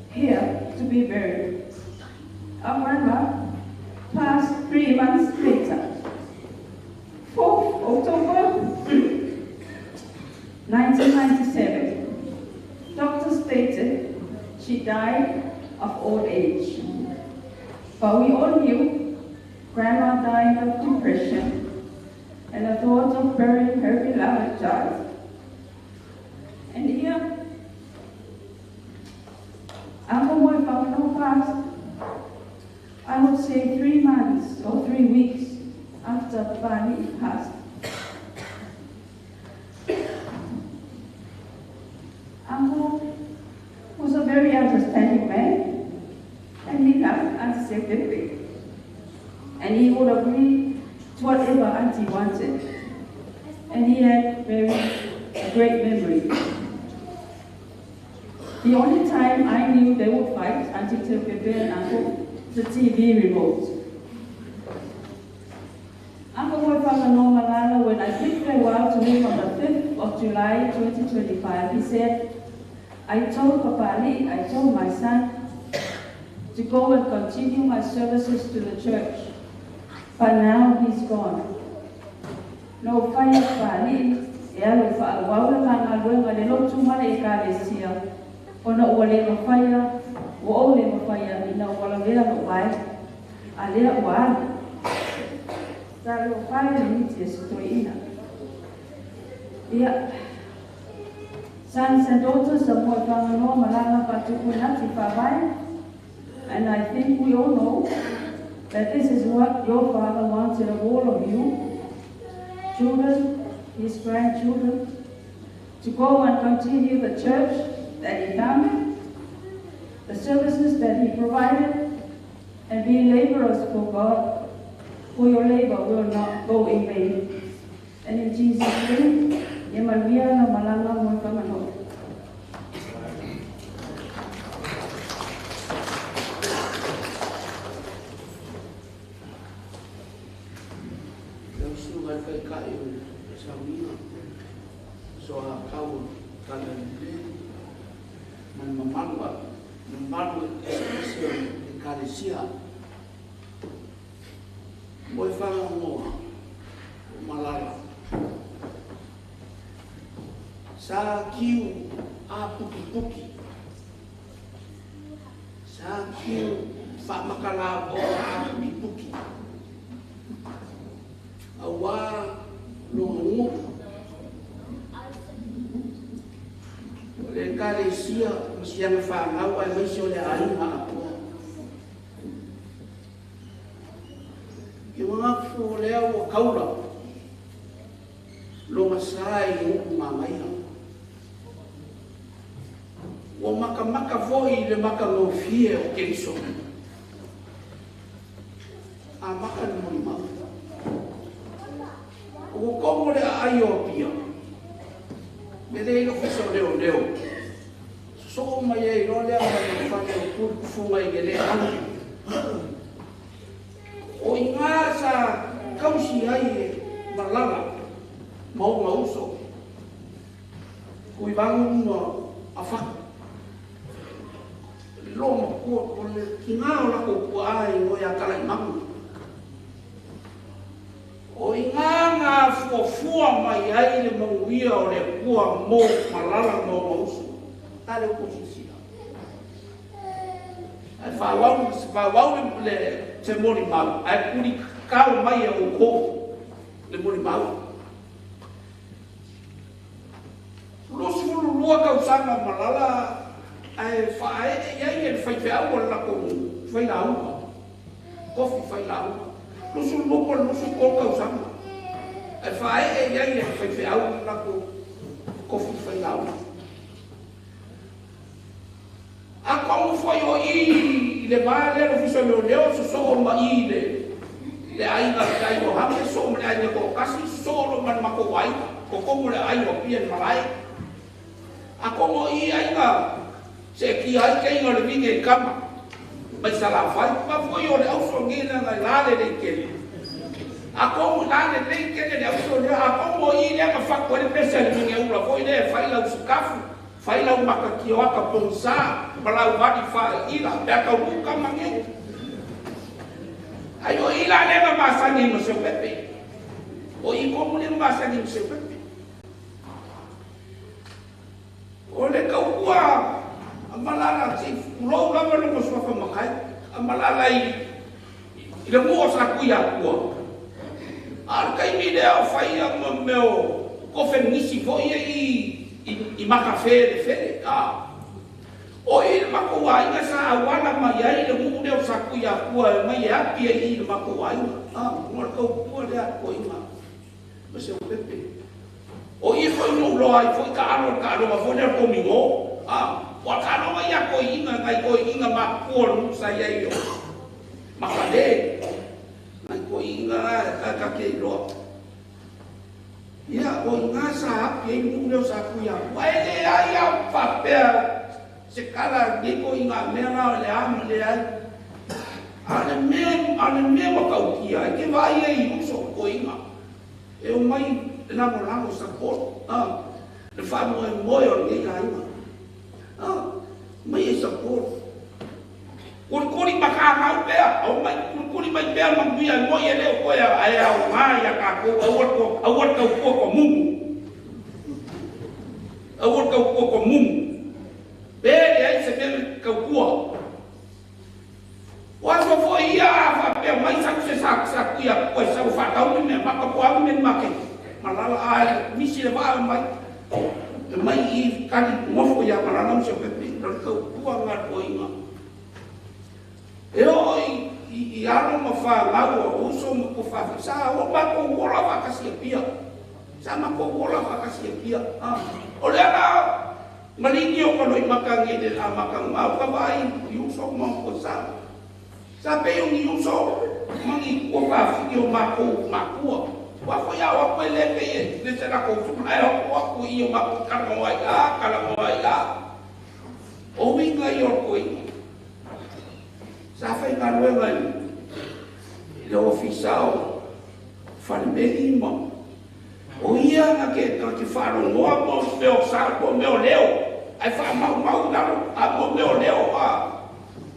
here to be buried. Our grandma passed 3 months later, 4th October 1997. Doctors stated she died of old age. But we all knew Grandma died of depression and the thought of burying her beloved child. And here, Uncle Moefaganoa passed, I would say 3 months or 3 weeks after Papali'i passed. Uncle was a very understanding man, and he loved Auntie Seopepe. And he would agree to whatever Auntie wanted. And he had a great memory. The only time I knew they would fight, Auntie Seopepe and Uncle, the TV remote. Uncle Moefaganoa Malala, when I bid farewell to him on the 5th of July 2025, he said, "I told Papali'i, I told my son to go and continue my services to the church, but now he's gone. No fire Papali'i, e alu whaawaula manga luenga le lotu male i kalesia, ona ua le mawhaia, ua ou le mawhaia ina ua lavea no vai, a lea ua alu. Sa leo whaia le miti e sitoina." Ia, sons and daughters of Moefaganoa Malala Fatupunati Fawai, and I think we all know that this is what your father wanted of all of you, children, his grandchildren, to go and continue the church that he founded, the services that he provided, and be laborers for God, for your labor will not go in vain. And in Jesus' name, Yemaluia na Malala Moefaganoa. So a kau kala le man mamalua mamalu ese e kalesia Moefaganoa o Malala sa kiu a puki puki sa kiu whamakala o a puki puki awa longo le kalesia masianga whangau ai maisi o le ainga apoa. Ke wangafu o lea ua kaula longa sai uku mamaia. Ua makamaka foi le makangofie o Keriso. A maka ni mori mau. O komo le ai o pia. Me le ilo fiso leo leo. Soo mai ai loa lea ma le fale o puli kufuga i le lē alu. O igā sa kausi ai e malala ma ona uso. Tuivagu ma afaku. Le loo matua o le tigā o lakou puaʻā i igoa iā Talaimagu. O igā ga fuafua mai ai le manuia o le Akua mo malala ma ona uso. A le outou silasila. Ae faaauau faaauau le se molimau ae kuli kao mai e outou le molimau. 22 tausaga malala ae faaee i ai e le faifeau o le latou failauga. Kofi failauga. 22 po o le 23 tausaga. Ae faaee i ai e le faifeau le latou kofi failauga. A komu foi o i i le va lea le ofisa o leoleo sosoo ma i le le aiga le aiga o Hame sosoo ma le aiga toatasi sosoo lo ma le matou aiga totogi le aiga o Apia i le malae. A komu o i aiga seetia ai keiga o le vine i kama mai Salafai. Ma foi o le auso nei leaga e la lelei tele. A komu la lelei tele le auso lea. A komu o i lea na fatu ai le pese a le vigeula foi lea e fai lau sikafu fai lau makakioaka pogisā ma lau vali faaiila pe a taunuu kama nei. Ai o i la lea na masani ma Seupepe. O i komu lea na masani ma Seupepe. O le kaupua a malala se ulou lava le masuafa makai. A malala i le mua o sa kui akua. A le taimi lea o faia ma mea o kofe nisi foi e i makafe le fele. A o i le matou aiga sa auala mai ai le nuu lea o sa kui akua e mai e api ai i le matou aiga. A mo le kaupua lea a koiga ma Seupepe. O i foi no uloa ai foi ka alo le kaaloga foi lea o le komigo. A ua kaaloga ia koiiga nai koiiga mapua o le nuu sa i ai o Makale. Nai koiiga la e ka ke iloa. Ia, o igā sa api ai le nuu lea o sa kui akua. E leai a faapea se kala nei koiga mea la o le a ma le ai. A le mea ua kautia ai ke vaai ai i uso o koiga. E o mai lagolago support. Le faamoemoe o lenei aiga. Mai e support. Kulikuli makagau pea, au mai kulikuli mai pea manuia e moi e le o koe ae aoga ia tatou aua le taupua ko mumu. Aua le taupua ko mumu. Pe leai se mea taupua. O aso foi ia a faapea mai sau se sa kui akua e sau faatau ni mea maka po au ni mea ni maketi. Malala a misi le vaa mai. E mai i kali ngofo ia malala ma Seupepe. O le taupua nga koiga. E oo i alo ma whanau o uso ma ko whawhi. Sa o makou ola whakasi e pia. Sa makou ola whakasi e pia. O le ala malingi o kano i makangi le a makangu au ka vai i uso ma ko sa. Sa pe o ni uso mangi kua whawhi o makou makua. Wa foi au a koe le pe e le se la kou tuma ai o aku i o makou kalango ai a, kalango ai a. O winga i o koe. Sa faigaluega i le ofisa o falemeli ma o ia na ke faalogoa mo mea o sa po mea o leo ae faamaumau lalo a mo mea o leo a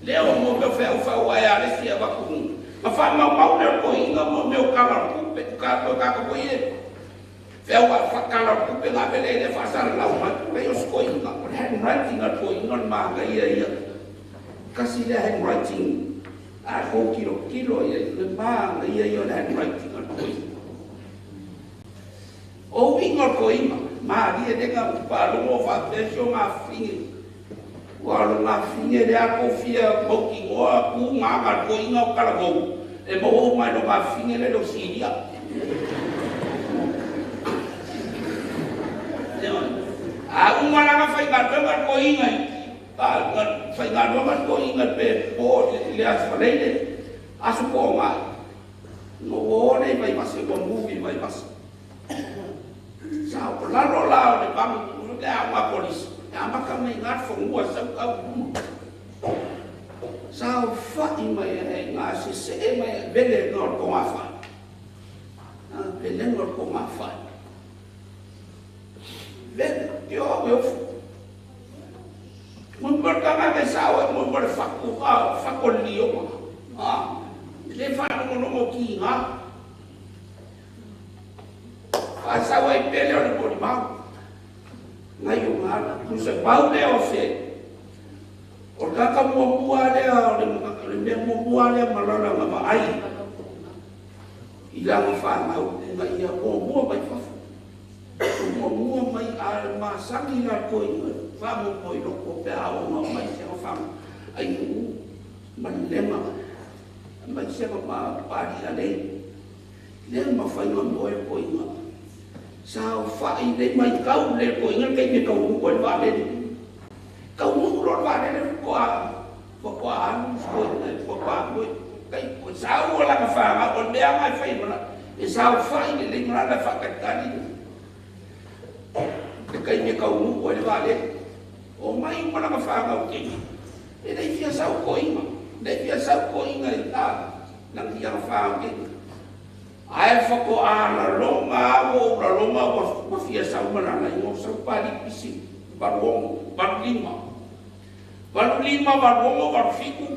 leo mo mea o feaufau ae a le sia avatu ma faamaumau lea o koiga mo mea o kala o tupe ka ka foi e feau a kala o tupe gave le le faasalalau mai pulai o se koiga o le handwriting a le koiga o le magaia ia. Kasi le handwriting a kou kilo kilo ia le magaia ia o le handwriting a le koiga. O uiga o le koiga, malie lega faalogo faapea si o gafiga. Ua o le gafiga le a kou fia mautinoa ku gaga le koiga o kalavou. E maua uma i lo gafiga le le o Siria. A uma laga faigaluega le koiga i faigaluega le koiga pe po le aso faleile aso pogai. No o le Vaivase ua muvi Vaivase. Sa o lalo la o le vagu le aoga polisi. E amaka mai ngā whangua sau au uma. Sa o whai mai e ngā se se e mai e vele ngā o ngā whai. Vele ngā o ngā whai. Vele, te o e ofu. Mui markanga ke sao e mui mar whaku, whako lioa. Le whanongonongo ki ngā. Whāsawa i pele o le mori mau. Ngai o ngā kusa pau lea o se. O kaka mua mua lea, o le mea mua mua lea malala ngā maai. I langa whanau, nga ia mua mua mai whafu. Mua mua mai a le masangi la koi ngā whamu moi loko pe a o ngā mai se ngā whanau. Ai uu, malema, mai se ngā pari a lei. Lea mawhai ngā moe koi ngā. Sa o whai le mai kau le ko inga kei me kau muku le wālele. Kau muku lo wālele ko a ko a anu ko inga ko a ko kai ko sa o la ka whanga o mea ngai whai mana e sa o whai le le ngana la whakatari. Le kai me kau muku le wālele. O mai mana ka whanga o kei. E nei fia sau ko inga. Nei fia sau ko inga i tā nang ia ka whanga o kei. Ae whako a la longa o la longa wa fia sau malala i ngō sau pari pisi valuongo, valulima. Valulima, valuongo, valufiku,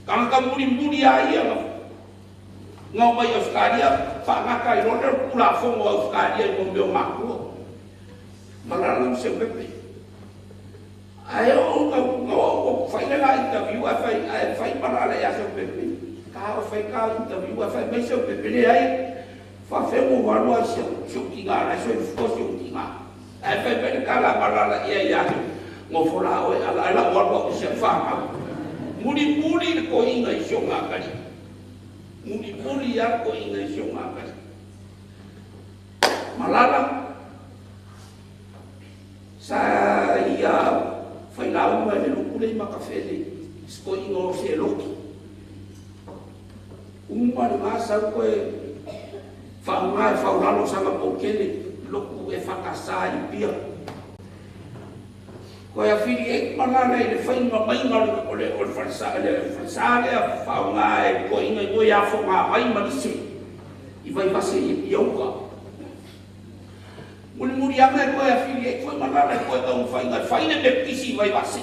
kangaka muri muri a ia ngā mai Australia, whaangaka i rona pula whongo Australia i ngō meo mākua. Malala se pepe. Ae o ngā o whaina la interview a whai malala i a seu pepe. Ka o whai ka interview a whai mai seu pepe le ai. Whawhengo warua sio ki ngā, rai soi fua sio ki ngā. Ai whai pere ka la malala ia ia atu, ngō fora oe ala ala warua o sia whāngau. Muri muri le ko inga i sio ngā kari. Muri muri a ko inga i sio ngā kari. Malala, sa ia whai la uma e le luku lei makawhele, sko inga o se loki. Uma le ngā sau koe, whaunga e whauralo sanga pōkele, loku e whakasā i pia. Koe a whiri e malala i le whainga mainga o le whalsa lea whaunga e koe inga i ngoi afo ngā mai manise i vaivase i piauka. Muri muri anga e koe a whiri e koe malala e koe kau whainga, whaina me pisi i vaivase.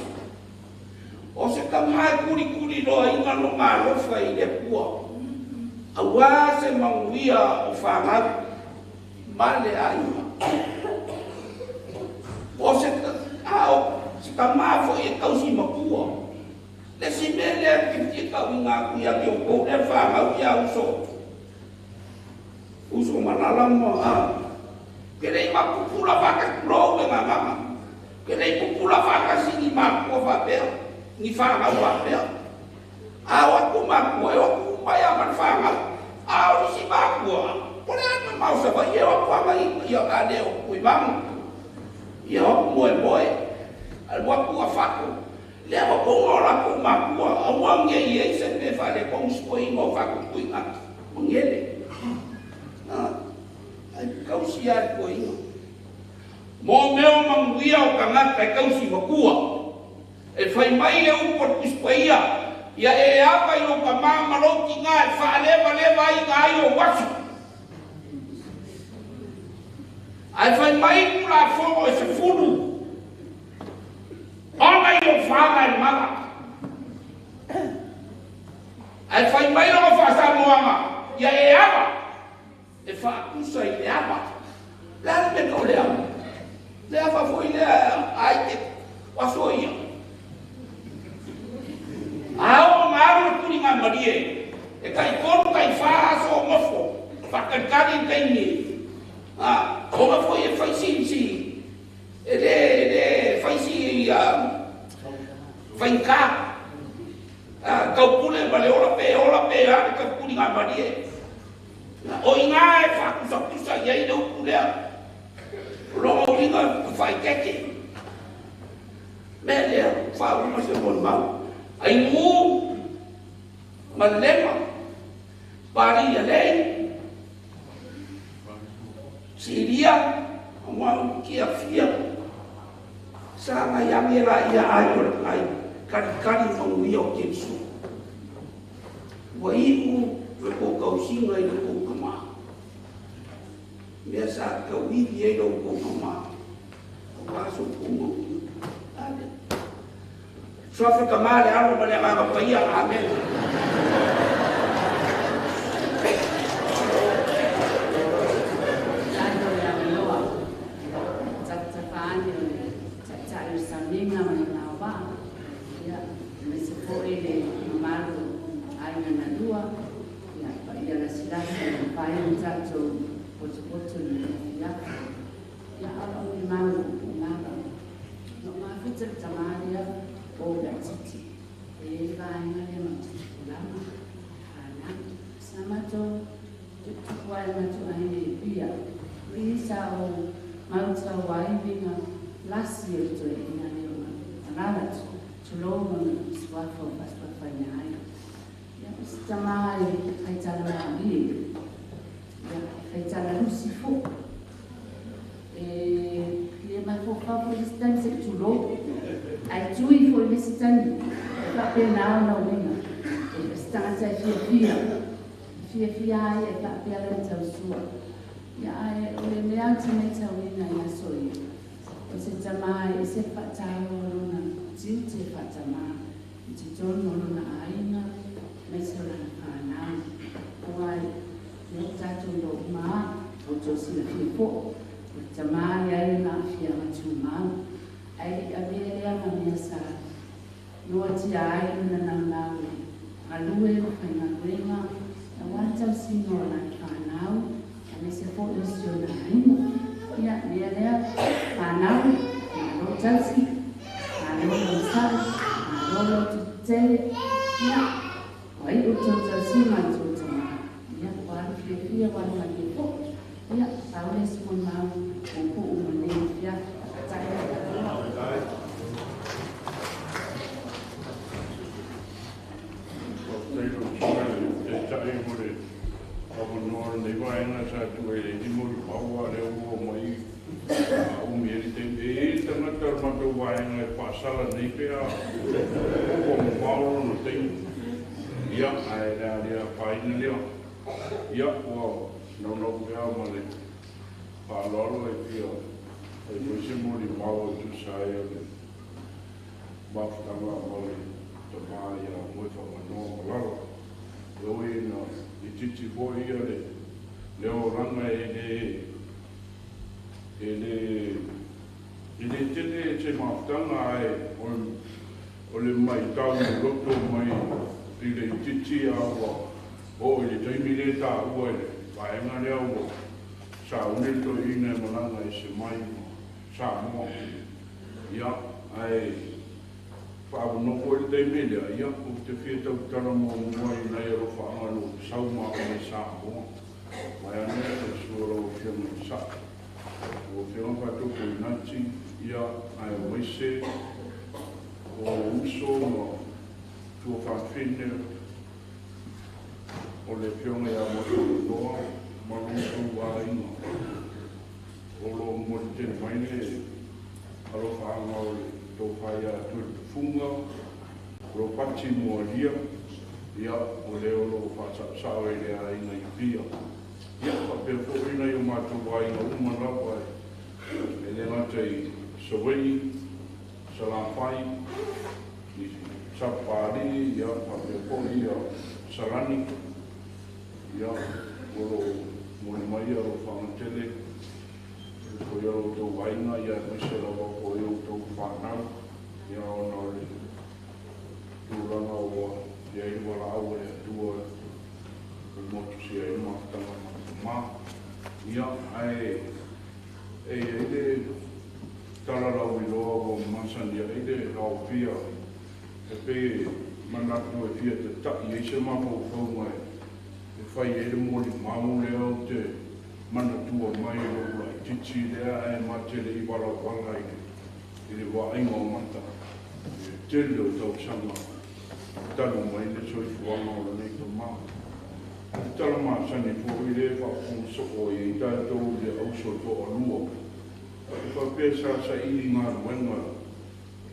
O se kamae kuri kuri roa inga lo ngā rofa i le pua. Awa se manguia o whangau, male a inga. O se ao, se ka mafo i e kausi makua. Le si mele a kifti kau inga kuia ki o kou le whangau ia uso. Uso malala mo a. Ke lei mapupula whaka kurou le nganganga. Ke lei pupula whaka singi makua whapea. Ni whangau whapea. A waku makua e waku mai a man whangau. A o nisi makua. Pore ana mausa wa ia waku anga ia ane o kui mangu. Ia waku moe moe. Al waku a whaku. Lea waku ngā laku makua. A wangia ia i se me whale ko usko inga o whaku kui ngaki. Mangele. Ai kausi a ko inga. Mō meo manguia o kangata e kausi makua. E whai mai le upo kuspa ia. Ia e apa i o ka māmalo ki ngā e whaalewa lewa i ngā i o wasu. Ai whai mai kura whongo e se fulu. Ona i o whanga e mala. Ai whai mai longa whasamoanga. Ia e apa. E whaakusa i le apa. Le ala me kau le apa. Le apa fo i le ai te waso ia. Ao ngā kuri ngā marie, e kai konu kai whaaso o mofo, whakankari kai ni. O ngā foi e whaisi si, e le whaisi whainka. Kau pule ma le ola pe a le kau kuri ngā marie. O i ngā e whakusakusa i ai le upu lea, longa uringa whaikeke. Mea lea, whauma se moni mau. Ai ngu, malema, pari a lei, Siria, mau kia fia, Sa ngai age la ia ai o le ai kalikali manuia o Jesu. Ua iu le kou kausiga i le kou kamā. Mea sa tauivi ai lou kou kamā. O aso kou manuia. Amen. Suafe kamā le alo ma le agaga paia. Amen.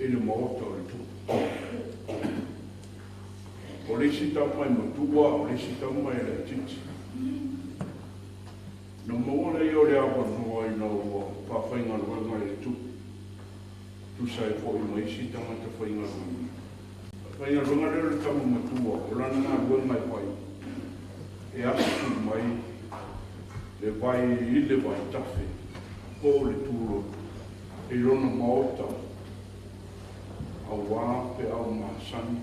i le maota o le tupu. O le isi tama e matua, o le isi tama e laitiiti. Na maua lea o le avanoa ina ua faafaigaluega i le tupu. Tusa ai fo'i ma isi tagata faigaluega. Faigaluega lea o le tama matua, o lana galuega e fai, e asu mai le vai i le vaitafe po o le tuloto i lona maota auā feau masani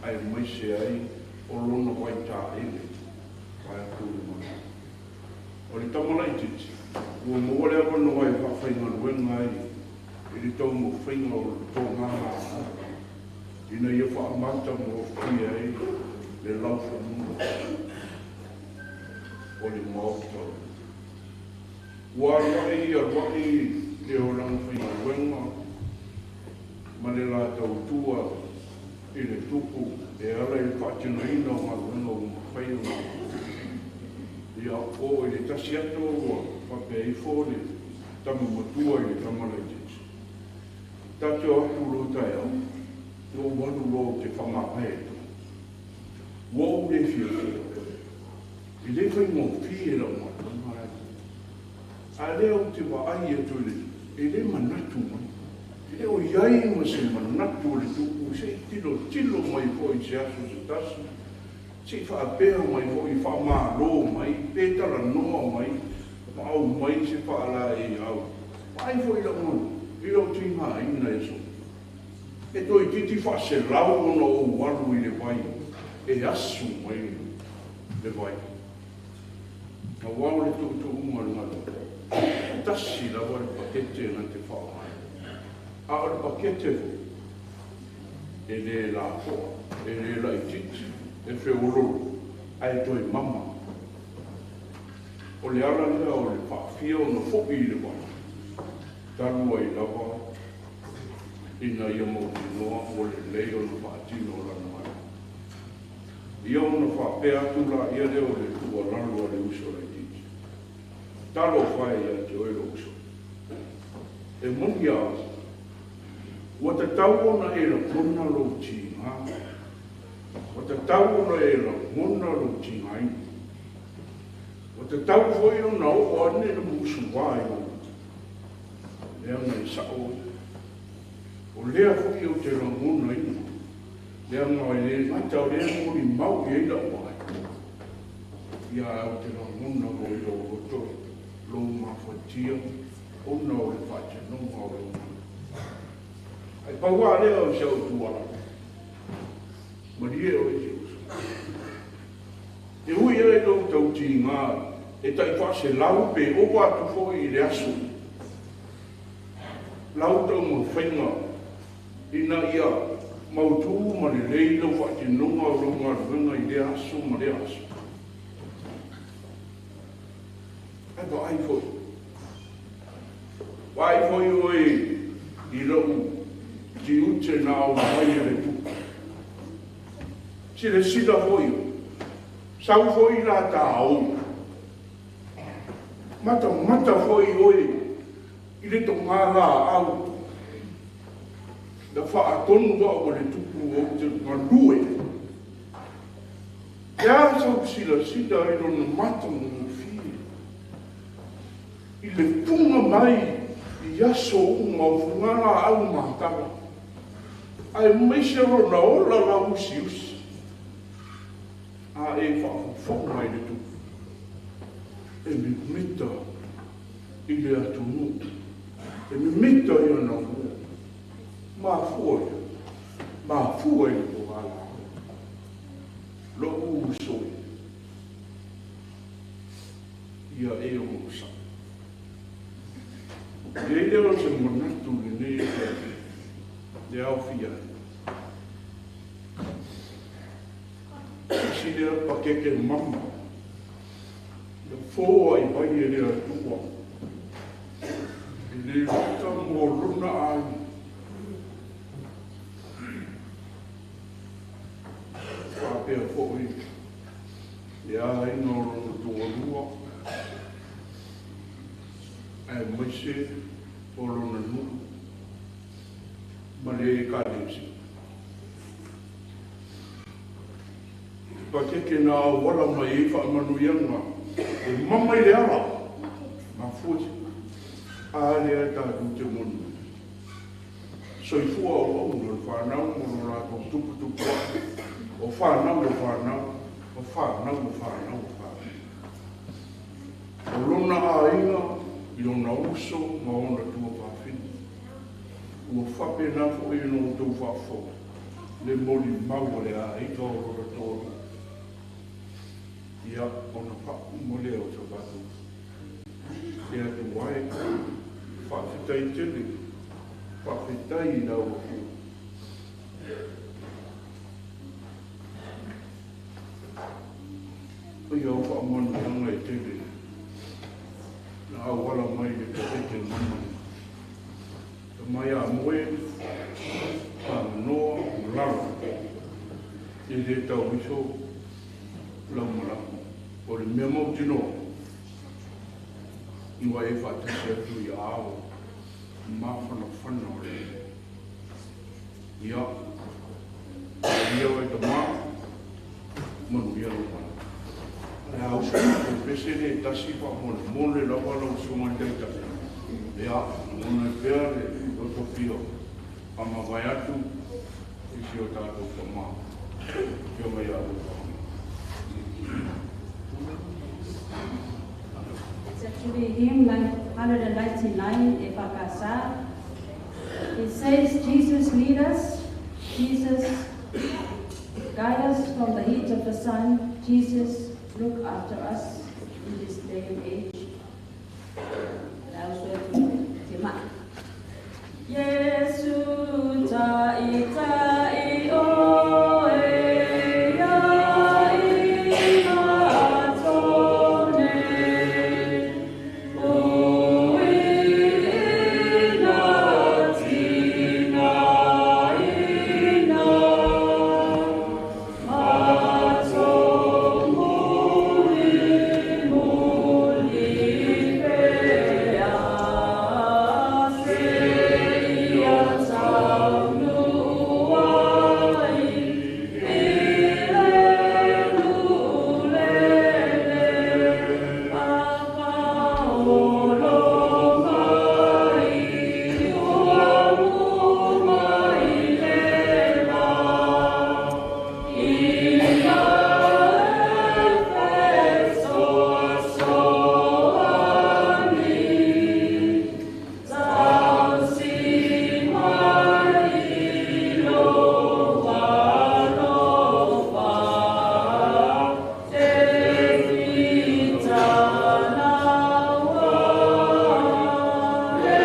aemaise ai o lona vaitaele vaeatu le maota. O le tama laitiiti, ua maua le avanoa e faafaigaluega ai i le taumafaiga o le toga laau ina ia faamatagofie ai le laufanua o le maota. Ua alua'i alua'i le olaga faigaluega ma le la tautua i le tupu e ala i le faatinoina o galuega ua mafai ona ia oo i le tasi ato ua faapea ifo le tama matua i le tama laitiiti. Ta te o atu loa taeao, na ou alu loa ou te faamavae ai. Ua ou le fiafia. E le faigofie lau galuega la. A lea ou te vaai atu i le, e le manatu mai. E le o i ai ma se manatu o le tupu se i tilotilo mai fo'i i se aso se tasi, se i faapea mai fo'i faamālō mai, pe talanoa mai, ma aumai se faalaeiau. Vaai fo'i lau galuega, i lou tigaina i aso. E toeitiiti 400 ona ou alu i le vai, e asu mai le vai. Auā o le tuutuuga o le galuega, e tasi lava le pakete na te faaaogaina. A o le pakete fo'i, e le lafoa, e le laitiiti, e feololo, ae toe mama. O le ala lea o le faafia ona fo'i i le vai, talu ai lava ina ia mautinoa ua lelei ona faatino lana galuega. Ia ona faapea atu laia lea o le tuualalo a le uso laitiiti. Talofa e ia te oe lou uso. E moni lava, ua tatau ona e lagona lou tiga, ua tatau ona e lagona lou tigaina. Ua tatau foi ona oo ane le musuā i lou leaga e sa'o ia. O lea fo'i ou te lagonaina, leaga e lē gata o lea e molimau i ai la'u vaai. Ia ae ou te lagona fo'i lou loto, lou mafatia, ona o le faatinoga o lou galuega. Ae pau lava lea o si au tuualalo, malie oe i si uso. E ui ai lou tautiga e tai 400 pe ova atu fo'i i le aso lau taumafaiga ina ia mautū ma lelei lau faatinoga o lou galuega i lea aso ma lea aso. Ae vaai fo'i. Vaai fo'i oe i lou tiute na aumai e le tupu. Silasila fo'i oe. Sau fo'i la tāou. Matamata fo'i oe i le togā laau. Na faatonu a'u e le tupu ou te galue. E a sau silasila i lona matagofie i le fuga mai i aso uma o fugalaau matala, aemaise lona ola lauusiusi. A e faafofoga i le tupu, e mimita i le atunuu, e mimita i ana uo. Mafua ia, mafua i le togā laau. Lo'u uso e, ia e onosa'i. I ai lea o se manatu lenei afiafi e aofia ai. Tasi lea pakeke mama na foai mai e le Atua e lē gata mo lona aiga. Faapea fo'i le aiga o lona toalua aemaise o lona nuu. Ma le ekalesia. Pakeke na auala mai ai faamanuiaga e mama i le ala. Mafua se. A lea e tatou te moni. Soifua auauna o le fanau ma lo latou tuputupuaʻe. O fanau o fanau, o fanau o fanau o fanau. O lona aiga i ona uso ma ona tuafafine. Ua faapena foi ona outou faafofoga le molimau a le aiga o lona toalua. Ia, ona faauma lea o sa matou le Atua e, faafetai tele, faafetai i lau Afioga. Ia o faamanuiaga e tele na auala mai i le pakeke mama. Mai a moe, paganoa, ma lalo. E le tau iso lau malaga. O le mea mautinoa, ua e faatasi atu i aao mafanafana o le Ia, ia oe tamā, manuia lau malaga. Le a uso matou pese le tasi faamolemole lava lau susuga i le Taitai. Ia, lagona ai pea le loto fia faamavae atu i si o tatou tamā, Afioga ia Ruka. It's actually hymn 199, EFKS. It says, Jesus lead us, Jesus guide us from the heat of the sun, Jesus look after us in this day and age. And I also have to tema. Yesu taʻitaʻi oe ia i matou nei, ui ina tigaina, matou mulimuli pea, seia taunuu ai i le nu'ulele, papaolo mai ua mai le va, ina e fesoasoani, tausi mai i lou alofa, e fitanaua, le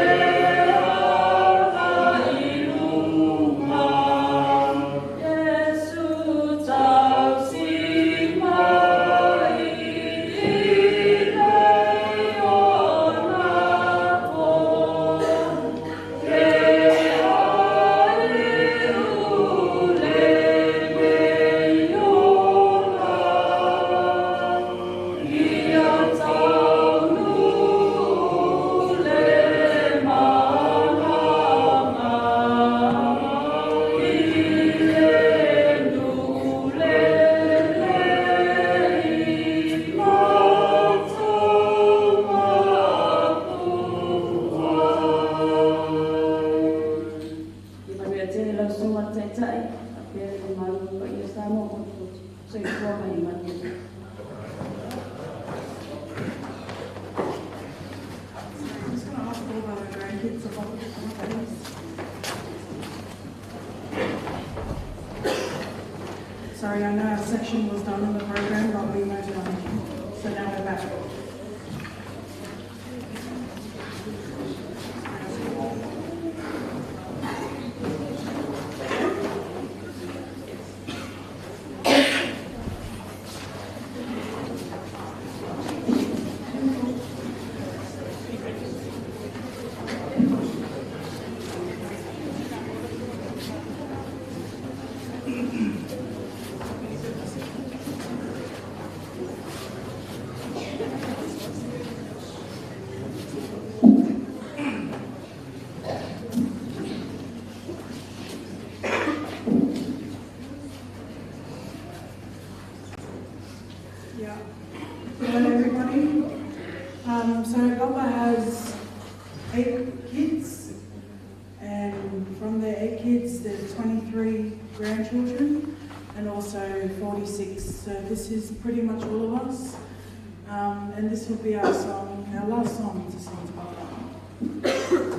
ala i luma. Iesu tausi mai i nei ona po, ke ai ule nei ola, ia taunuu le malama, i le nu'ulele i matou mapua. Ia manuia tele lau susuga i le Taitai, faapea le mamalu o le paia Samoa motumotu. Soifua ma ia manuia. I'm just going to ask all of our grandkids to pop up, please. Sorry, I know our section was done in the program, but we moved on. So now we're back. So Papa has 8 kids, and from the 8 kids, there's 23 grandchildren and also 46. So this is pretty much all of us. And this will be our song, our last song to sing to Papa.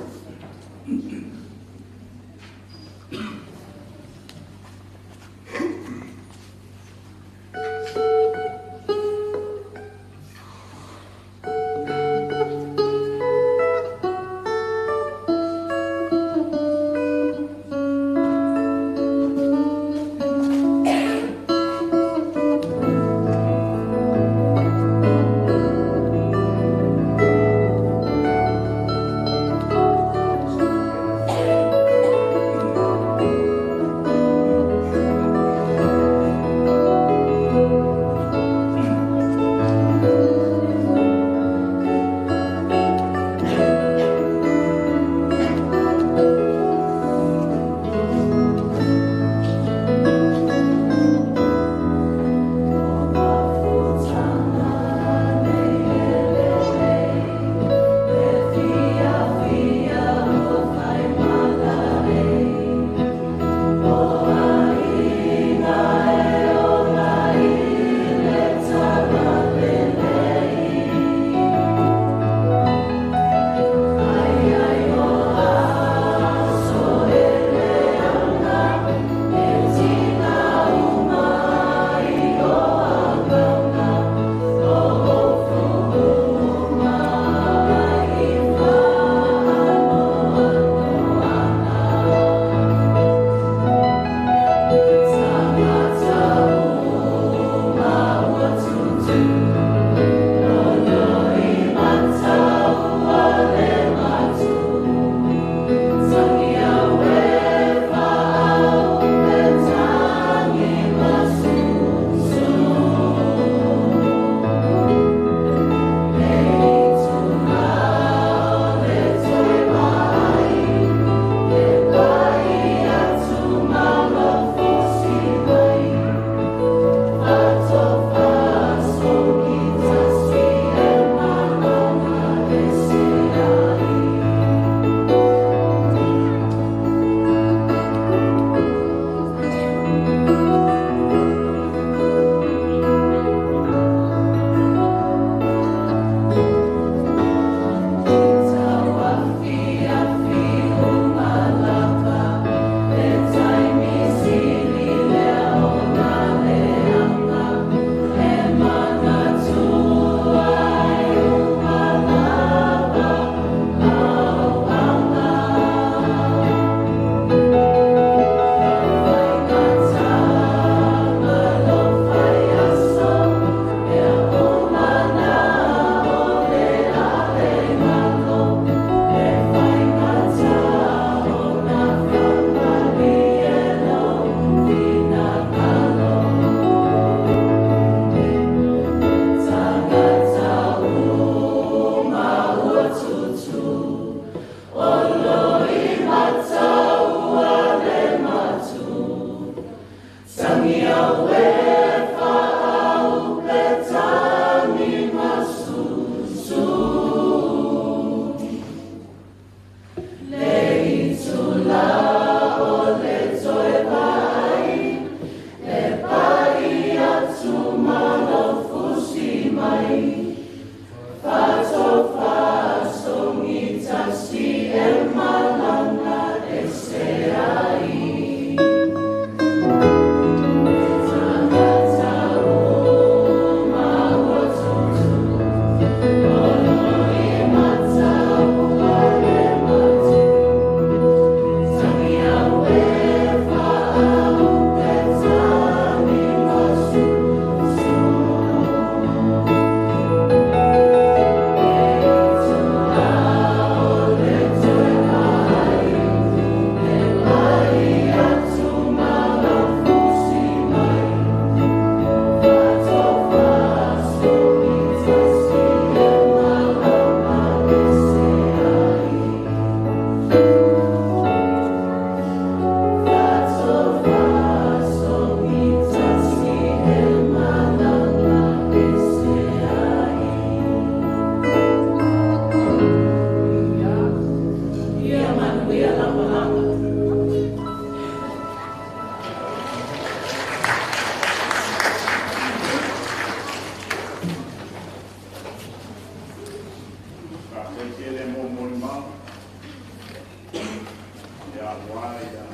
Aua ia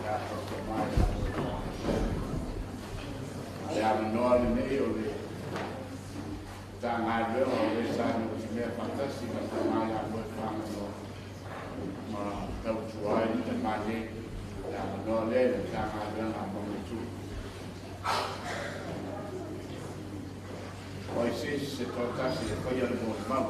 tatou tamai le avanoa lenei o le Matagaluega o le sa nutimea faatasi ma tamai ia Moefaganoa ma tautua ai le tamā nei. Le avanoa lea i le Matagaluega a Mautu. O ai se isi se toatasi e faia le molimau?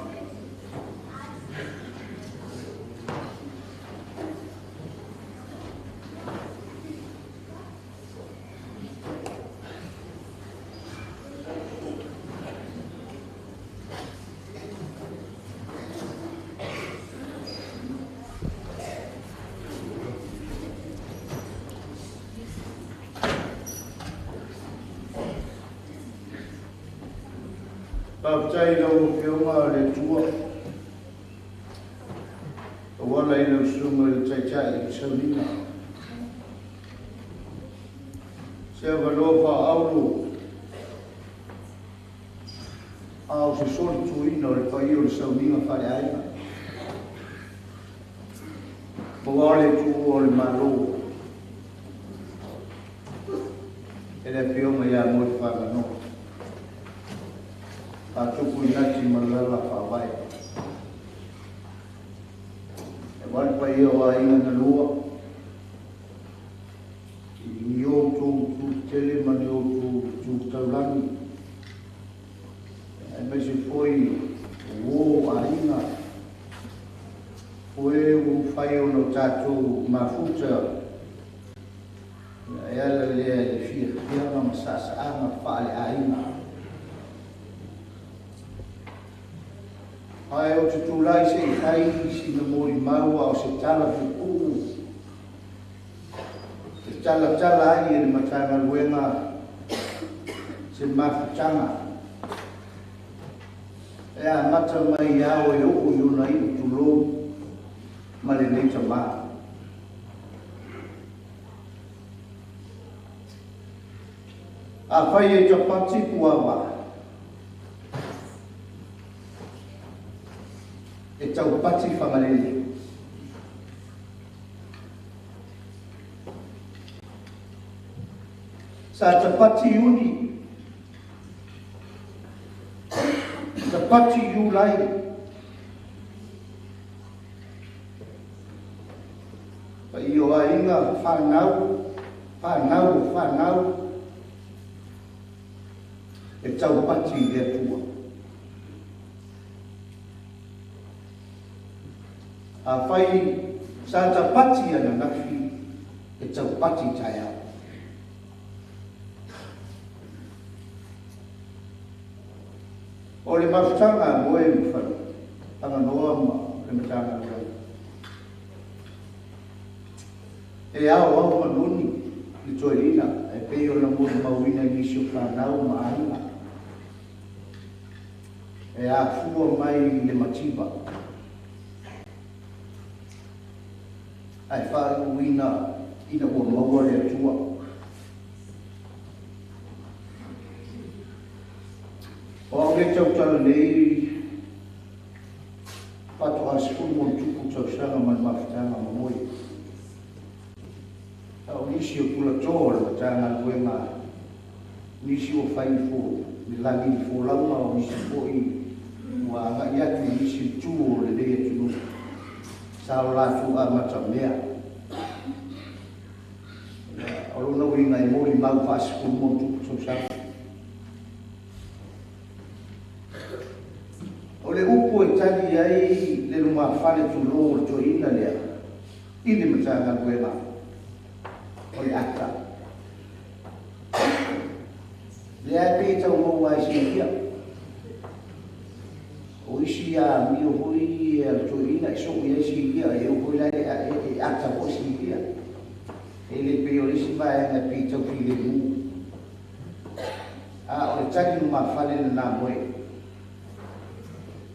Faafetai i lau Afioga o le Atua, auala i lau Susuga i le Taitai i sauniga. Se avanoa faaauro a o se solituina o le paia o le sauniga faaleaiga. Maua le tuua o le Malo e le Afioga ia Moefaganoa. Faatupu i nati ma le lala faavae. E wale paia o aiga na lua, i ni outou tu tele ma ni outou tu taulagi. Ae maise foi o aiga, o e ua mafai ona o tatou mafuta, e ala lea i le fiafiaga ma saasaaga faaleaiga. Ae o te tulai se i fai sina molimau a o se tala pupuu, te talatala ai e le Matagaluega se mafutaga. E amata mai ao e oo i ona iu tulou ma lenei tamā. Afai e tapati puava, e taupati whangalele. Sa tapati Iuni, tapati Iulai, pa i o aiga whanau, whanau, whanau, e taupati i le Atua. A whai sa tapati ana nafi e taupati taeao. O le mafutaga moe ma Faganoa ma le Matagaluega. E ao ao manuni le toeaina e pei ona molimauina i nisi o whanau ma aiga. E afua mai le mativa. Ae faaiuina ina ua maua le Atua. O au le tautala nei faatoa 10 mo tupu tausaga ma le mafutaga ma moe. A o nisi o pulatō o le Matagaluega, nisi o fai fo, le lagi i folauga o nisi foi ua agai atu i nisi itu o lenei atunuu. Sa o latou amatamea. O lona uiga e molimau faasefulu mo tupu tausaga. O le upu e tali ai le lumafale tulou o le toeaina lea i le Matagaluega o le ata. Lea e pei tau maua ai silia. O isi a mio foi a le toeaina e soo i ai silia, e o foi la e ata foi silia. E le pei o le isi vaega e pei tau filemu. A o le tali lumafale lena moe.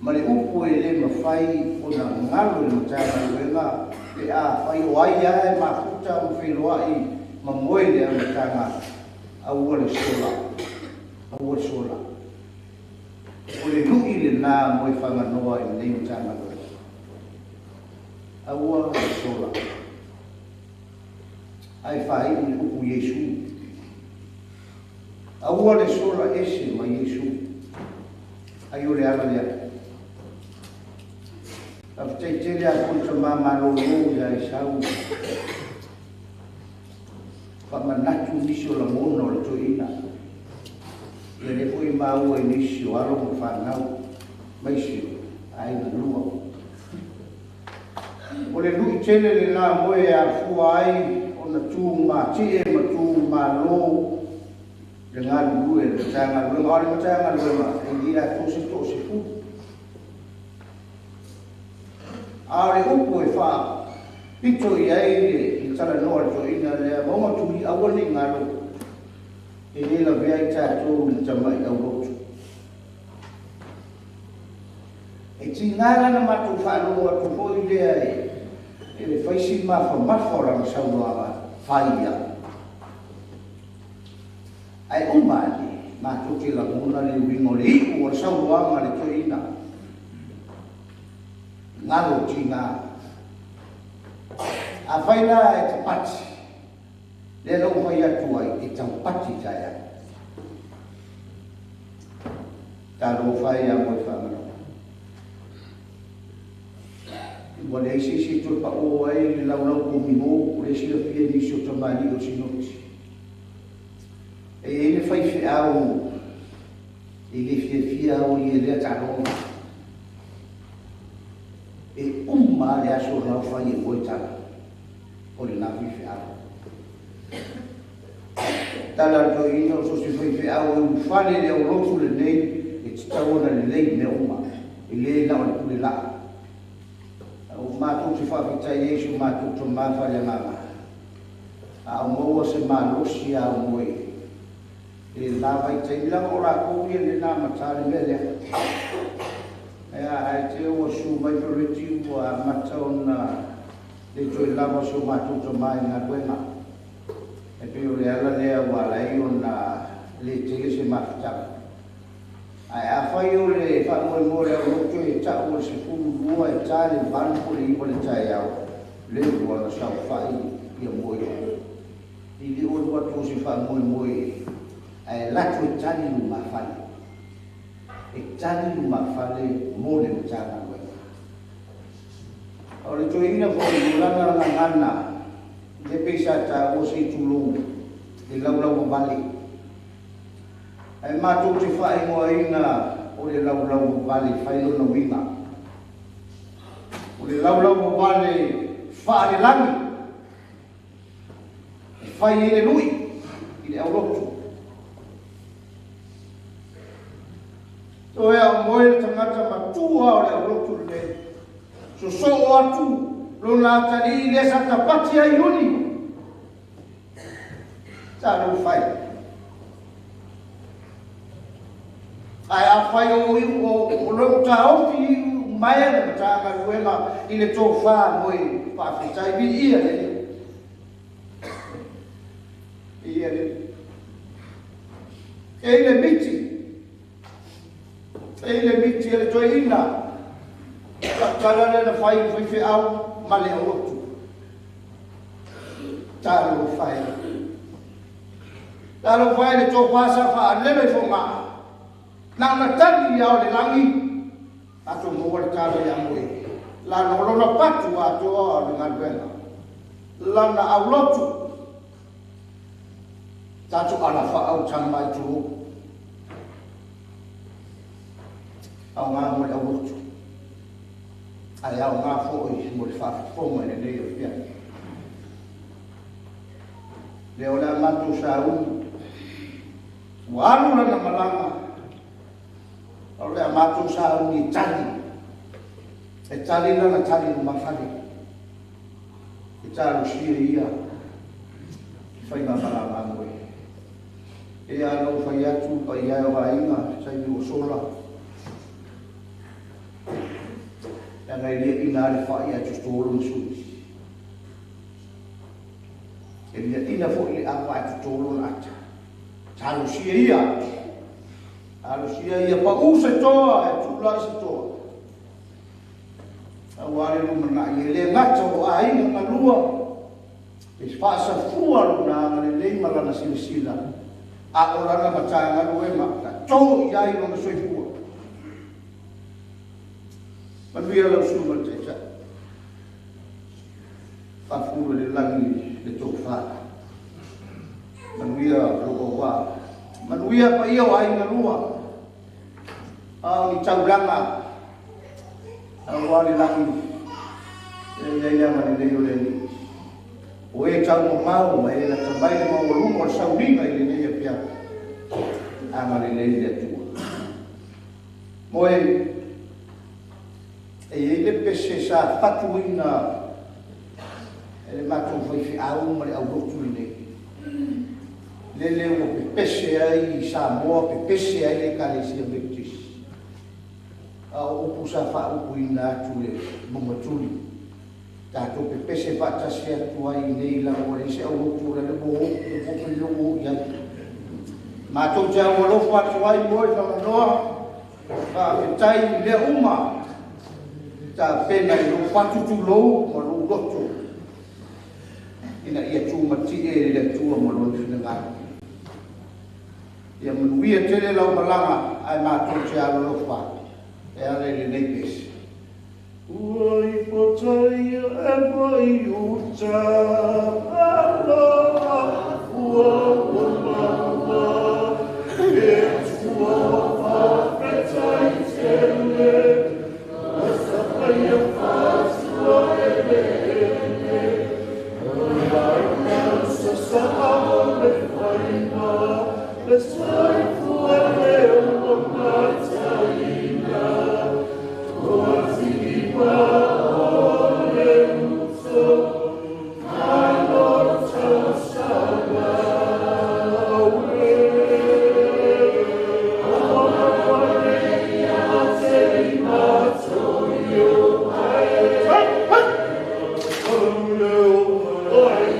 Ma le upu e le mafai ona galo i le Matagaluega pe a fai o ai a e mafuta ma feloai ma moe le amataga aua le sola. Aua le sola. O le lui lena moe Faganoa i lenei Matagaluega. Aua le sola. Ae faaiu i le upu Iesu. Aua le sola ese ma Iesu. Ai o le ala lea. Faafetai tele a foi tamā malōlō ia Esau. Faamanatu nisi o lagona o le toeaina. Ia lea foi e maua i nisi o alo ma fanau maise o aiga lua. O le lu'i tele lenā moe e afua ai ona tu matie ma tu malo le galulue le Matagaluega. O le Matagaluega e le atoa se 30. A o le upu e faapito i ai le talanoa a le toeaina lea, mauga tuli aua ne i galo, e le lavea ai tatou i le tamai aulotu. E tiga lana matou faalogo atu foi lea e le fai si mafamafa o lana saunoaga fai ia. Ae uma ane, matou te lagona le uiga o le iu o le saunoaga a le toeaina. Galo tiga. Afai la e tapati, lea na ou fai atu ai, e taupati taeao. Talofa e ia moe faamalo. Ua leai se isi e toe paʻō ai le laulau pomigo, o lea e silafia e nisi o tamalii o Sinoti. E i ai le faifeau e le fiafia au i lea taaloga. E uma le aso lau fai e moe tala o lena faifeau. Tala a le toeaina o so o se faifeau e ulufale i le aulotu lenei e tatau ona lelei mea uma, e le na o le pule laa. O matou te faafetai ai i si o matou tamā faaleagaga, a o maua se malosi a o moe i le la vaitaimi, leaga o latou ia lea na amata le mea lea. Ae ae te ua susu mai Pereti ua amata ona le toe lava si o matou tamā i galuega. E pei o le ala lea ua ala ai ona le tele se mafutaga. Ae afai o le faamoemoe o le aulotu e ta'u o le 12 e ta le 8 po o le 9 le taeao, le ua na saofai ia moe. I le o atu o se faamoemoe ae lato e tali lumafale. E tali lumafale mo le Matagaluega. O le toeaina foi o lana gagana, le pei sa taua se i tulou le laulauavale. Ae matou te faaigoaina o le laulauavale fai lona uiga. O le laulauavale faalelagi e fai ai le lui i le aulotu. Toe au moe le tagata matua o le aulotu lenei. Sosoo atu lona atalii lea sa tapati ai uni. Talo fai. Ae afai o o lou taofi mai le Matagaluega i le tofā moe faafetai viia le ia le e i le miti e i le miti e le toeaina tala le na fai faifeau ma le aulotu. Talo fai. Talo fai le tofā sa faalele i fogaa. Na ona tali ia o le lagi, ato maua le talo ia moe. Lana o lona patu atoa o le galuega. Lana aulotu. Tatou alafaau tama i tulou. Au ngā mo le aulotu. Ae au ngā foi mo le faafofoga i lenei o fia. Le o le a matou sauni. Ua alu lana malaga. O le a matou sauni e tali. E tali lana tali lumafale. E talosia ia i faiga malaga moe. E a lou fai atu paia e o aiga taimi ua sola. Leaga e liaina le fa'i ae totō lona sui. E liaina foi le ava ae totō lona ata. Talosia ia. Talosia ia pa'u se toa e tulai se toa. Auā le lumanai e le gata o aiga galua. E faasafua lona agalelei ma lana silasila, a o lana matagaluega na to i ai lona soifua. Manuia lau susuga i le Taitai. Faafulu e le lagi le tofa. Manuia lou auvaa. Manuia paia o aiga lua. A o ni taulaga aua le lagi e i ai le agalelei o le Alii. O e taumamao ma e lata mai le maualuga o le sauliga i lenei afiafi. Agalelei le Atua. Moe, e i ai le pese sa fatuina e le matou faifeau ma le aulotu lenei. Lele ua pepese ai Samoa, pepese ai le Ekalesia Metotisi. A o upu sa faaupuina atu le maumatuli, tatou pepese faatasi atu ai nei lava ua leai se aulotu o lale ua o, ua o ua o i ai. Matou te aualofa atu ai mo i Fagaloa, faafetai i mea uma tapena i lou fatu tulou ma lou loto ina ia tumatie i le Atua ma lona finagalo. Ia manuia tele lau malaga ae matou te alolofa e ala i lenei pese. Ua ipotaia e mai uta aloha ua ua e tua whawhetai tele o sapaia whatua e le o lai sa sa o le whaima le soifua le o mataina o tipa o le uto malo tausaga e o wale ia te matoio ai o leo ai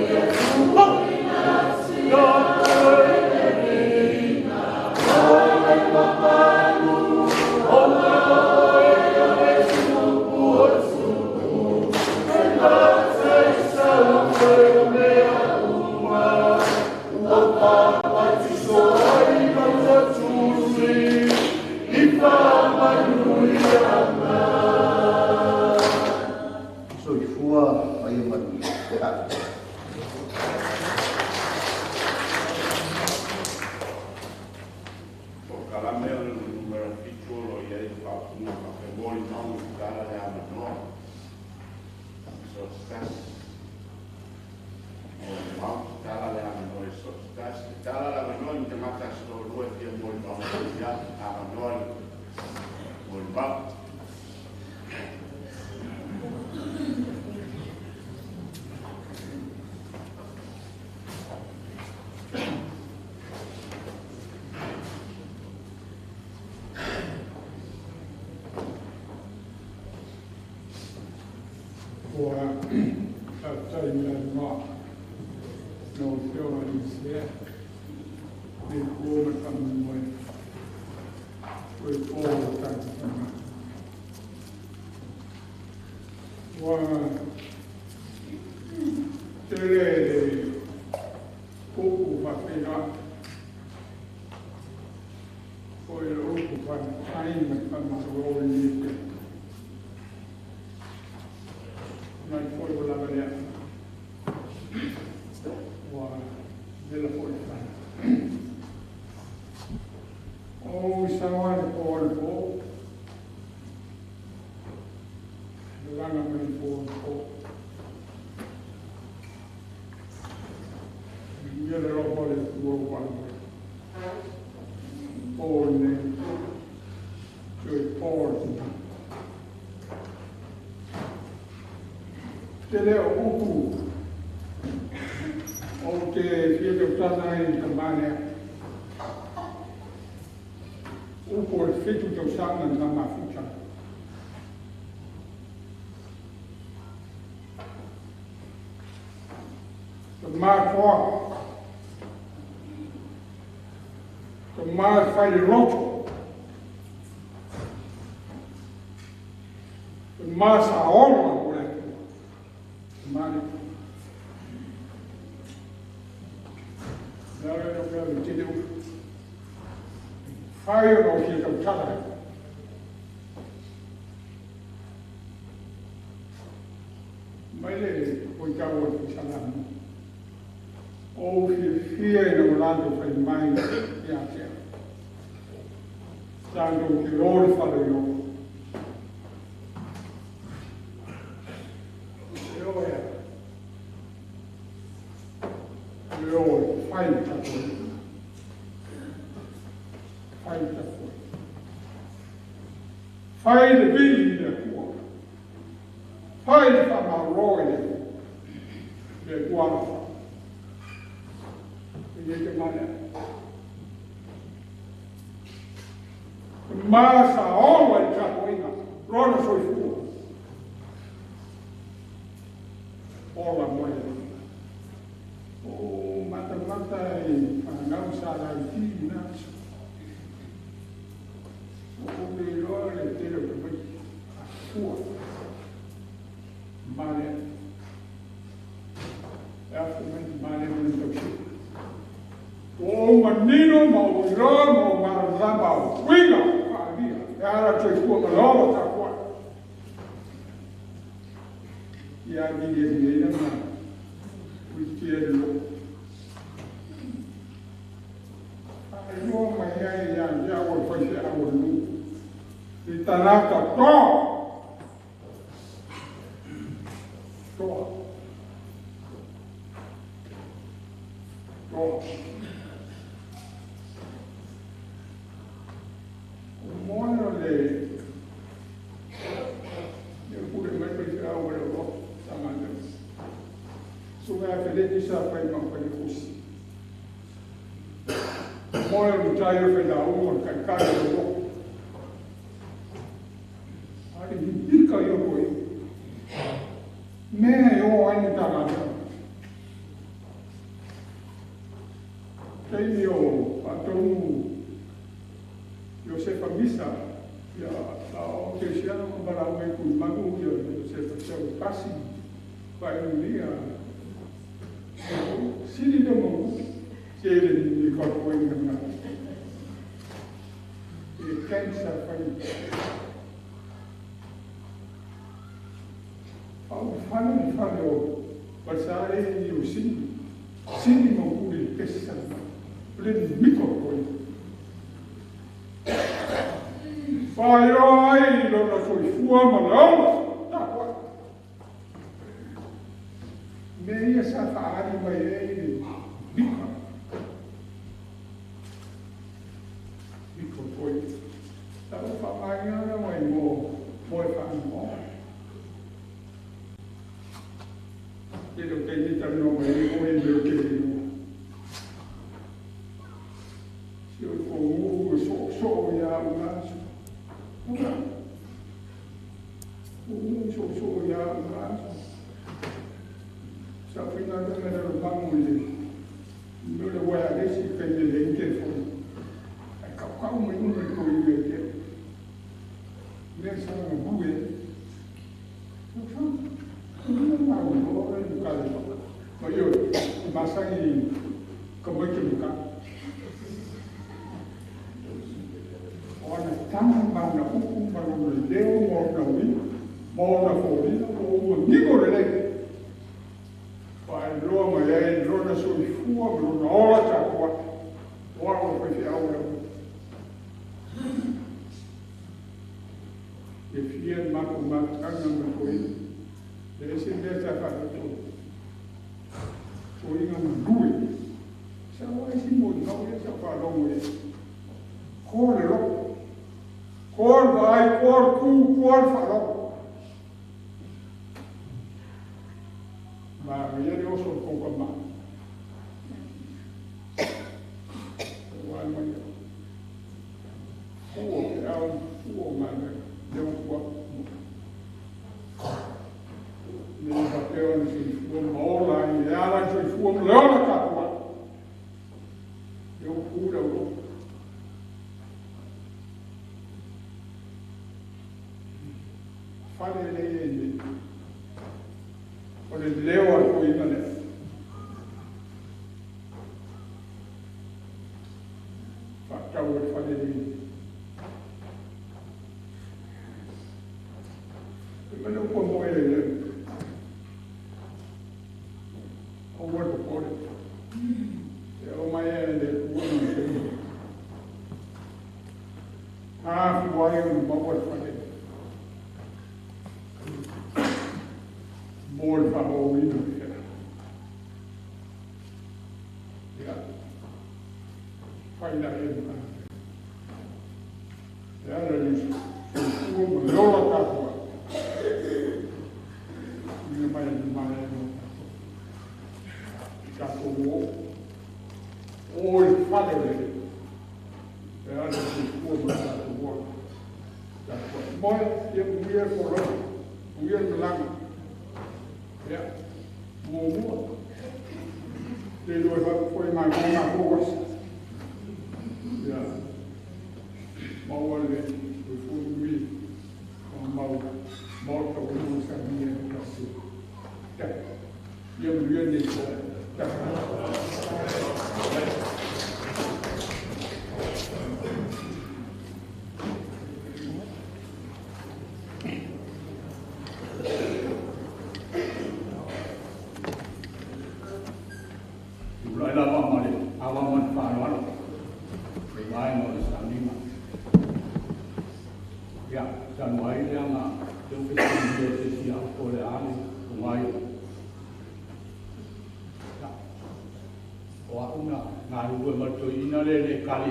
Soifua ma ia manuia. O kalame o le numera 7 o lo i ai whapunga ka pe mori mau i tala le amanoa. So stas. O mau tala le amanoa i so stas. Tala le amanoa i te mata so lua fia mori mau i ia amanoa i mori mau. Ua faafetai i le avanoa lau Afioga i le Minisita le po ma le faamoemoe o le po o le tatou taga. Ua tele le upu faafeiloai o le upu faafetai ma le faamalo i lenei afiafi. Mai foi ua lava lea. Ua vela foi le fana. O i saoa le po o le po. Le laga mai le po o le po. Ia le lopo le tua o pala mai. Po nei. Tui po le tina. Te leo upu o te fia tautana ai i tamanea. Upu o le 7 tausaga na mafuta. Te matoa. Te mā whai le loto. Te mā sa ora o le atua. Te mā le atua. La le o mea le tele upu. Whai o nō ki tau tala. Mai le o i tau o te salamu. O whiawhia i na o whai mai i a te. Tātou te ōre whare i o. E o ea. E o whai tātou. Whai tātou. Whai le vili i le kua. Whai le whamaro i le le kua la wha. E te mana. Masa ola i tapuinga, rona soifua. Ola moe. O matamata i whanau sa lai ki nā. O le loa le tele o te mai. Afua. Mare. E afu mai mare mo le tausi. O manino ma o roa ma o maralama o uiga. E ara soifua ma loa ta kua. Ia ni e ni e na. Ui tia le lo. Ai loa mai ai ia ia o whai se au lu. I tanaka toa. Toa. Toa. O moana le le pule mai whai se au le lo. Tamanga. Sunga feleti sa whai mau whai kusi. Moana le tai o whai la unga kai kai o lo. Ari hika i o koe. Mea e o aini tāngata. Teini o Atonu Josefa Misa, ia la o te siano o marau e kui manu ia Josefa Seu Pasi, whaenunia. Sini le mau, se le ni koe koe ngā. E kansa whai. Au whana ni whana o Balsare i o sini. Sini mau kuri pesa. Le miko koe. Whai ai lona soifua ma le ola. Tā koe. Me ia sa whaari mai e le miko. Miko koe. Tā o whaangana mai mō e whaango. Te lo te ni tano mai o e meo ke le noa. Si o ko ngu so so ia o ngā aso. Ora. O ngu so so ia o ngā aso. Sa whina te mera lo mangu i le. Meo le wai a lesi kai le le ite fo. Ai kau kau mai unu i ko i le te. Mea sa nga bue. Sa Ma io masangi ka mai ke muka. O ana tanga mana uku mana leo mo na ui mo na fōlina o ua niko le lei. Wa e loa mai ai lona soifua ma lona ola takoa. O au whai whiau leo. E fia mako makanga ma koe. Le ese mea sa whakato. O inga manui. Sa o esi mo nau ia sa whalongo e. Kore loko. Kore vai, kore ku, kore whalongo. Ma ia le oso kouka maa. O ai mai. Kuo ke au, kuo mana, leo kua. Me whapeo ni soifua maola i e ala i soifua ma leola tātua. Leo kura o loko. Whare le e nei. O le leo a koe inga lea. tua le popole. E o mai e le tua na te a fua ai o maua le fale. Mo le whaoina. Ia. Whaila e mga. E ala le soifua ma le ola tātua. Ia mai le mai e mo tātou. Tātou o. O i whale le. E ala le soifua ma le tātou ola. Tātou. Moe, ia muia koro. Muia malanga. Ia. Mua mua. Te lua whai mai mō ngā kōwasa. Ia. Maua le fui o mau maota o mua sa mia kasi. Ia. Ia muia nei ko. Ia.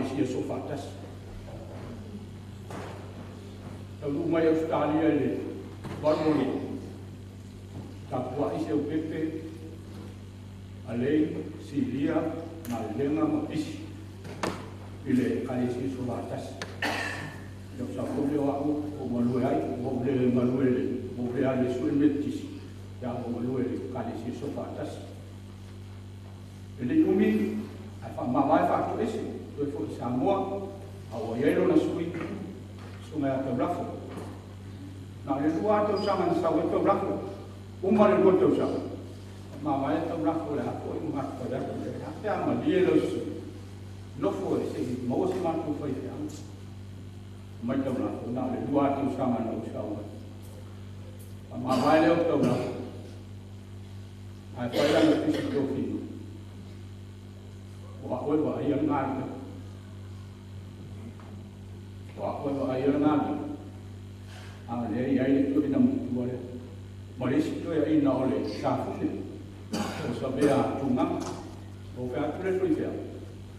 Sia so faatasi. Taunuu mai Ausetalia i le 88, tapua'i seu pepe, alei, silia, malelega ma pisi i le ekalesia so faatasi. Ia sa foʻi lea o a'u ou galue ai, ua ou le galue le ua ou le ale sue le metisi, ia ou galue le ekalesia so faatasi. E le'i umi, ae faamavae faatoese, toe foʻi Samoa, a ua iai lona sui, susuga ia Taulafo. Na o le lua a tausaga na sau ai Taulafo, uma le lua tausaga. Faamavae Taulafo le a foʻi ma matou fai atu le a pe a malie lau sui. Nofo e seʻi maua se matou faifeaga. Mai Taulafo, na o le lua a tausaga na ou sau ai. Faamavae lea o Taulafo. Ae fai lana tusi tofiga. O a'u e vaaia le galuega. O a'u e vaaia le galuega. A o lea iai le toeaina matua lea. Ma le isi toeaina o le safune. O Savea Tugaga. O fea atu le soifea.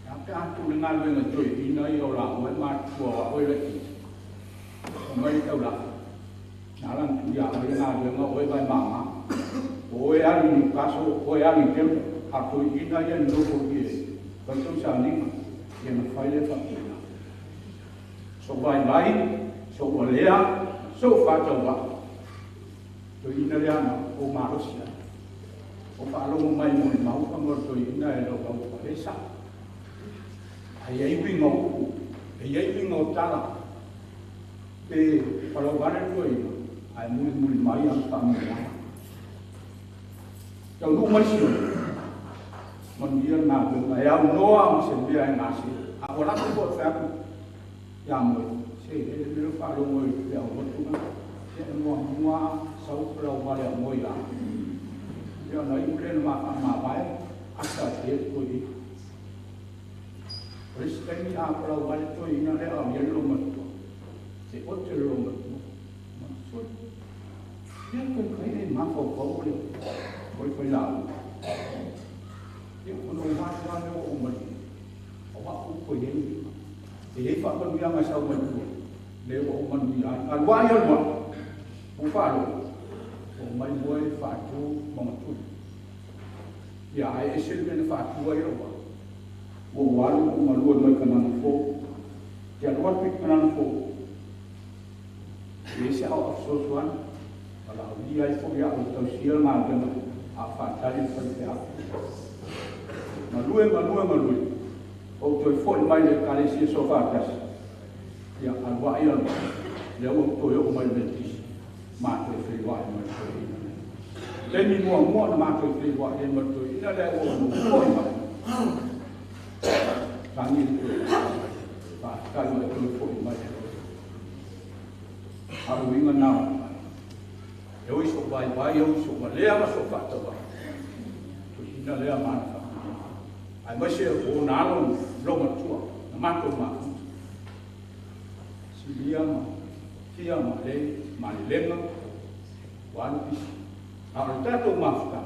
E a pe a tuu le galuega i toeaina ia o laua e matutua o a'u e laitiiti. O mai le taulaga. Na ala na tuu iā oe le galuega o oe vae māmā. O oe alu i Newcastle, o oe alu i Denver. A toeaina ia nonofo i e fai tou sauniga. Ia na fai lea faapena. Sou vaivai, sou alea, sou faatauvaa. Toeaina lea na ou malosi ai. O faalogo mai mo le mau mo le toeaina e lau lau palesa. Ai ai uiga o upu, e iai uiga o tala. Pe palau vale le toeaina, ae mulimuli mai ana faamoemoega. Taunuu mai Sione, manuia le galuega, e aunoa ma se mea e gase. A ua lako foʻi fai atu ia moe, se e le mea faalogo i le aulotu na. Ia e muamua sau palau vale a moe ia. Ia na iu lea na mafaamavae, asa a te le toeaina. O le isi taimi a palau vale toeaina lea au ia le lomatua. Se ote le lomatua. Ma sui. Ia koe kai e mafaufau o le o le failaau. Ia ona o matua lea ua ou malie. O a'u upu e iai lima. E iai faamanuiaga e sau mai tua. Lea ua ou manuia ai. Alu ai alu ai. Ua faalogo. O mai moe faatu magatuli. Ia ae ese le mea na faatu ai lou a'u. Ua ou alu ou galue mai Kanana fou. Te alu atu i Kanana fou. E ese a'o fesoasoani. Valaaulia ai foʻi a'u e tausia le galuega a o faatali le faifeau. Galue, galue, galue. Ou toe foʻi mai le ekalesia so faatasi. Ia alu aʻe alu aʻe. Lea ua ou toe oo mai le Metotisi. Matou feiloai ma le toeaina lea. Taimi muamua na matou feiloai ai ma le toeaina lea ua ou foʻi mai. Tagi le toeaina. Faafetai ua e toe foʻi mai e oe. A o uiga na o e oi sou vaivai, e oi sou valea ma sou faatauvaa. Toeaina Ina lea mana wha. Ai mai se o nā alo lo matua, na mātou mafuta. Silia ma, fia ma le, ma le lenga, wa alu pisi. A o le tātou mafuta,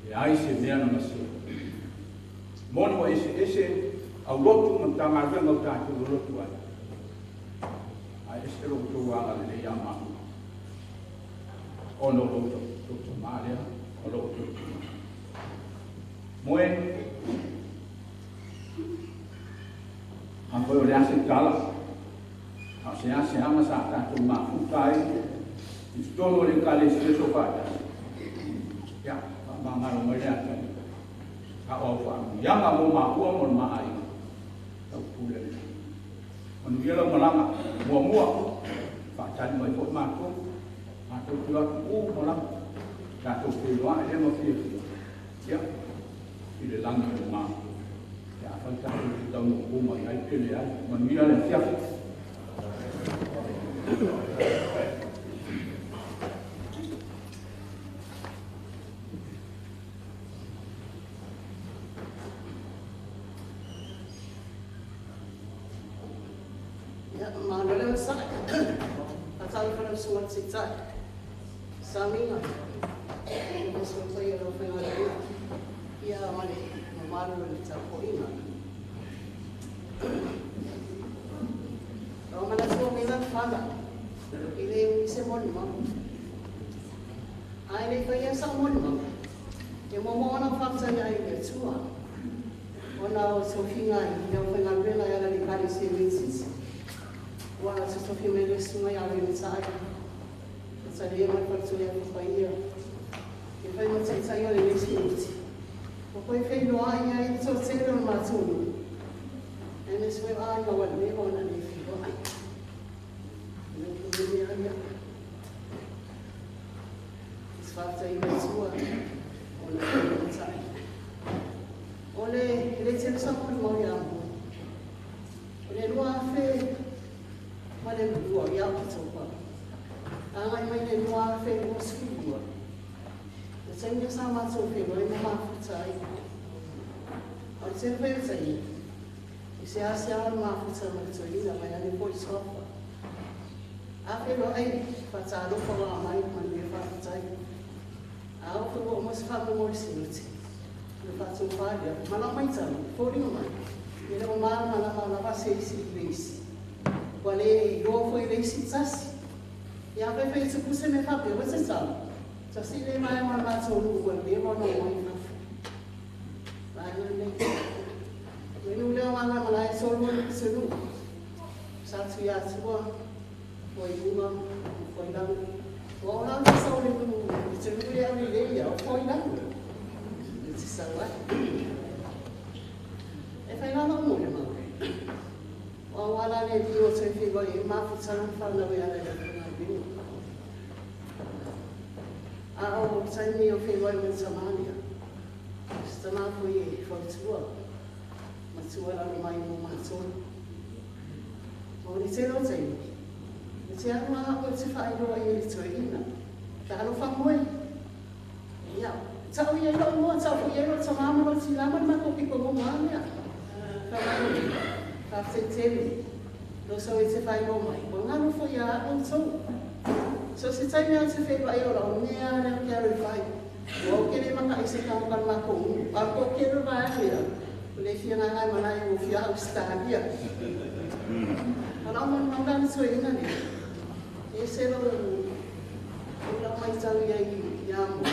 e ai se mea na masea. Moni wa ese ese, au lotu ma tanga venga o tātou o lotu ai. Ai ese lo tou anga le ia mahu. O no lotu, lotu maalea, o lotu. Moe, a koe o le ase tala, a se ase anga sa tātou mafuta ai, i tonu o le kale se so whaatasi. Ia, wha mai le ata. A o wha, ianga mo mahua mo maai. Tau pule le. Onu ia lau malanga, mua mua, whaatani mai foi mātou, mātou tu atu u malanga, tātou whenua e ma fia fia. Ia, i le langi o mātou. Ia, awhai tātou ki tau no kōma i ai pele ai, manuia le fiafi. Saminga, o whenga ia male mamalu le tapoina. O mana tua me la fala, i le ui se moni mau. Ai le whaia sa moni mau. E momo ona whakta ia i le tua. Ona o sofinga i leo whenga rela ia le kare se witsis. Ua se sofi me le sunga ia le mitaia. Sa le mai whaktu lea whaia. E whai ma taitai o le lesi uti. O koe whenua ia i tō tēra o mātūnu. E me sue ai ngā wale me ona le whiro ai. E me ki me ai. Sfafta i matua o le whenua tai. O le le tēra sa kuri mau ia mo. O le rua awhe ma le rua ia o tōpa. Angai mai le rua awhe rua sfurua. Le taimia sa mātou whenua e mafuta ai. O te whea tai, i se ase a mafuta mai tō mai ane poi sofa. A whenua ai, whataalofa wā mai mai me whafutai. A o whenua o mas whanau mo sinuti. Le whatou whalia, mana mai tau, fōringa mai. E leo mana mana mana wase isi i leisi. Wa le iloa fo i leisi tasi. Ia whewhe i tukuse me whape, o te tau. Tasi le mai ma mātou nuu ua lewa no mai mafu. Vaenga nei. Wenu leo wanga malae tolu ni senu. Sa tu ia tua, o i unga, o i langu. O o lau te sau le nuu, i te nuu lea ni le ia, o i langu. I te sau ai. E whai lana o le mau. O wala le dio te whiwa i mafu tanu whanau e ala i ngā binu. A o taimi o whenua i Tamania. Tamā koe e whautua. Matua lalo mai mo mātou. O ni te rau taimi. E te aru o te whaeroa i le toeina. Ka alofa moe. Ia, tau ia ilo mua, tau fo ia ilo tamama lo ti lama ni mako piko mo moa mea. Ka mai, ka te tele. Lo sau e te whaeroa mai. Ko ngaro fo ia au tau. So se taimi au te whenua e ora o mea reo kia rau whai. O kere maka i se kaokan mako unu. A ko kere vai lea. O le fia ngā ngai manai o fia Australia. Ana o manu maungana tue ina ni. E se lo o lau mai tau ia i ia mo.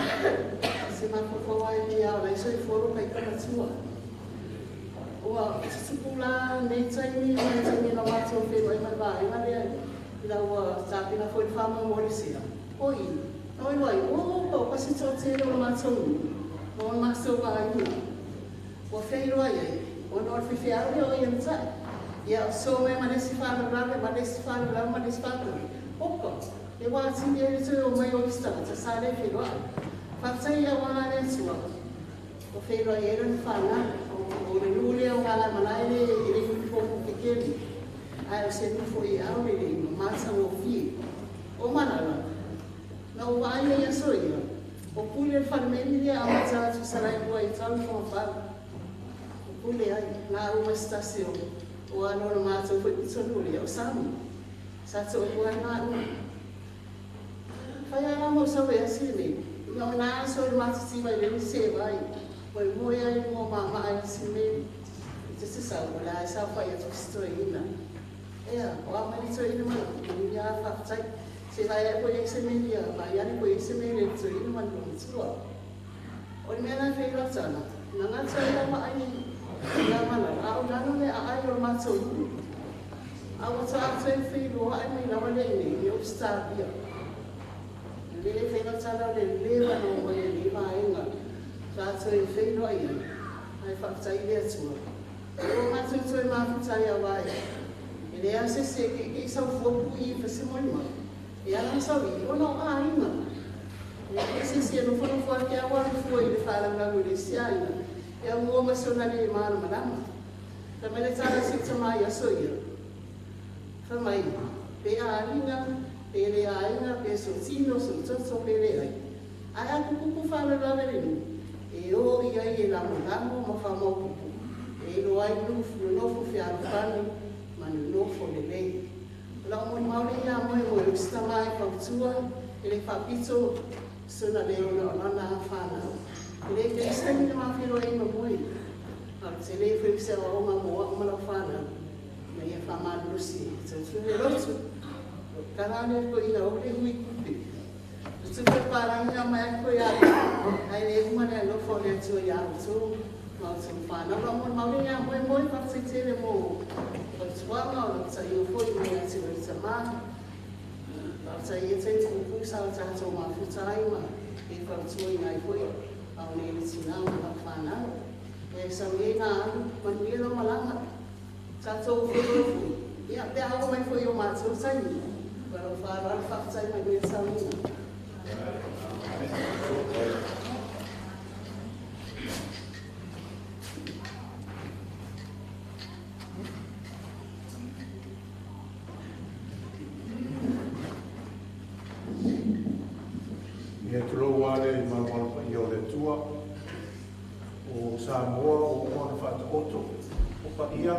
Se mafofo ai ni ia o so i foro kai kamatua. Ua tutupu la nei taimi o nei taimi na mātou whenua i mai vā. I marea i lau tāpina foi whāma mo le sera. Oi, oi wai, o o kasi tō tēra o mātou nu. O mātou wā ina. O wheiroa ia, o nō whiwhi aure o ia mtai. Ia, so me manesi whānau rāwe, manesi whānau rāwe, manesi whānau. Oka, e wā tini e tui o mai o kistanga, ta sāre wheiroa. Whātai ia wā le atua. O wheiroa ia rani whānau, o le nūle o ngā lai manae le i le uniformu ke keri. Ai o se nufo i aure le ino, mātau o whie. O manala, na o wāia ia so ia. O pule le falemeli lea amata atu Salailua i tau le Fogafale. O pule ai, na au ma se tasi o o alo o le matou foi pitonuu lea o Sami. Sa toalua ai maua. Fai a la mo sau e asi lenei. Ia o na aso i le matitiva i le se vai. Moe moe ai mo mama ai si meli. I te se sau o le ai sa fai atu si toeina. Ea, o a mai toeina ma la ia whaatai. Se vai ai koe se meli a, vai ai koe se meli e toeina ma le matua. O le mea la whai ratana. Na ngā toeina ma ai ia mana. A o lano le a ai o mātou uru. A o ta atu e whai roa ai mai lawa le nei, i o stabia. Le le whai ratana le lewa no o le lewa ainga. Ta atu e whai roa ia. Ai whakatai le atua. O mātou toe māfutai a wai. E le a se se ke ke sau fuapu i whase moi ma. E ala sau i ona o ainga. E se se no whano fua ke awa fua i le whalangalu le sia ina. E a mua masona le mana malama. Ta mele tala si ta mai aso ia. Fa mai, pe a alinga, pe le ainga, pe so tino, so toto, pe le ai. Ai a kukuku whala lawe le nu. E o ia i e lamo lamo ma wha maupupu. E ilo ai lufu, nofu whiaru whanu, manu nofo le lei. O lau moni mauri ia moe moe usita mai pautua, e le whapito, suna le ona o lana whanau. E le te istangi na mawhiro e ma moe. A te le whui se o onga moa o malau whanau. Na ia whamanu lusi. Te tūre rotu. O karane ko ina o le hui kupe. O tupe pāranga mai koe a. Ai le uma le nofo le atua ia au tō. Ma o tō whanau. La moni mauri ia moe moe whakatei tere mō. O tuanga o ta i o foi mo atu o ta mā. O ta i e te kuku sa o tātou mafuta ai ma. E whakatua i ngai foi. Au nei le tina ma la whanau. E sau e ngā alu, manuia lo malanga. Tātou whenua. Ia, pe aho mai foi o mātou taimi. Waro whāro aru whakatai mai mea saunina. Ia tulou ale i malumalu pa ia o le tua o Samoa o ona whaataoto o pa ia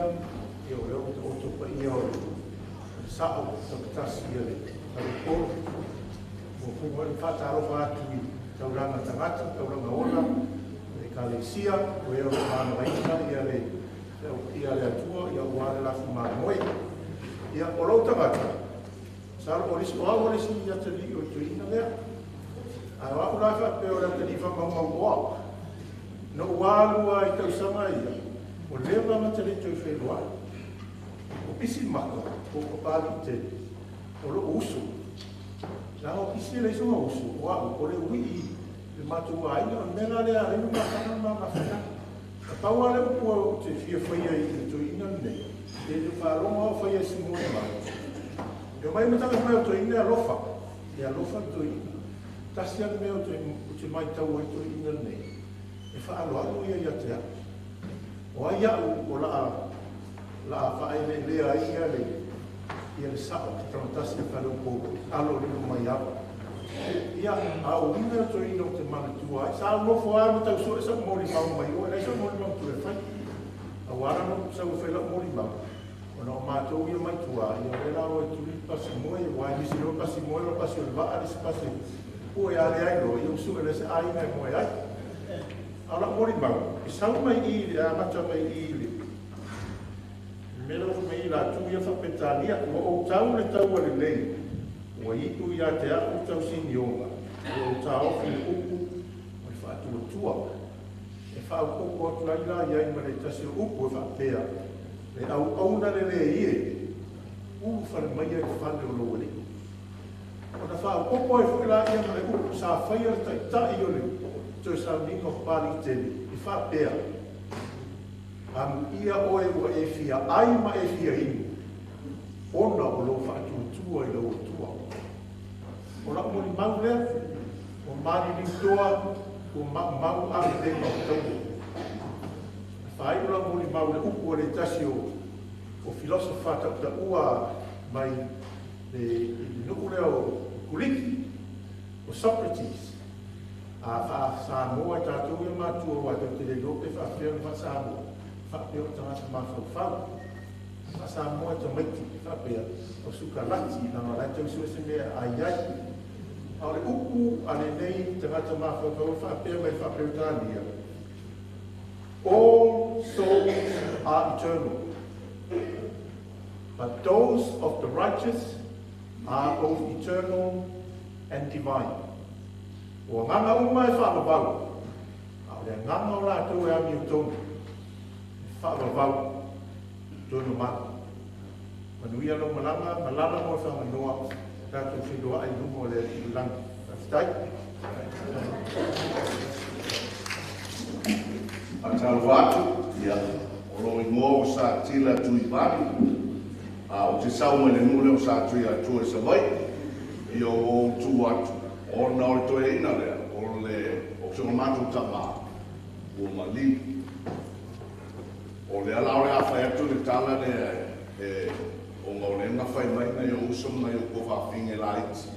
e o leo oto pa ia o le sao takatasi ia le taruporo o funga ni whaatarofa atu i tauranga tangata, tauranga ona le kalesia o ea o mana waina ia le ia le atua ia o ale lafu mamoe ia o lau tangata salo o lisi o au o lisi ia te li o tuina lea. A o la fa pe o la te lifa mau mau oa. No walua i tausanga ia. O leva ma te le tau whenua. O pisi maka, o papali te, o lo usu. Na o pisi le iso usu, o au, o le ui le mātou aina, o mena le a renu makana ma mawhana. A pau ale upua o te fia whaia i te tuina nei. Te te whaaronga o whaia si mua mai. E o mai matanga mai o tuina alofa. E alofa tuina. Tasi ana mea o te mai tau ai tuina nei. E whaaloalo ia ia te au. O ai au o laa whaele lea ai ia le sao te tamatasi a whare o alo lino mai au. Ia a o ina o tuina o te manatua ai. Sa au nofo ai ma tau soe sa mori mau mai o. Nei sa mori mau tu e whai. A wara no sa ua whai lau mori mau. O na o mātou ia mai tua. Ia o ela o e tuli pasi moe. Wai nisi loa pasi moe o pasi o le waa nisi pasi. Ua e ale ai loa, ia usu ele se aina e moe ai. A la mori mau, e sau mai i le, a mata mai i le. Mele o mai i la tu ia whapetania, ua o tau le tau ale nei. Ua itu ia te au tau sinionga. Ua o tā ofi le upu, o le whaatuatua. E whaukoko atu lai la iai ma le tasi o upu e whaapea. Le au auna le le ie, ulu whare mai ai whane o loa le. O na whaopopo e whaela ia ma le upu sa whaia le taitai o le toi sauninga o pali tele i whaapea. Amu ia oe ua e fia ai ma e fia inu. Ona o lou whaatuatua i lau atua. O lau moni mau lea, o mani rintoa, o mau a le tenga o taua. Whai o lau moni mau le upu o le tasi o filosofa tautaua mai le nuu lea o Kuliki, o Socrates. A fa'asamoa e tatou ia matua uā tatou te le iloa pe fa'afea ona fa'asamoa fa'apea o tagata mafaufau fa'asamoa e tamaiti fa'apea o sukalati laga o lae tau suese mea ai ai a o le upu a lenei tagata mafaufau fa'apea mai fa'apeutalia. All souls are eternal, but those of the righteous are both eternal and divine. O agaga uma e fa'avavau, a o le agaga o latou e amiotonu e fa'avavau tonu mana. Manuia lau malaga malala mo e fa'amanoa tatou feiloa'i i luma o le Alii lagi. Fa'afetai. Faatalofa atu, ia, o lou igoa o Satila Tuivali, a ou te sau mai le nuu lea o Satuiatua i Savaii, ia ua ou tu atu, ona o le toeaina lea, o le, o si o matou tamā, ua maliu. O lea la o le a fai atu le tala lea e, ona o lea na fai mai nai ou uso ma nai ou tuafafine laiti,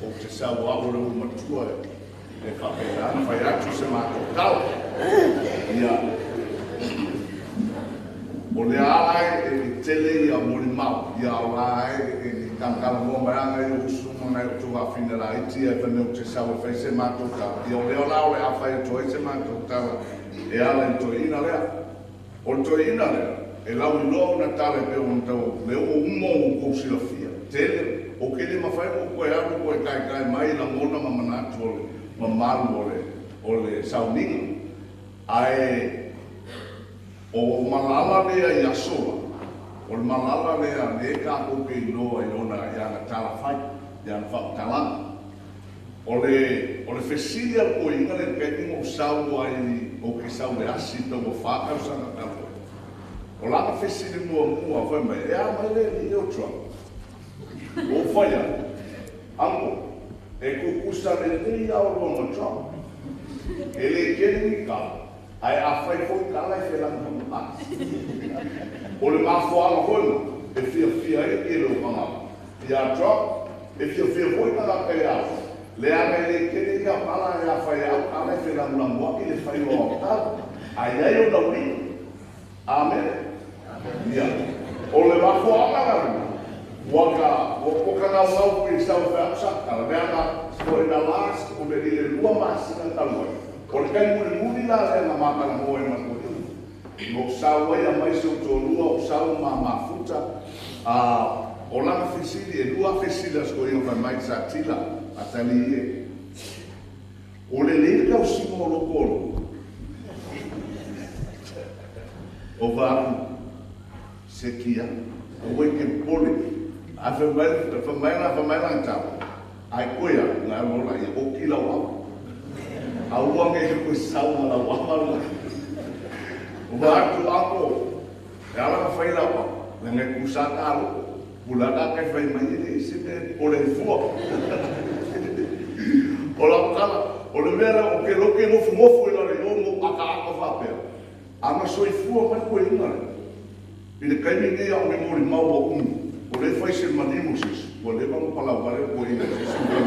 ou te sau au o le ulu matua e faapena ona fai atu se matou tala. Ia, o lea ala e tele ia molimau, ia o la e e talatalanoa mai lava nai ou uso ma nai ou tuafafine laiti ae fai mai ou te sau e fai se matou tala. Ia o lea la o le a fai atu ai se matou tala e ala i le toeaina lea. O le toeaina lea, e lauiloa ona tala e pei ona tau lea ua uma ona outou silafia. Tele, ou te le mafai ona ou toe alu toe taetae mai lagona ma manatu o le mamalu o le o le sauniga. Ae o malala lea i aso la, o le malala lea lea tatou te iloa i ona i ana tala fai, i ana faamatalaga. O le o le fesili a le toeaina lea i le taimi na ou sau ai ou te sau e asi i le tau ua fa tausaga talu ai. O lana fesili muamua fai mai, e a mai le alii o Trump? Ua ou fai atu, Uncle, e tutusa lelei lava oloa ma Trump. E le tele ni tala, ae afai foi tala e felagolagomai. O le mafuaaga foi lena e fiafia ai le tele o tagata iā Trump, e fiafia foi tagata iā oe, leaga e le tele ia pala ae afai e au tala e felagolagoai le fai o au tala, ae i ai ona uiga. Amene. Ia, o le mafuaaga la lena, ua ka, ua ka naunau foi i sau e fai atu sa tala, leaga for in the last, o le, i le lua masina talu ai, o le taimi mulimuli la lea na ma talanoa ai ma le toeaina. Na ou sau ai aumai si ou toalua, ou sau ma mafuta, a o lana fesili, e lua lava fesili a si toeaina fai mai, sa tila, a tali e. O lelei le tausiga o lou toalua? O valu, se kia, aua e te popole. Ae fai mai, fai mai la, fai mai lana tala, ae koe au, na alu loa ia oki lau ava. Aua ne i koe sau ma lau ava la. O vaatu ako, e ala na fai lau ava, leaga e kusa ka loko. Pula ka kai fai mai e le i se mea e popole ai fua. O lau tala, o le mea lea o ke loke nofonofo i lalo i o ma ou akaaka faapea, a na soifua mai koe i uga lea. I le taimi lenei a o le molimau ua umi, ua le fai se maliu o se isi, ua leva ona palau vale le toeaina i se isi mea.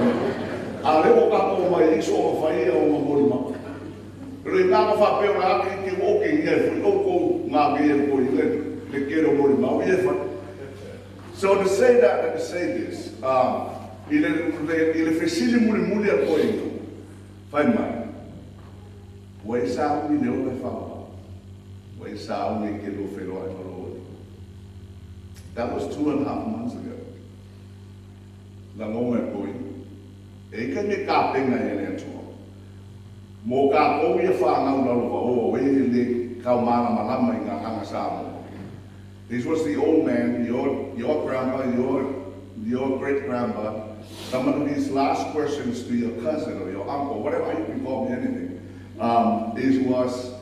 A o lea ua tatou omai ai soona fai ia ona molimau. O le agaga faapea o le a ke ua okegia ai foi outou gagea e le toeaina i le tele o molimau ia e fai. So to say that and to say this, i le, i le fesili mulimuli a le toeaina, fai mai, Ua e sauni i le ola e faavavau. Ua e sauni e te lua feiloai ma lou alii. That was 2½ months ago. Lagona e toeaina. E i ai taimi e tapena ai e le Atua. Mo tatou ia fanau lalovaoa o e le tau malamalama i gagaga Samoa. This was the old man, your, your grandpa, your great grandpa, some of his last questions to your cousin or your uncle, whatever, you can call me anything, is was,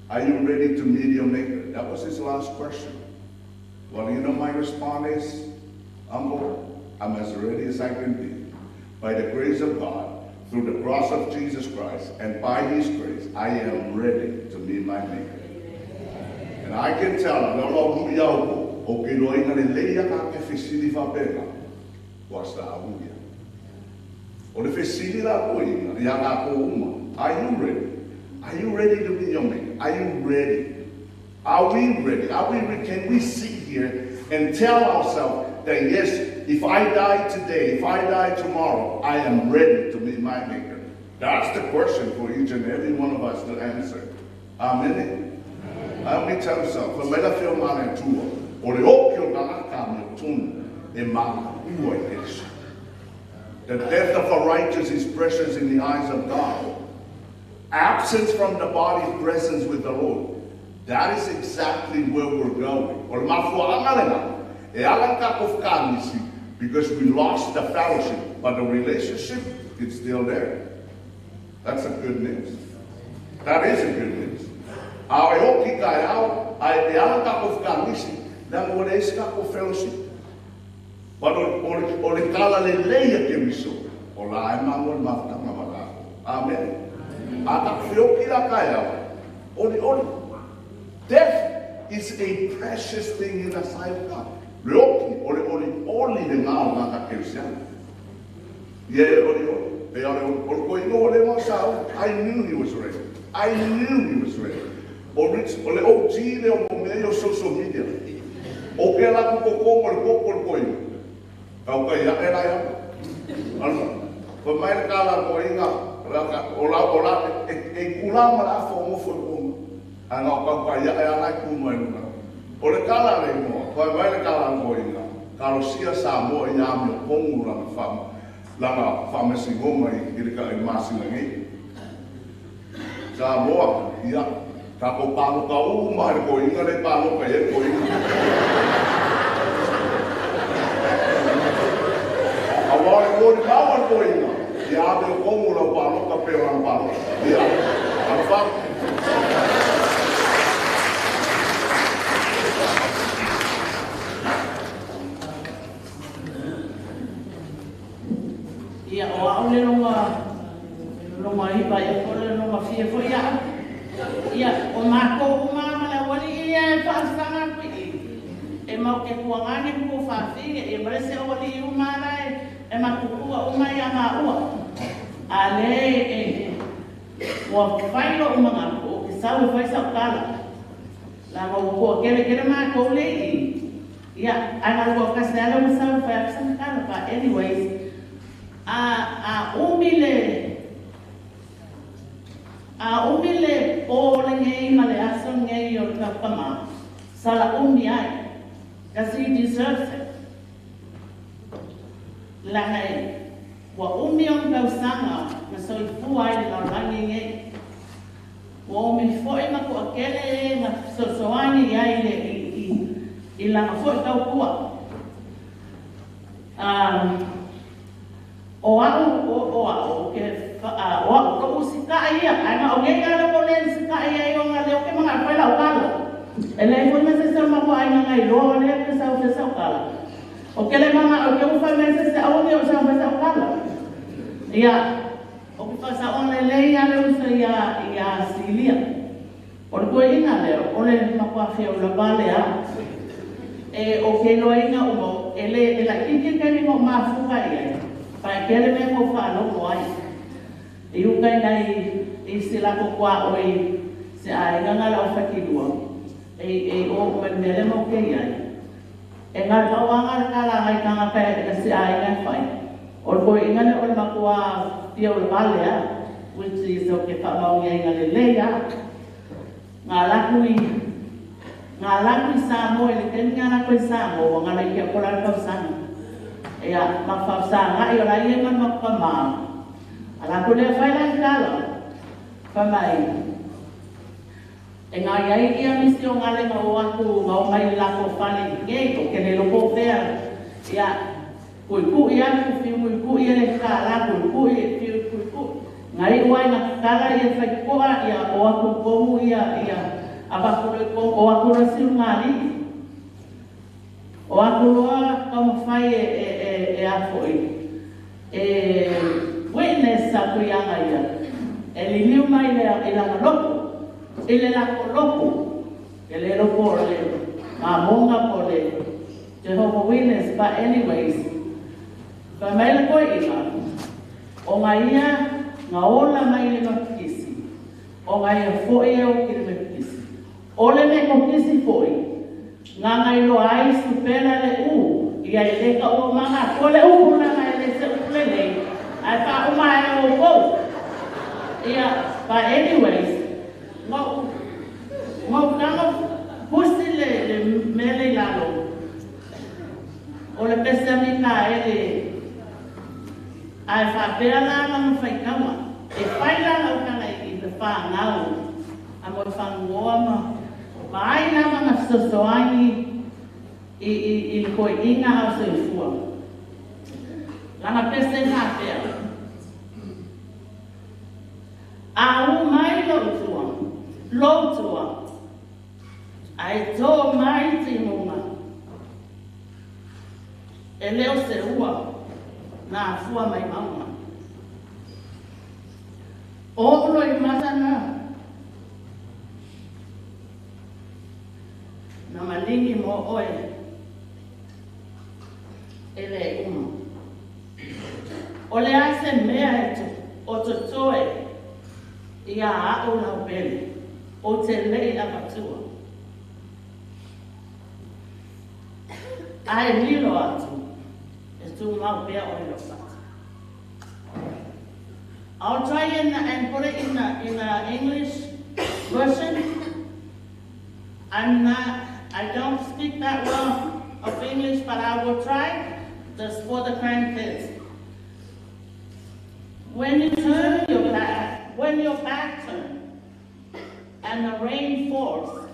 are you ready to meet your maker? That was his last question. Well, you know my response is, Uncle, I'm as ready as I can be. By the grace of God, through the cross of Jesus Christ, and by his grace, I am ready to meet my maker. And I can tell, leo lau mui au ko, o ke loaina le lei ia ka ke fesili faapena, ua sa au ia. O le fesili la koe ina, ia tatou uma, Are you ready? Are you ready to meet your maker? Are you ready? Are we ready? Are we ready? Can we sit here and tell ourselves that yes, if I die today, if I die tomorrow, I am ready to meet my maker? That's the question for each and every one of us to answer. Amen. Let me tell you something. The death of a righteous is precious in the eyes of God. Absence from the body, presence with the Lord. That is exactly where we're going. Because we lost the fellowship, but the relationship is still there. That's a good news. That is a good news. Fellowship. But Amen. Death is a precious thing in the sight of God. I knew he was ready. I knew he was ready. Social media. Ia o au le longa ipa ia ko le longa fia fo ia. Ia o mako uma ma le wali ia e whaasanga kui i. E mau ke kuangani ku whaafinga e mare se o wali uma la e makukua uma ia ngā ua. A le e ua whailo uma ngā ko ke sau e whai sau kala. La ngā kua kere kere mā kou le i. Ia ana ua kasi ale ua sau e whai apsa kala. But anyways, a umile o le ngei ma le aso ngei o ka pama sala umi ai because he deserves it. La ngai wa umi on kausanga na so i fua ai le laulangi ngei wa umi foi ma ku akele na so soangi ai le i langa foi tau kua. O au o au ke o au ko usika ia ai ma o ngai ala ko le usika ia o ngale o ke manga fai lau kala e le foi mese se ma ko ai ngai lo le ke sa o sa kala o ke le manga o ke u fai mese se au ni o sa fai sa kala ia o ke fa sa o le le ia le usa ia ia silia o ko ina le o le ma ko afia o la bale a e o ke lo ina o e le e la kiki ke ni mo ma fuka ia pai kele me mo fa lo mo ai e u kai nai e se la ko kwa o e se ai nga la o fa ki lua e o me le mo ke ai e nga pa wa nga ka la ngai ka nga pe e se ai nga fai o ko inga le o ma kwa ti o le vale a which is o ke fa mau ia nga le le ya nga la kui sa mo le ten nga la kui sa mo nga la ke ko la ka sa. Ia mawhausanga i o la ia man mapamā. Ala ko lea whai lai kala. Whamai. E ngā iai ia misi o ngā lenga o aku ngā o mai lako whane i ngei o ke le loko whea. Ia kui kui aku whiu kui kui ele kala kui kui whiu kui kui. Ngā i uai ngā kala ia whai koa ia o aku komu ia ia awaku o aku rasiu ngā lii. O aku loa ka mawhai e afoi. E witness a kui anga ia. E liliu mai le i langa loko. I le lako loko. E le loko o le mamonga po le Jehovah Witness. But anyways, pa mai le koe ina. O ngā ia, ngā ola mai le mapikisi. O ngai e fo'i e o ki le Metotisi. O le Metotisi fo'i, ngā ngai loa ai supela le u, ia i le ka ua manga, ko le upu na ngai le se upu le nei, ai wha uma e o kou. Ia, but anyways, ngau tago pusi le mele i lalo, o le pese mi ka e le, ai whapea la la ma whaikaua, e whai la lau kana i le whāngau, a mo whangoa ma, ma ai la ma fesoasoani i le koi'iga ao soifua. Lana pese faapea. A ū mai lou tua, lou tua, ae tō mai timuga. E le o se ua na afua mai mauga. O o'u loimata na na maligi mo oe e le uma. O le a se mea e o totoe ia a'u lau pele, o te le'i avatua. Ae lilo atu, e tumau pea oe lou fata. I'll try and put it in the English version. I'm not, I don't speak that well of English, but I will try just for the grandkids. When you turn your back, when your back turned and the rain falls,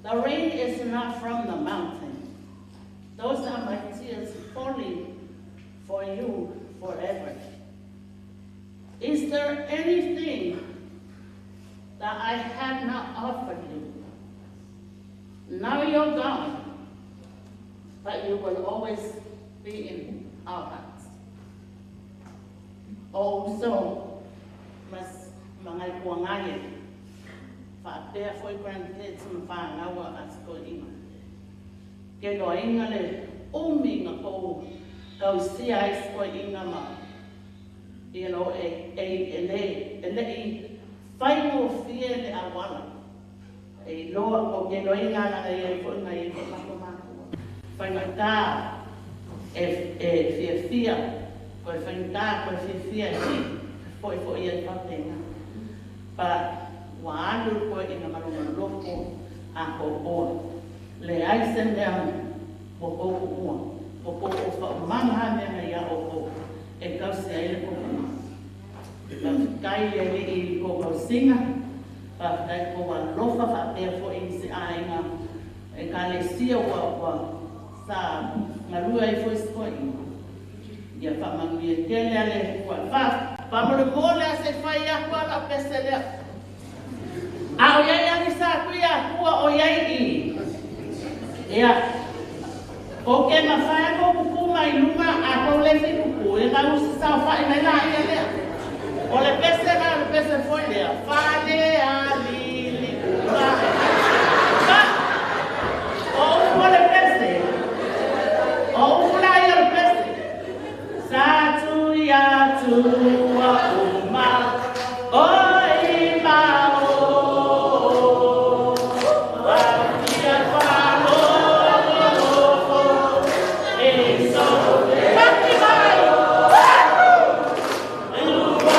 the rain is not from the mountain. Those are my tears falling for you forever. Is there anything that I have not offered you? Now you're gone, but you will always be in our hearts. Also, mas mga kuangaye, faapea foi grandkids ma whangaua a toeaiina. Ke loainga le umi nga kou kausia ai toeaiina ma e le i whaingofie le awala. E loa o ke loainga la ngai ai foi ngai ai foi mako makua. Whaingata e fia fia, koe whaingata koe fia fia e foi foi ai whapenga. Pa ua alu koe i ngā malunga loko a ko oa. Le ai se mea mo kou ua, o kou o whaumanga ha mea ngai a o kou, e kausi ai le kou. Kai e le i kou kausinga, whawhitai ko alofa whapea fo i se ainga, e ka le sia ua sa ngalua i fo i i. Ia whamanui e tele ale ua wha, whamole mole a se whai aku ala pese lea. A o iai ani sa kui a kua o iai i. Ia, o ke mawhai ko kuku mai lunga a kou le fi kuku, e ngau si sao whai mai la ia lea. O le pese la, le pese foi lea. Fale a lili ua. Ba, o upu le pese. O upu la ia le pese. Sa tu ia tua uma. O i ma o. Wa ia whalo e so. Paki mai. Woohoo!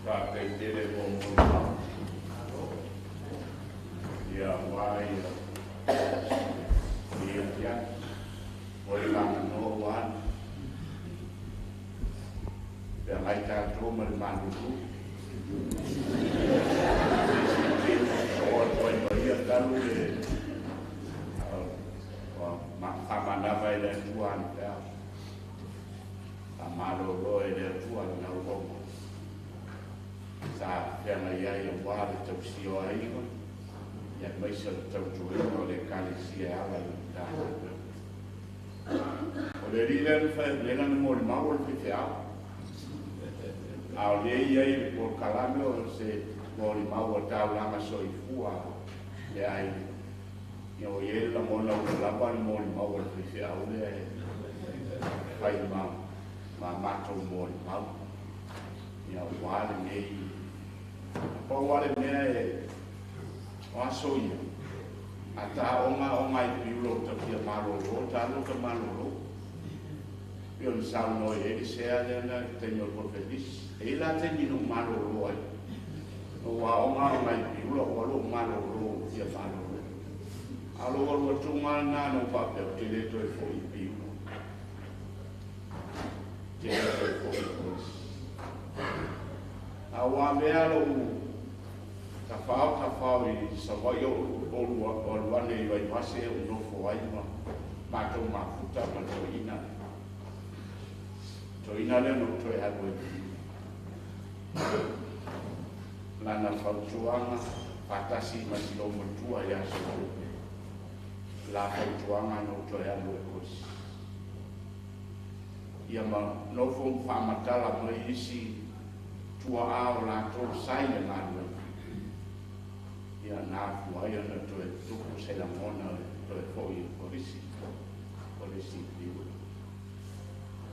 Faafetai tele mo molimau. Ia aua ia ia ia o le vaganoa ua alu. Feagai tatou ma le malulu. Sosoo atu ai ma ia talu le faamanava e le Atua ana feau. Faamalolo e le Atua lana auauna. Sa feagai ai aua le tausia o aiga, aemaise o le tautuaina o le Ekalesia e ala i le Matagaluega. O le alii lea na fai atu nei lana molimau o le faifeau. A o lea e i ai i le polokalame o se molimau a taulaga soifua le aiga. Ia ua i ai le lagona ua lava le molimau a le faifeau lea e fai ma matou molimau. Ia aua lenei. Pau lava le mea e o aso ia, a ta ogaoga i piula o ta fia malolo, ta alu ta malolo. Pei ona saunoa i ai le sea lea na i le taimi o le konfelisi. E i ai la taimi na ou malolo ai. Na ou aoga i Piula ou alu ou malolo ou fia malolo. A o lou alu atuga lena na ou faapea ou te le toe foi i Piula. Ou te le toe foi i Kolisi. A ua avea lou tafao tafao i Savaii o alu ane i Vaivase ou nofo ai ma matou mafuta ma le toeaina lea. Toeaina lea na ou toe alu ai i Piula. Lana fautuaga faatasi ma si loomatua ia Sotupe. La fautuaga na ou toe alu ai Kolisi. Ia ma nofo ma faamatala mai isi tuaa o latou sa i le galuega. Ia na afua ai ona toe tupu se lagona e toe foi i Kolisi, Kolisi i Piula.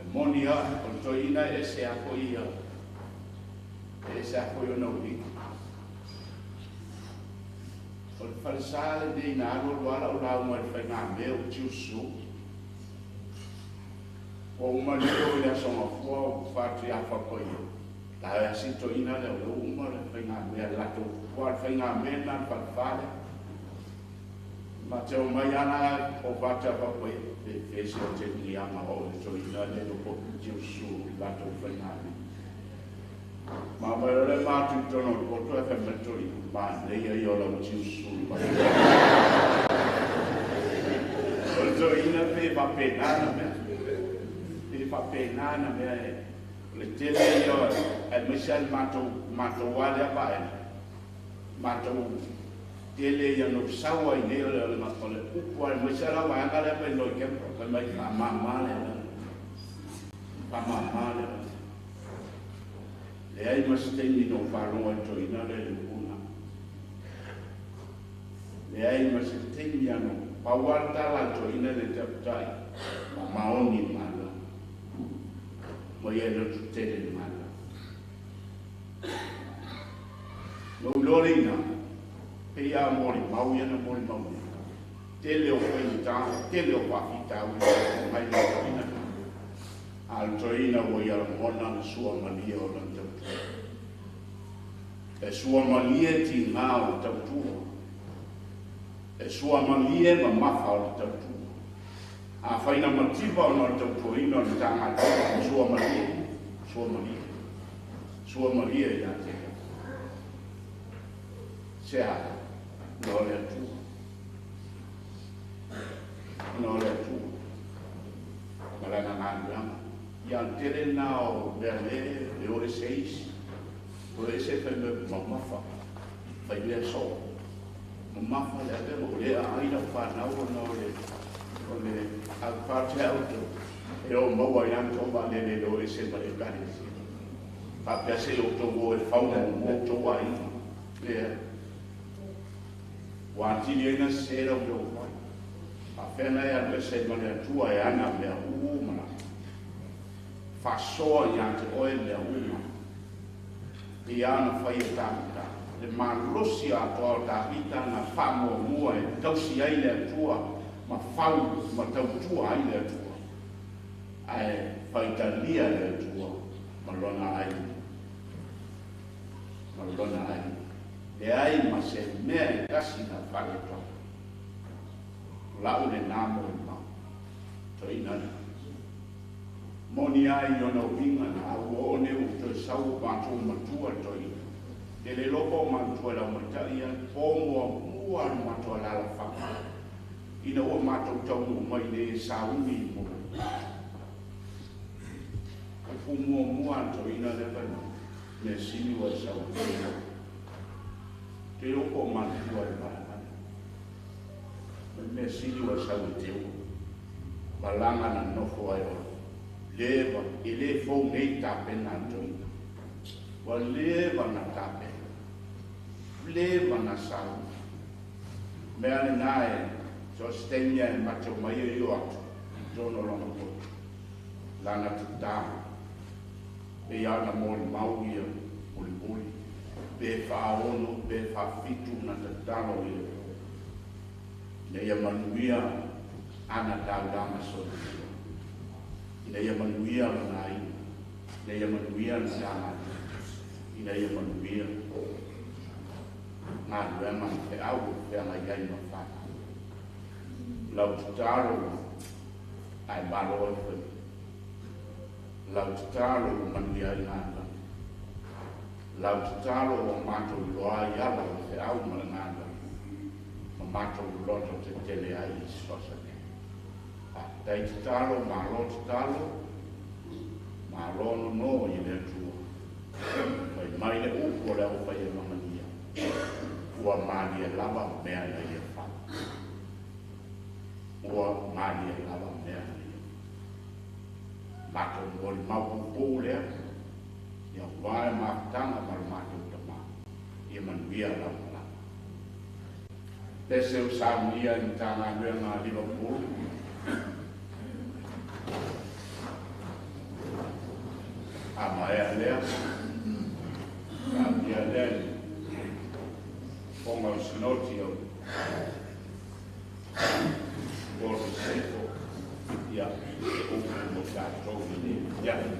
E moni a, o le toeaina e ese lava foi ia, e ese lava foi ona uiga. O le falesa lenei na alu alu lava lau lauga i le faigamea o Tiusu. Ua uma lilo i le Aso Gafua ou faatiafa paia. La e asi toeaina lea o lea ua uma le faigamea le latou aua o le faigamea lena le falefa lea. Ma te omai lava la o faatiafa paia pe fe se o te niaga o le toeaina lea no po Tiusu i latou faigamea. Ma mai o le matu i tonu o le poto e fai mai le toeaina, manaia ia o lau Tiusu i O le toeaina pe faapena na mea. Pe faapena na mea e o le tele ia aemaise lava le matou lava lea vaega. Matou tele ia na ou sau ai nei o le upu aemaise lava la vaega lea mai Loikempa fai mai faamama le agaga. Faamama le agaga. Leai ma se taimi na ou faalogo ai i le toeaina lea i le upu lena. Leai ma se taimi lava na ou pau lava le tala a le toeaina lea i taputai, faamaoni i le galuega. Ma ia loto tele i le galuega. Na ou iloa lea i ina, pei lava molimau ia na molimau nei. Tele o faigata, tele o faafitauli na feagai ma le toeaina lea. A o le toeaina ua ia lagona le suamalie o lana tautua. E suamalie tiga o le tautua. E suamalie mamafa o le tautua. Afai na mativa ona o le tautuaina o le Matagaluega, e suamalie, suamalie, suamalie ia te ia. Se a? Ona o le Atua. Ona o le Atua ma lana galuega. Ia, o le tele lena o mea le e o ese ai isi. O ese fai mea mamafa, fai mea soo. Mamafa le avega, o lea aai lau fanau ona o le o le au faatea outou e o maua ai lava tou vaalele e o ese ma le Ekalesia. Faapea se i outou o e fau muamua outou aiga. Leai. Ua atili ai ona sese lau mea ua fai. Faapefea ona e alu ese ai ma le Atua e ana mea uma lava. Faasoa ia te oe mea uma. Pei lava ona fai e Tavita, le malosi atoa o Tavita na faamuamua e tausi ai le Atua ma fau ma tautua ai le Atua, ae faitalia le Atua ma lona aiga. Ma lona ai. Le ai ma se mea e kasi na whale tō. Lau le nā mo i mau. Toina le. Moni ai i ona uinga na au o ne u toi sau mātou matua toina. Te le lopo o matua lau matai ia, pō mua mua le matua lala whanga. Ina ua mātou taunu mai le sauni i mo. O pu mua mua toina le whai. Me sili wa sau. Te lopo o matua le whai. Me sili wa sau i te ua. Malanga na nofo ai ora. Leva, e le fou nei tāpena toina. Ua leva na tāpena. Leva na sau. Mea le nā e, so stenia e mato mai e io atu. Tono lona poto. Lana te tā. E ana mōli mau ia, moli moli. Pe whaono, pe whawhitu na te talo i le pō. Ina ia manuia ana taulama soifua. Ina ia manuia lona aiga. Ina ia manuia le Matagaluega. Ina ia manuia galuega ma feau o feagai ai ma fanau. Lau tatalo ae malo ai faiva. Lau tatalo ua manuia ai galuega. Lau tatalo ua matou iloa ai ala o le feau ma le galuega ma matou loto tetele ai i fesoasoani. Faafetai tatalo, malo tatalo, malo nono i le Atua. Fai mai le upu o le aufai e magania, ua malie lava mea na ia fai. Ua malie lava mea na ia fai. Matou molimau puupuu lea, ia ua le mafutaga ma le matou tamā, ia manuia lau malaga. Pese o saunia i Matagaluega a Liverpool. A maea lea, saunia lea i Fofoga o Sinoti o Polo Sefo, ia, se upu mo tatou i lenei afiafi.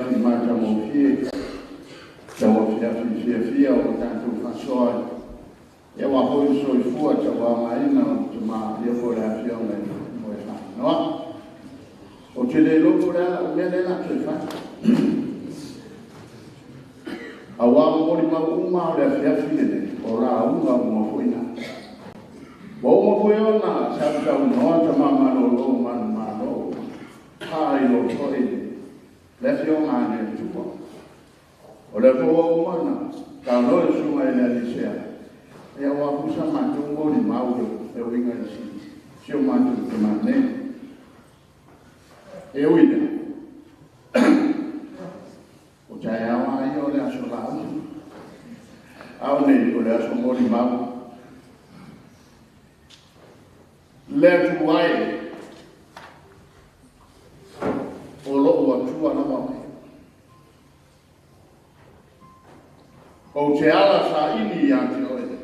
afiafi matagofie, tau afiafi fiafia o tatou faasoa ia ua foi soifua tauagaina o tamā ia po le afioga i le moe faanoa. O te le logo le ala o mea le la toe fai. Auā momoli mau uma o le afiafi lenei, o lauga uma foi na. Ua uma foi ona sausaunoa tamā malōlō manumalo, faailoa foi le afioga a le Atua. O le foi ua uma ona saunoa le susuga i le Alisea, ia ua fusa matou molimau e uiga i si o matou tamā nei. E ui lea, o taeao lava ia o le aso lauga, a o nei o le aso molimau. Le Atua e, o lou Atua lava oe. Ou te ala saili ia te oe.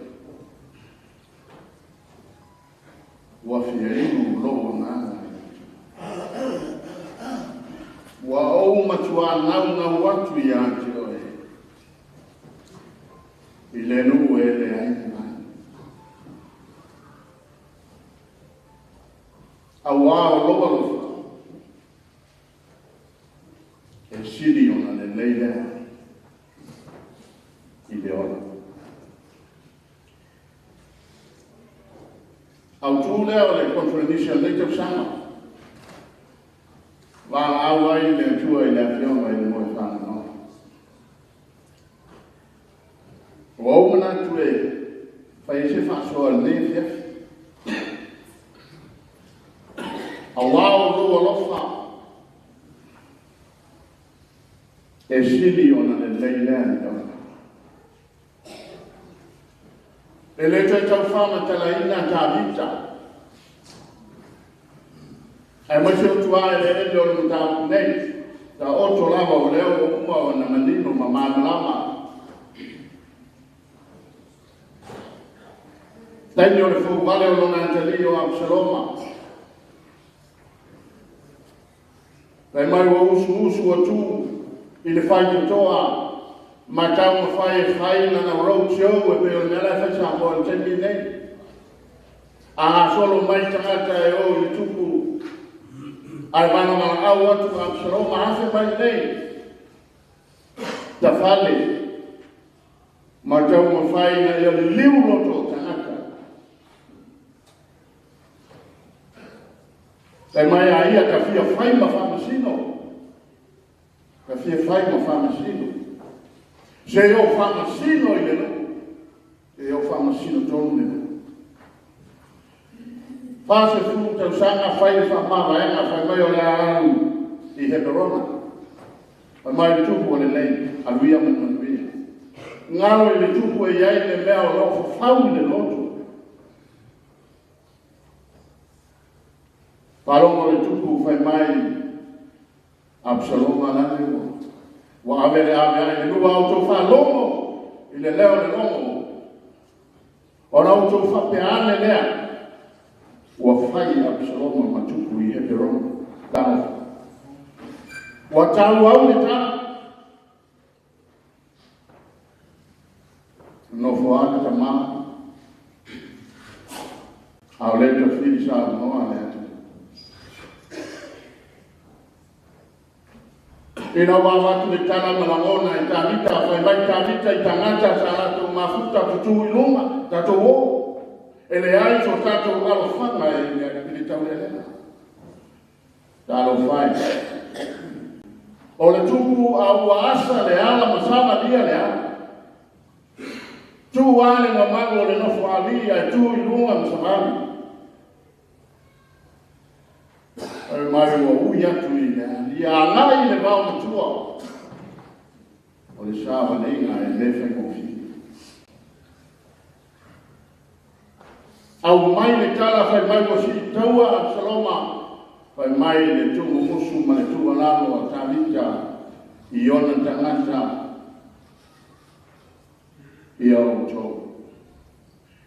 Ua fia inu lou agaga i le Atua. Ua ou matuā naunau atu ia te oe. I le nuu e leai ni mai. Auā o lou alofa, e sili ona lelei lea i le ola. Autū lea o le Conferenisia o lenei tausaga, valaau ai le Atua i le afioga i le moe faanonoa. Ua ou manatu e fai ai se faasoa i lenei afiafi. Auā o lou alofa e sili ona lelei lea i le ola. E le toe tau faamatalaina Tavita, aemaise o tuā eleele o le mataupu nei, taoto lava o lea ua uma ona manino ma malamalama. Taimi o le fouvale o lona atalii o Absaloma, fai mai ua usuusu atu i le faitotoa ma taumafai e fai lana road show e pei o le mea la e fai Samoa i le taimi lenei. A gasolo mai tagata e o i le tupu ae valavala'au atu Absaloma, afe mai nei tafale ma taumafai ina ia liliu loto o tagata. Fai mai a ia ka fia fai ma faamasino, ka fia fai ma faamasino. Se o faamasino i le nuu, se o faamasino tonu le nuu. 40 tausaga fai le faamavaega, fai mai o le a alu i Heperona. Fai mai le tupu o lenei, alu ia ma le manuia. Galo i le tupu e i ai le mea o lo o fafau i le loto. Faalogo le tupu fai mai Absaloma lale ua ua ave le ave ai le nuu a outou faalogo i le leo o le logo. Ona outou faapea ane lea ua fai Absaloma ma tupu i Heperona. Talofa. Ua tau au le tala. Nofo lava le tama, a o lea tafili saunoa le atunuu. Ina ua avatu le tala ma lagona i Tavita, fai mai Tavita i tagata sa latou mafuta tutū i luga, tatou o, e leai so tatou alofaga i le taulealea. Talofa e. O le tupu a ua asa le ala ma savalia le ala. Tu lava le mamalu o le nofo alii ae tu i luga ma savali. Fai mai ua ui atu i le alia agai i le vao matua. O le savaleiga e le faigofie. Aumai le tala fai mai ua siitaua Absaloma, fai mai le tuumumusu ma le tuualalo a Tavita i ona tagata ia outou.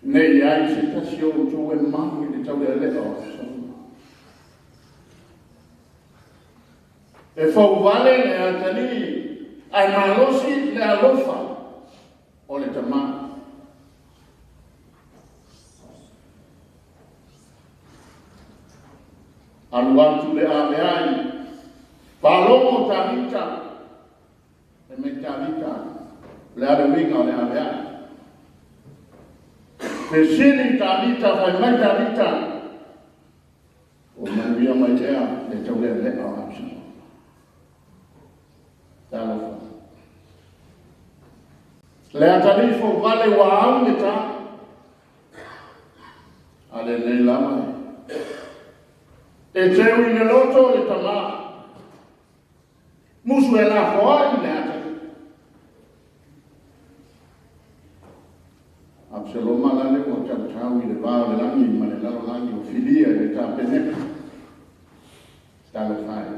Ne i ai se tasi o outou e mau i le taulealea o Absaloma. E fauvale le atalii, ae malosi le alofa o le tamā. Alu atu le aveai, faalogo Tavita, e mai Tavita, le ale uiga o le aveai. Fesili Tavita, fai mai Tavita, o manuia mai ea le taulealea o Absaloma. Talofa. Le atalii fouvale ua au le tā. A lenei lava e teu i le loto le tamā. Musu e lafoai le atalii. Absaloma lale ua tautau i le vā o le lagi ma le lalolagi o filia i le tapeneka. Talofa e.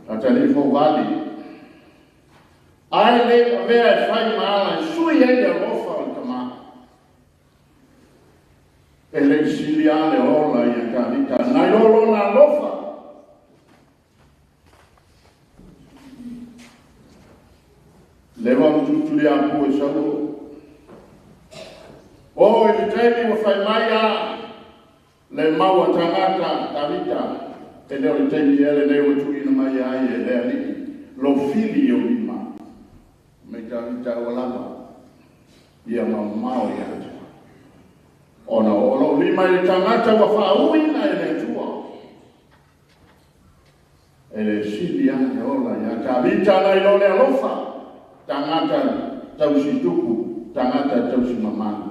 Atalii fouvale. Ae le avea e fai ma ala e sui ai le alofa o le tamā. E le sili a le ola ia Tavita, nai lo lona alofa. Leva o tutuli a pu e sau. O i le taimi ua fai mai a le maua tagata Tavita, e le o le taimi e le nei ua tuuina mai ai e le alii, lo fili o lima. Mai Tavita ua lava, ia mamao ia te. Ona o lo lima i le tagata ua faauina e le Atua. E le sili a le ola ia Tavita nai lo le alofa, tagata tausi tupu, tagata tausi mamalu.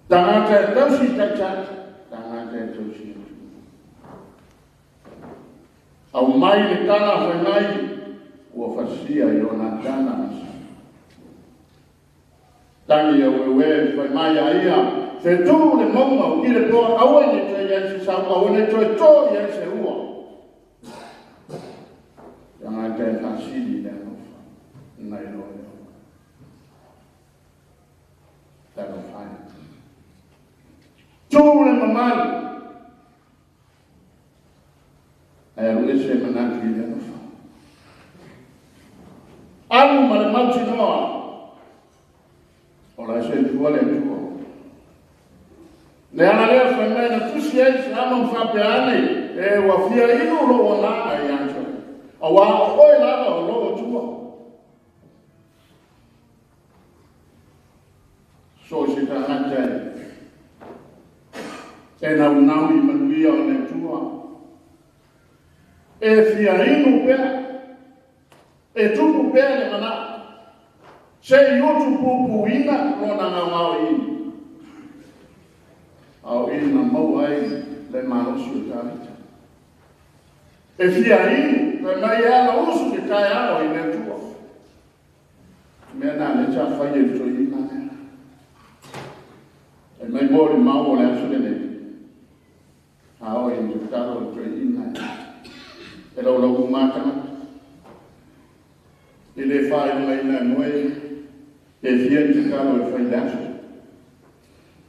Tagata e tausi taitai, tagata e tausi atu. Au mai le tala fai mai, ua fasia i ona tana masa. Tangi au ewe fai mai a ia, se tū le maunga o kile poa, aua ne toe iai se sau, aua ne toe tō iai se ua. Tagata e faasili le alofa, nai lo le ola. Talofa e. Tū le mamalu, ae alu ese manatu i le alofa. Alu ma le mautinoa, o la se tua le tua. Le ala lea fai mai na tusi ai se ama mwhapea e ua fia inu lo o nā ai anto. A wā o oe lava o lo o tua. So se tagata e naunau i manuia o le tua. E fia inu pea, e tupu pea le mana. Se i utu pupuina lona ngau ngau ini. Au ina mau ai le malosi o Tavita. E fia inu, pe mai ala usu ke tae ao i le tua. Mea nā le tā whai e toi ina lea. E mai mōri mau o le aso le nei. Ao i te taro o toi ina. E lau lau mātanga. I le whai mai ina moe, e fia i te taro e whai le aso.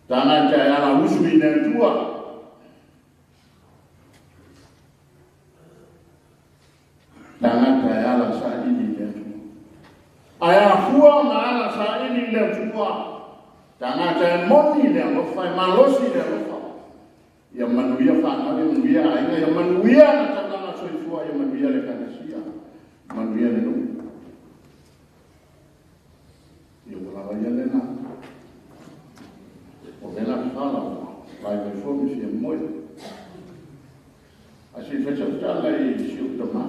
Tāngata e ala usu i le tua. Tāngata e ala sa'ili i le tua. Ae afua ona ala sa'ili i le tua. Tāngata e moni le alofa, e malosi le alofa. Ia manuia whanau, ia manuia aiga, ia manuia na taulanga soifua, ia manuia le kalesia, manuia le nuu. Ia ua lava ia lena. O vela whala, vai vai fomi fia moe. A si whacha wtala i si utama.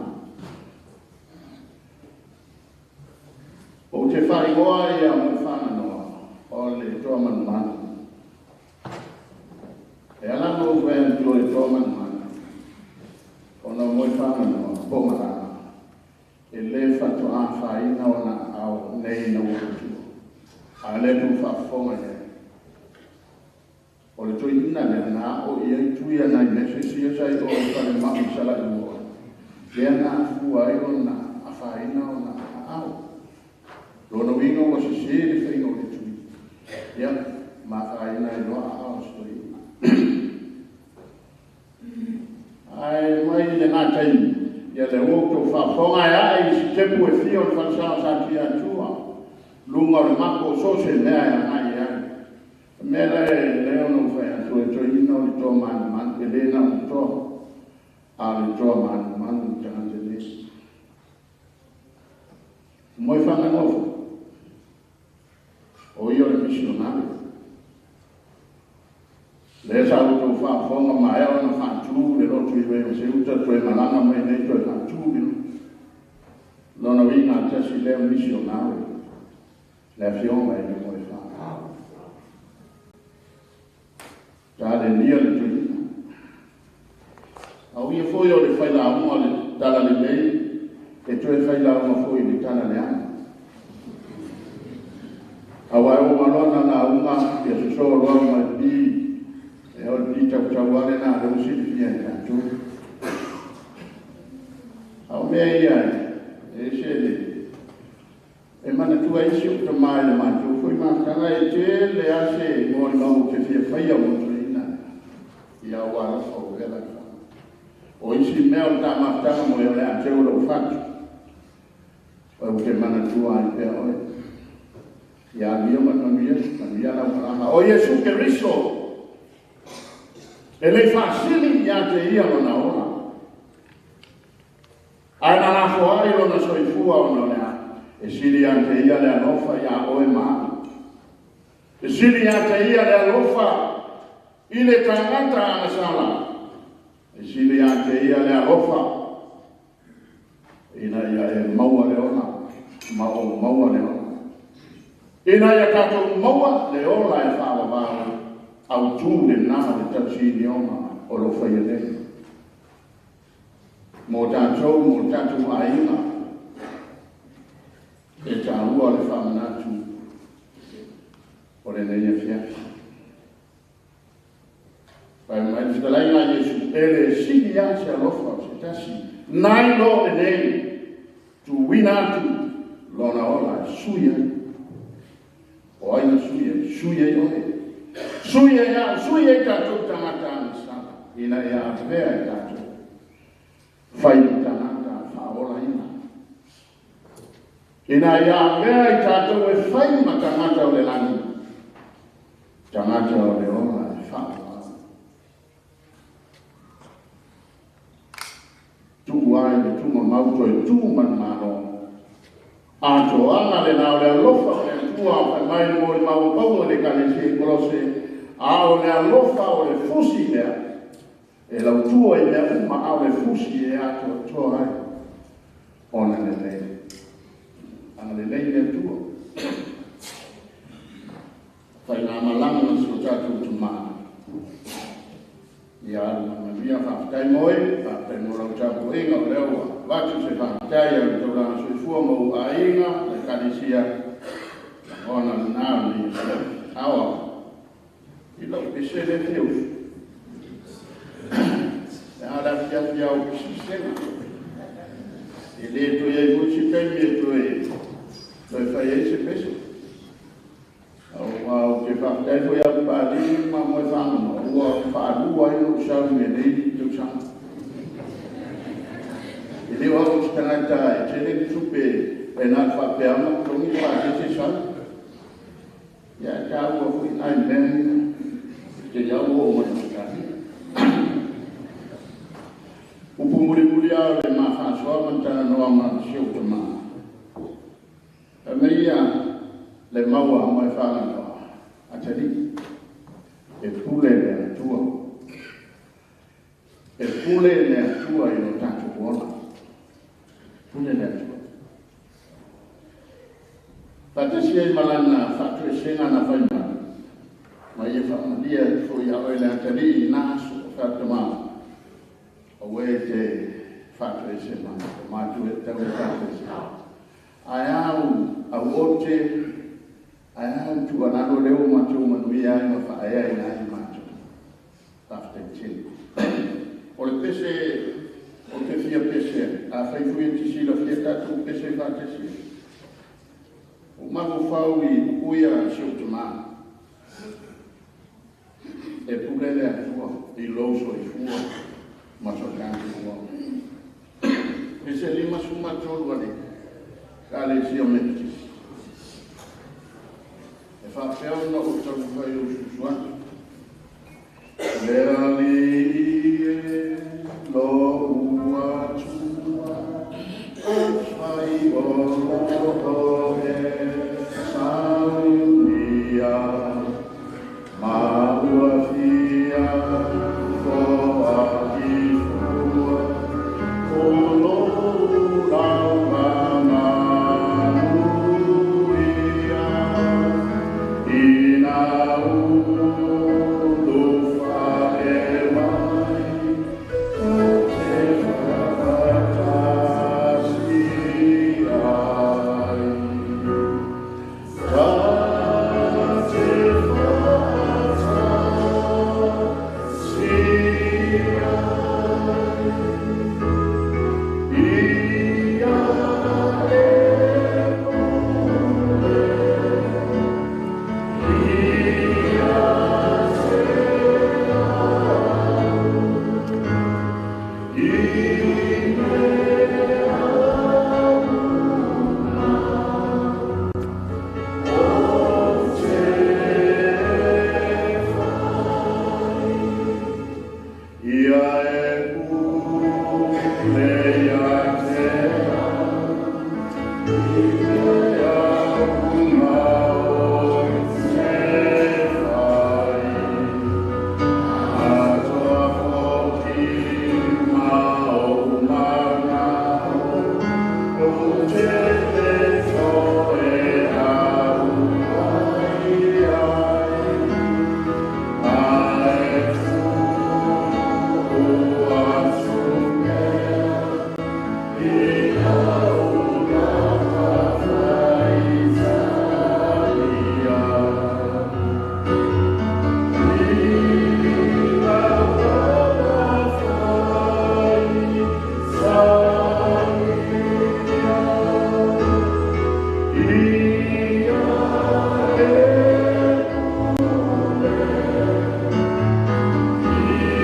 O te whaingoa ia mo whana noa, o le toa manumanu. E ala mo whaen tō le toa manumanu. O na mo whana noa, po marana. E le whato a whaina o na au nei na utu. A le tu whafonga ia. O le toi ina lea nā o ia i tuia nai mese sia sai o i whare mau sala i mua. Lea nā fua ai o nā a whaina o nā au. Lona uiga ua sese le whainga o le tui. Ia, ma whaina i loa a au se toi ina. Ai mai le ngā tai sitepu e fia o le falesa o Satuiatua, luga o le mapo so se mea e agai ai. Mea le le ona u fai atu e toeaina o le toa manumanu, e lē na o le toa, a o le toa manumanu i tagata nei. Moe Faganoa foi, o ia o le misionare. Lea sa outou faafofoga maea ona faatū le lotu i Vaimaseuta toe malaga mai nei toe faatū le lona uiga tasi lea misionare le afioga i le moe faa. Talenia le toeaina. Au ia foi o le failauga o le tala lelei, e toe failauga foi i le tala leaga. Auā e oo loa na lauga, ia sosoo loa ma le pi, e o le pi tautau lava lena lea ua silafia e tatou. A o mea ia e ese le e manatua ai si ou tamā i le matou foi mafutaga e tele lava se molimau ou te fia faia mo toeaina ia ua alofa ua vela i fana. O isi mea o le ta mafutaga mo e o le a teu lou fatu. Ou te manatua ai pea oe. Ia aluia ma le manuia, manuia lau malaga. O Iesu Keriso e le i faasili ia te ia lona ola. Ae na lafo ai lona soifua ona o le a? E sili ia te ia le alofa iā oe ma aʻu. E sili ia te ia le alofa i le tagata agasala. E sili ia te ia le alofa ina ia e maua le ola ma ou maua le ola. Ina ia tatou maua le ola e faavavau autū lena o le tausinioga o lo o faia nei. Mo tatou, mo le tatou aiga, e taua le faamanatu o lenei afiafi. Fai mai le fetalaiga a Iesu, e le sili lava se alofa o se tasi, nai lo lenei tuuina atu lona ola e sui ai. O ai na sui ai? Sui ai oe. Sui ai au, sui ai tatou tagata agasala, ina ia avea e tatou fai ma tagata faaolaina. Ina ia avea i tatou e fai ma tagata o le lagi, tagata o le ola e faaaloalo. Tuu ai le tuumamau toe tu ma le Malo. Atoaga lena o le alofa o le Atua fai mai le molimau a Paulo i le Ekalesia i Kolose, a o le alofa o le fusi lea e lautua i mea uma, a o le fusi e atoatoa ai ona lelei. Agalelei le Atua. Faigamalaga ma si o tatou tamā. Ia alu ma le manuia. Faafetai moe, faafetai mo lau tapuaiga o lea ua avatu se faafetai a le taulaga soifua ma ou aiga, le Ekalesia, lagona lena o lenei afiafi. Aoa, i lou pese lea e fia usu. Le a le afiafi a ou pisisega. E le toe i ai foi se taimi e toe fai ai se pese. Aua ou te faafetai foi ia Papalii ma Moefaganoa ua faalua ai lou sau i lenei tausaga. E le o au o se tagata e tele ni tupe e na o le faapea ona totogi le paketi e sau. Ia e taua foi nai mea ia te i au oo mai Ausetalia. Upu mulimuli lava o le ma faasoa ma le talanoa ma si ou tama. Fai mai ia le maua a Moefaganoa, atalii, e pule le Atua. E pule le Atua i lo tatou ola. Pule le Atua. Faatasi ai ma lana faatoesega na fai mai, ma ia faamalie atu foi ia oe le atalii i na aso o faatama, aua e te faatoese mai, o matou e tatau ona faatoese. Ae a au au ote, ae a au tuualalo lea ua matou manuia ai ma faaeaina ai matou. Faafetai tele. O le pese ou te fia pese ai, afai foi e te silafia tatou pese faatasi ai. Ua mafaufau i upu ia a si ou tamā, E pule le Atua i lou soifua ma so tatou ola. Pese 53 alii. Ekalesia Metotisi. E faapea ona ou taumafai ou susuani. Le Alii e lou Atua, fai o loo e saunia, ma ua fia foai fua, o lou lauga manuia, ina ulu fae mai, o te whakatasi ai. Ta te whakatasi ai. Ia e pule, ia te au, i mea uma o te whai. Ia e pule ia te au, i mea uma o te whai. Atoa hoki ma o manao, o te le toe au ai ai. Ae tuu atu mea, i lau faitalia. I lau faitalia. Ia e pule, ia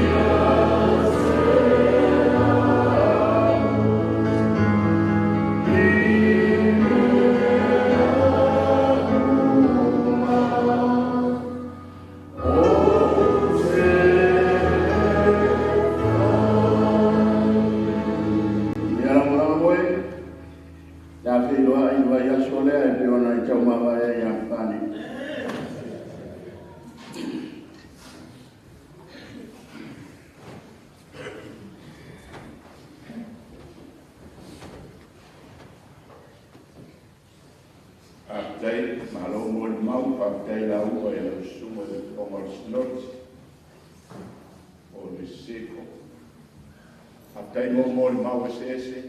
te au, i mea uma o te whai. Ia lagolago moe, le a feiloai i le vaiaso lea e pei ona i taumavae ai ia Fani. Faafetai, malo mo le mau, faafetai lauga i lau susuga i le fofoga o le Sinoti, o le Seko. Faafetai mo le mau eseese,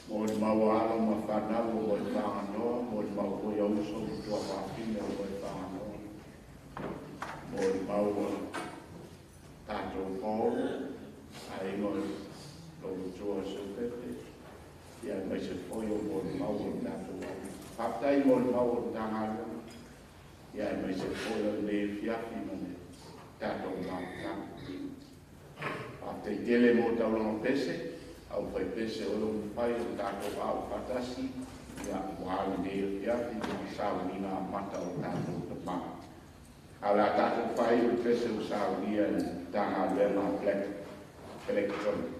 mo le mau a alo ma fanau o moe whanganoa, mo le mau foi a uso ma tuafafine o moe whanganoa, mo le mau a tātou pōro, aiga o lou matua Seupepe, ia mai se foi o mo le mau o le tātou au. Faafetai mo le mau o le Matagaluega, ia mai se foi o le fiafi ma le tātou mafutaga. Faafetai tele mo taulaga pese, au fai pese o lo mawhai o tātou au whatasi, ia ua lenei fiafi ma sauniga mata o tātou tamā. A la tātou whai o le pese o saunia i Matagaluega Black Electronic.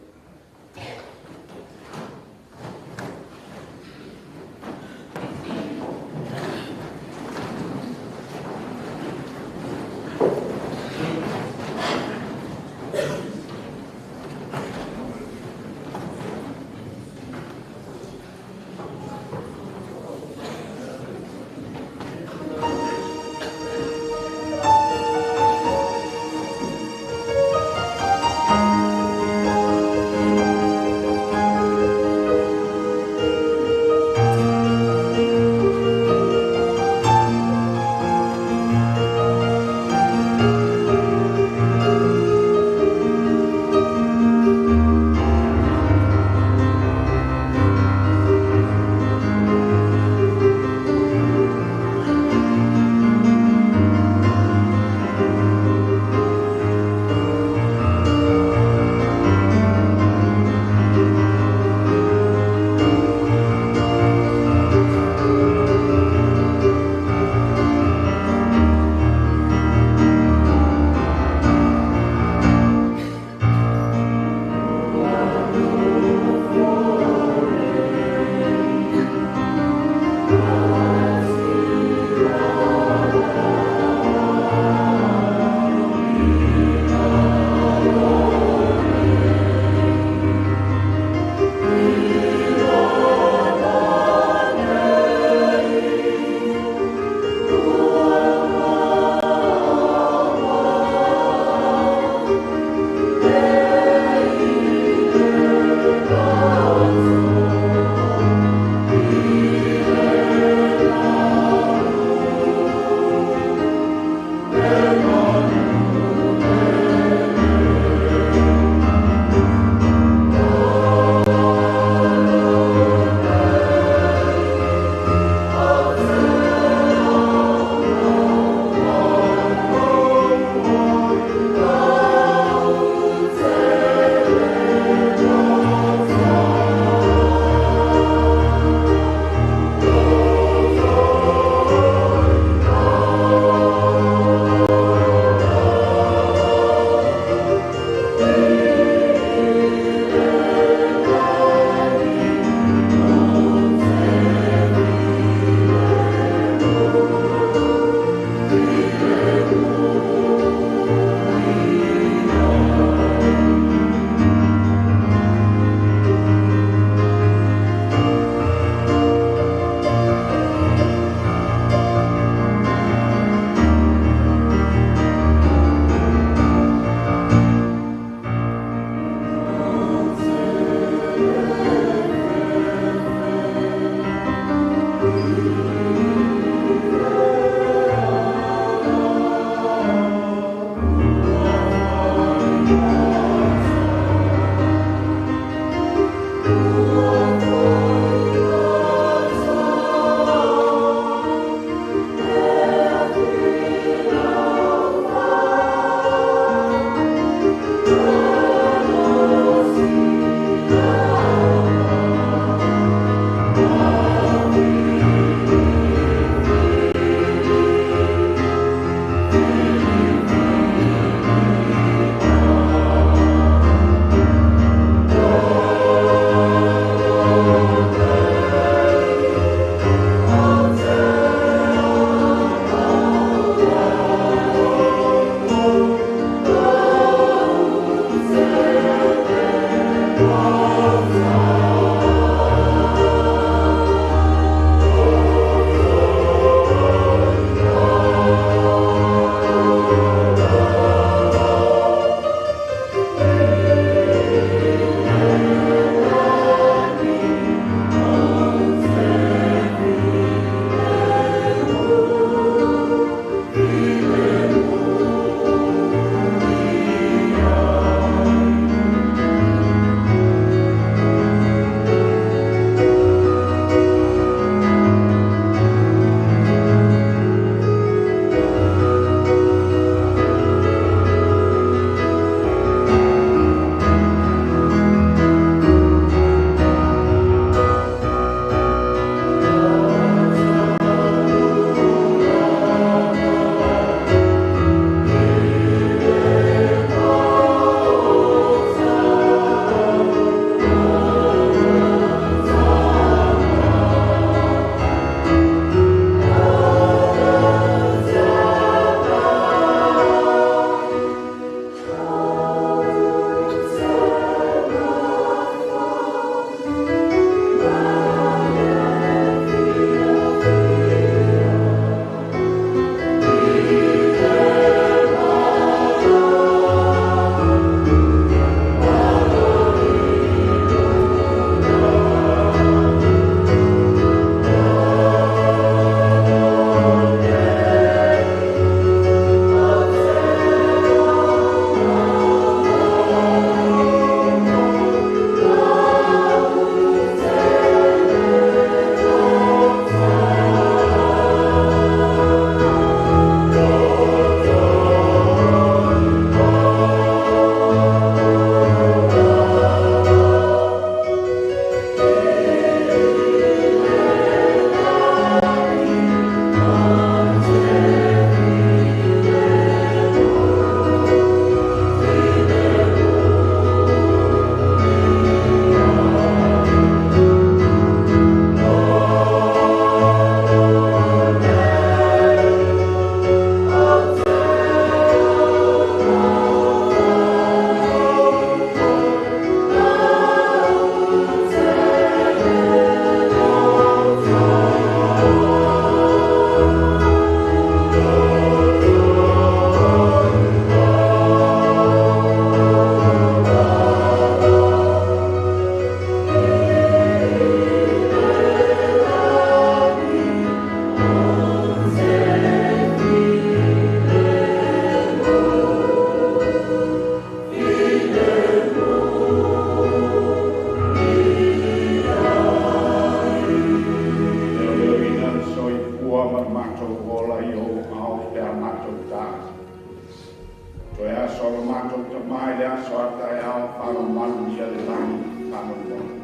aso lo matou tamā i le aso a taeao faamamalugia le lagi faamolemole.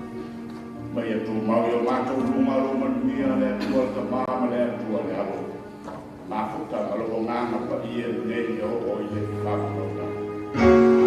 Ma ia tumau i o matou luga lou manuia le Atua le Tamā ma le Atua le Alo. Mafutaga lou agaga paia lenei e oo i le faavavau.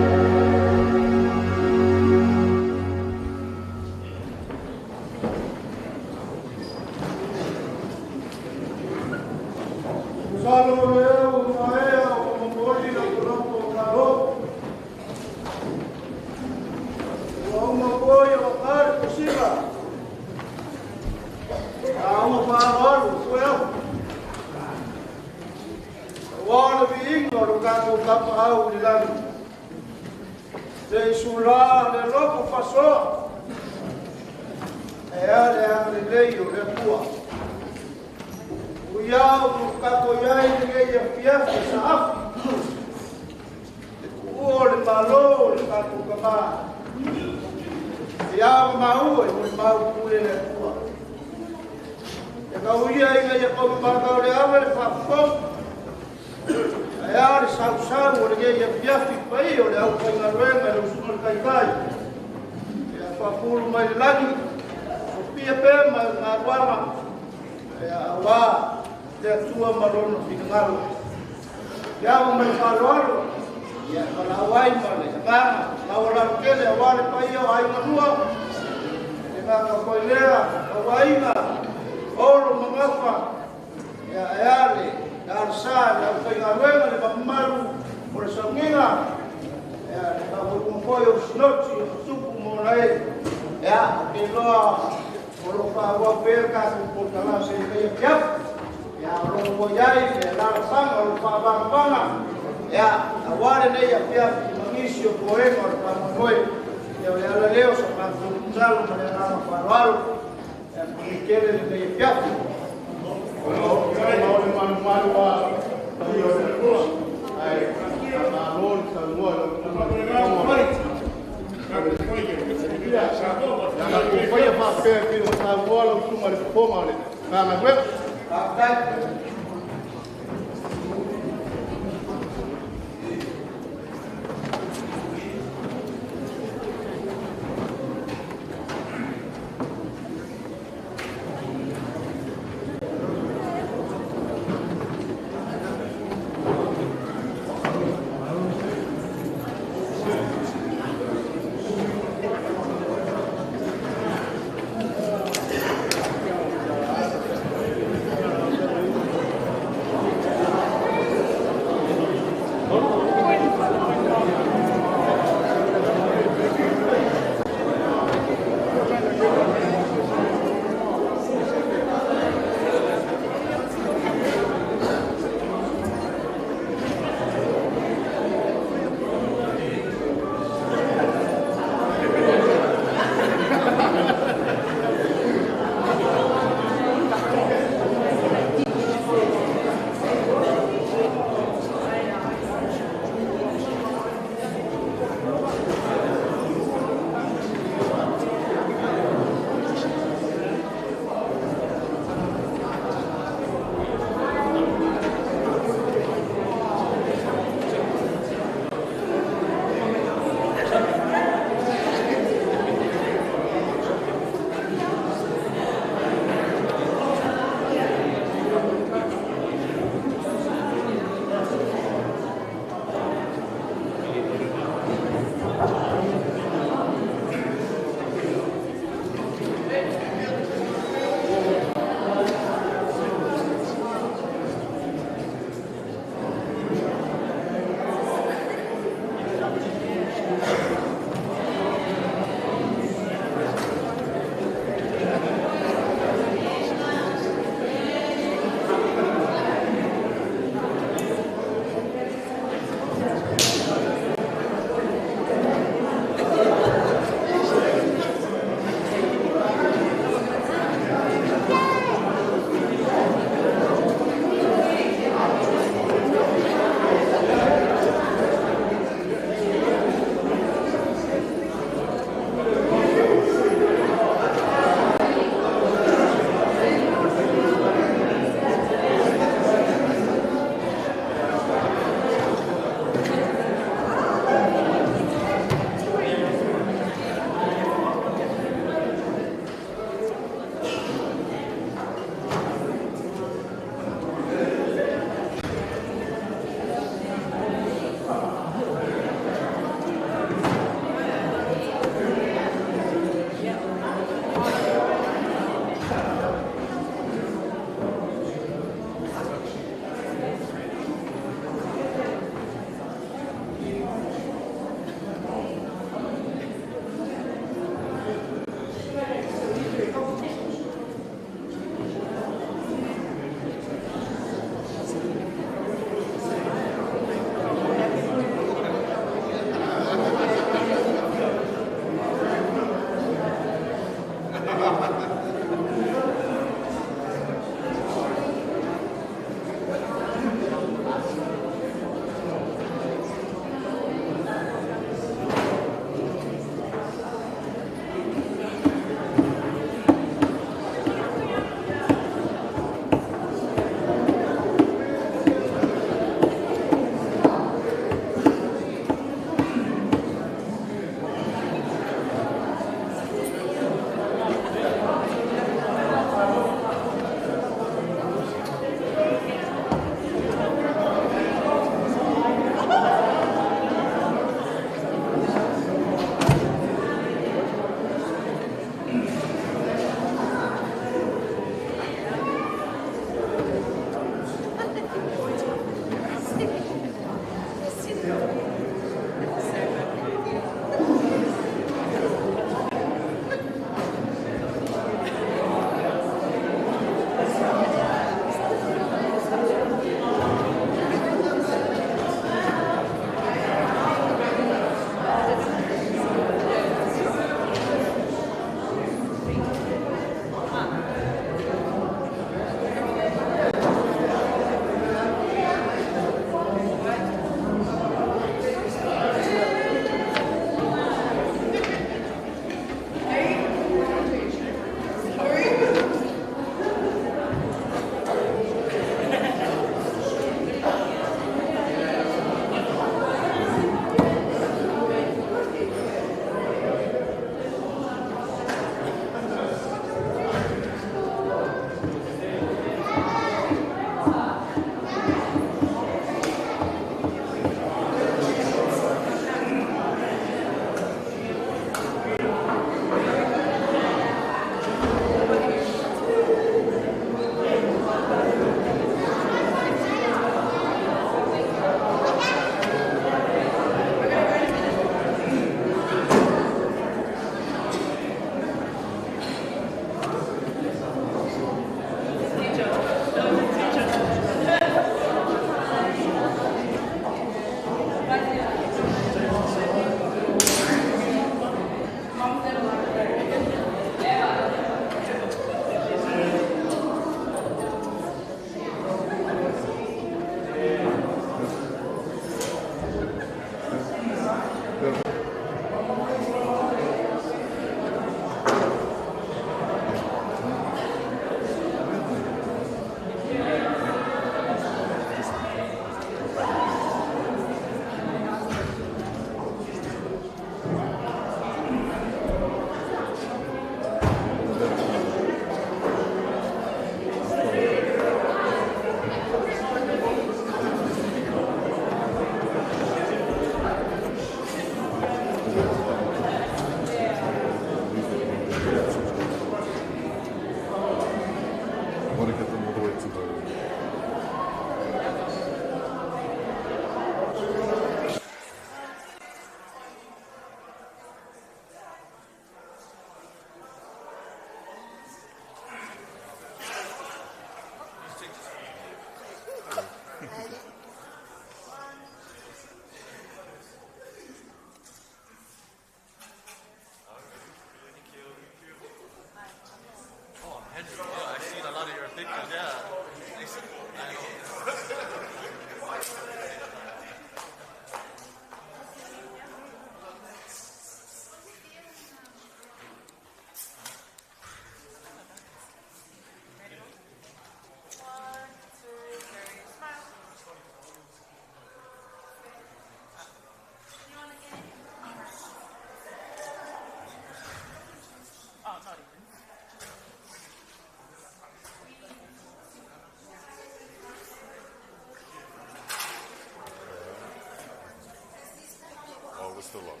Still on.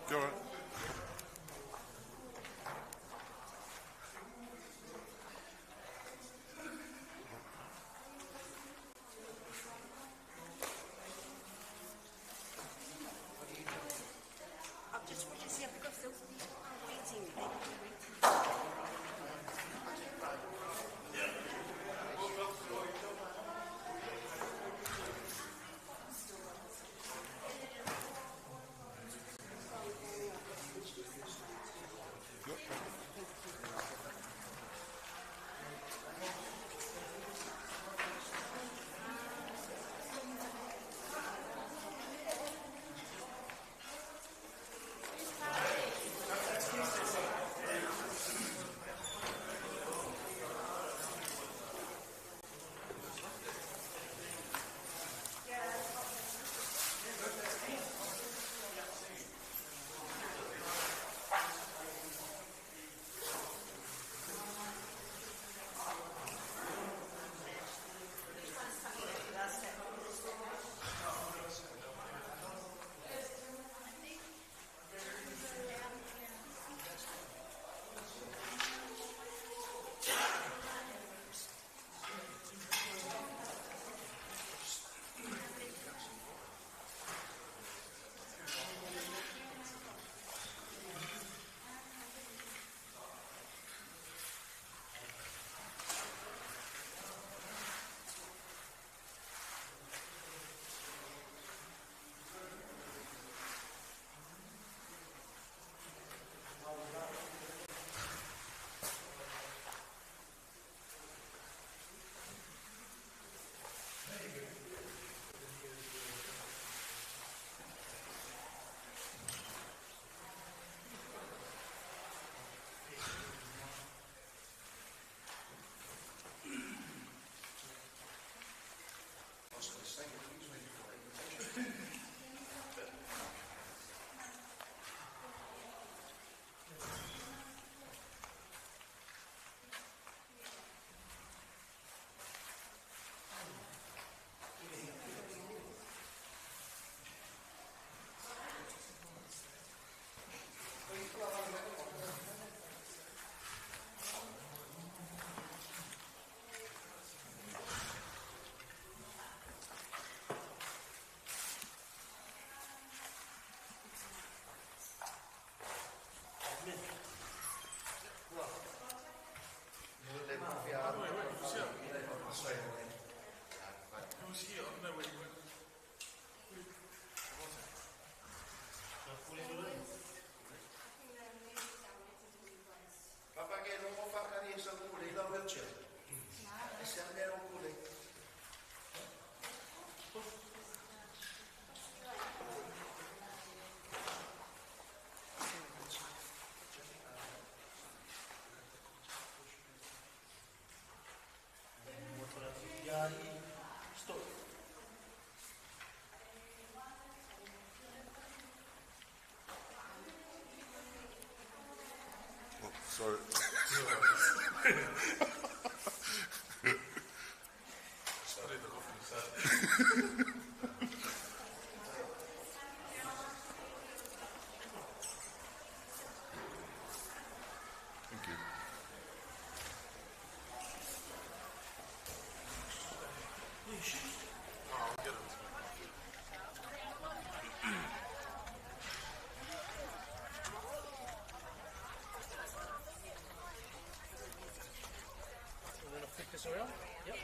Go on. I'll just want to see because those people are waiting. They've been waiting. Stop. Oh, sorry. Sorry, the coffee. Thank you. Oh, I'll get it. We're going to flick this around. Yep.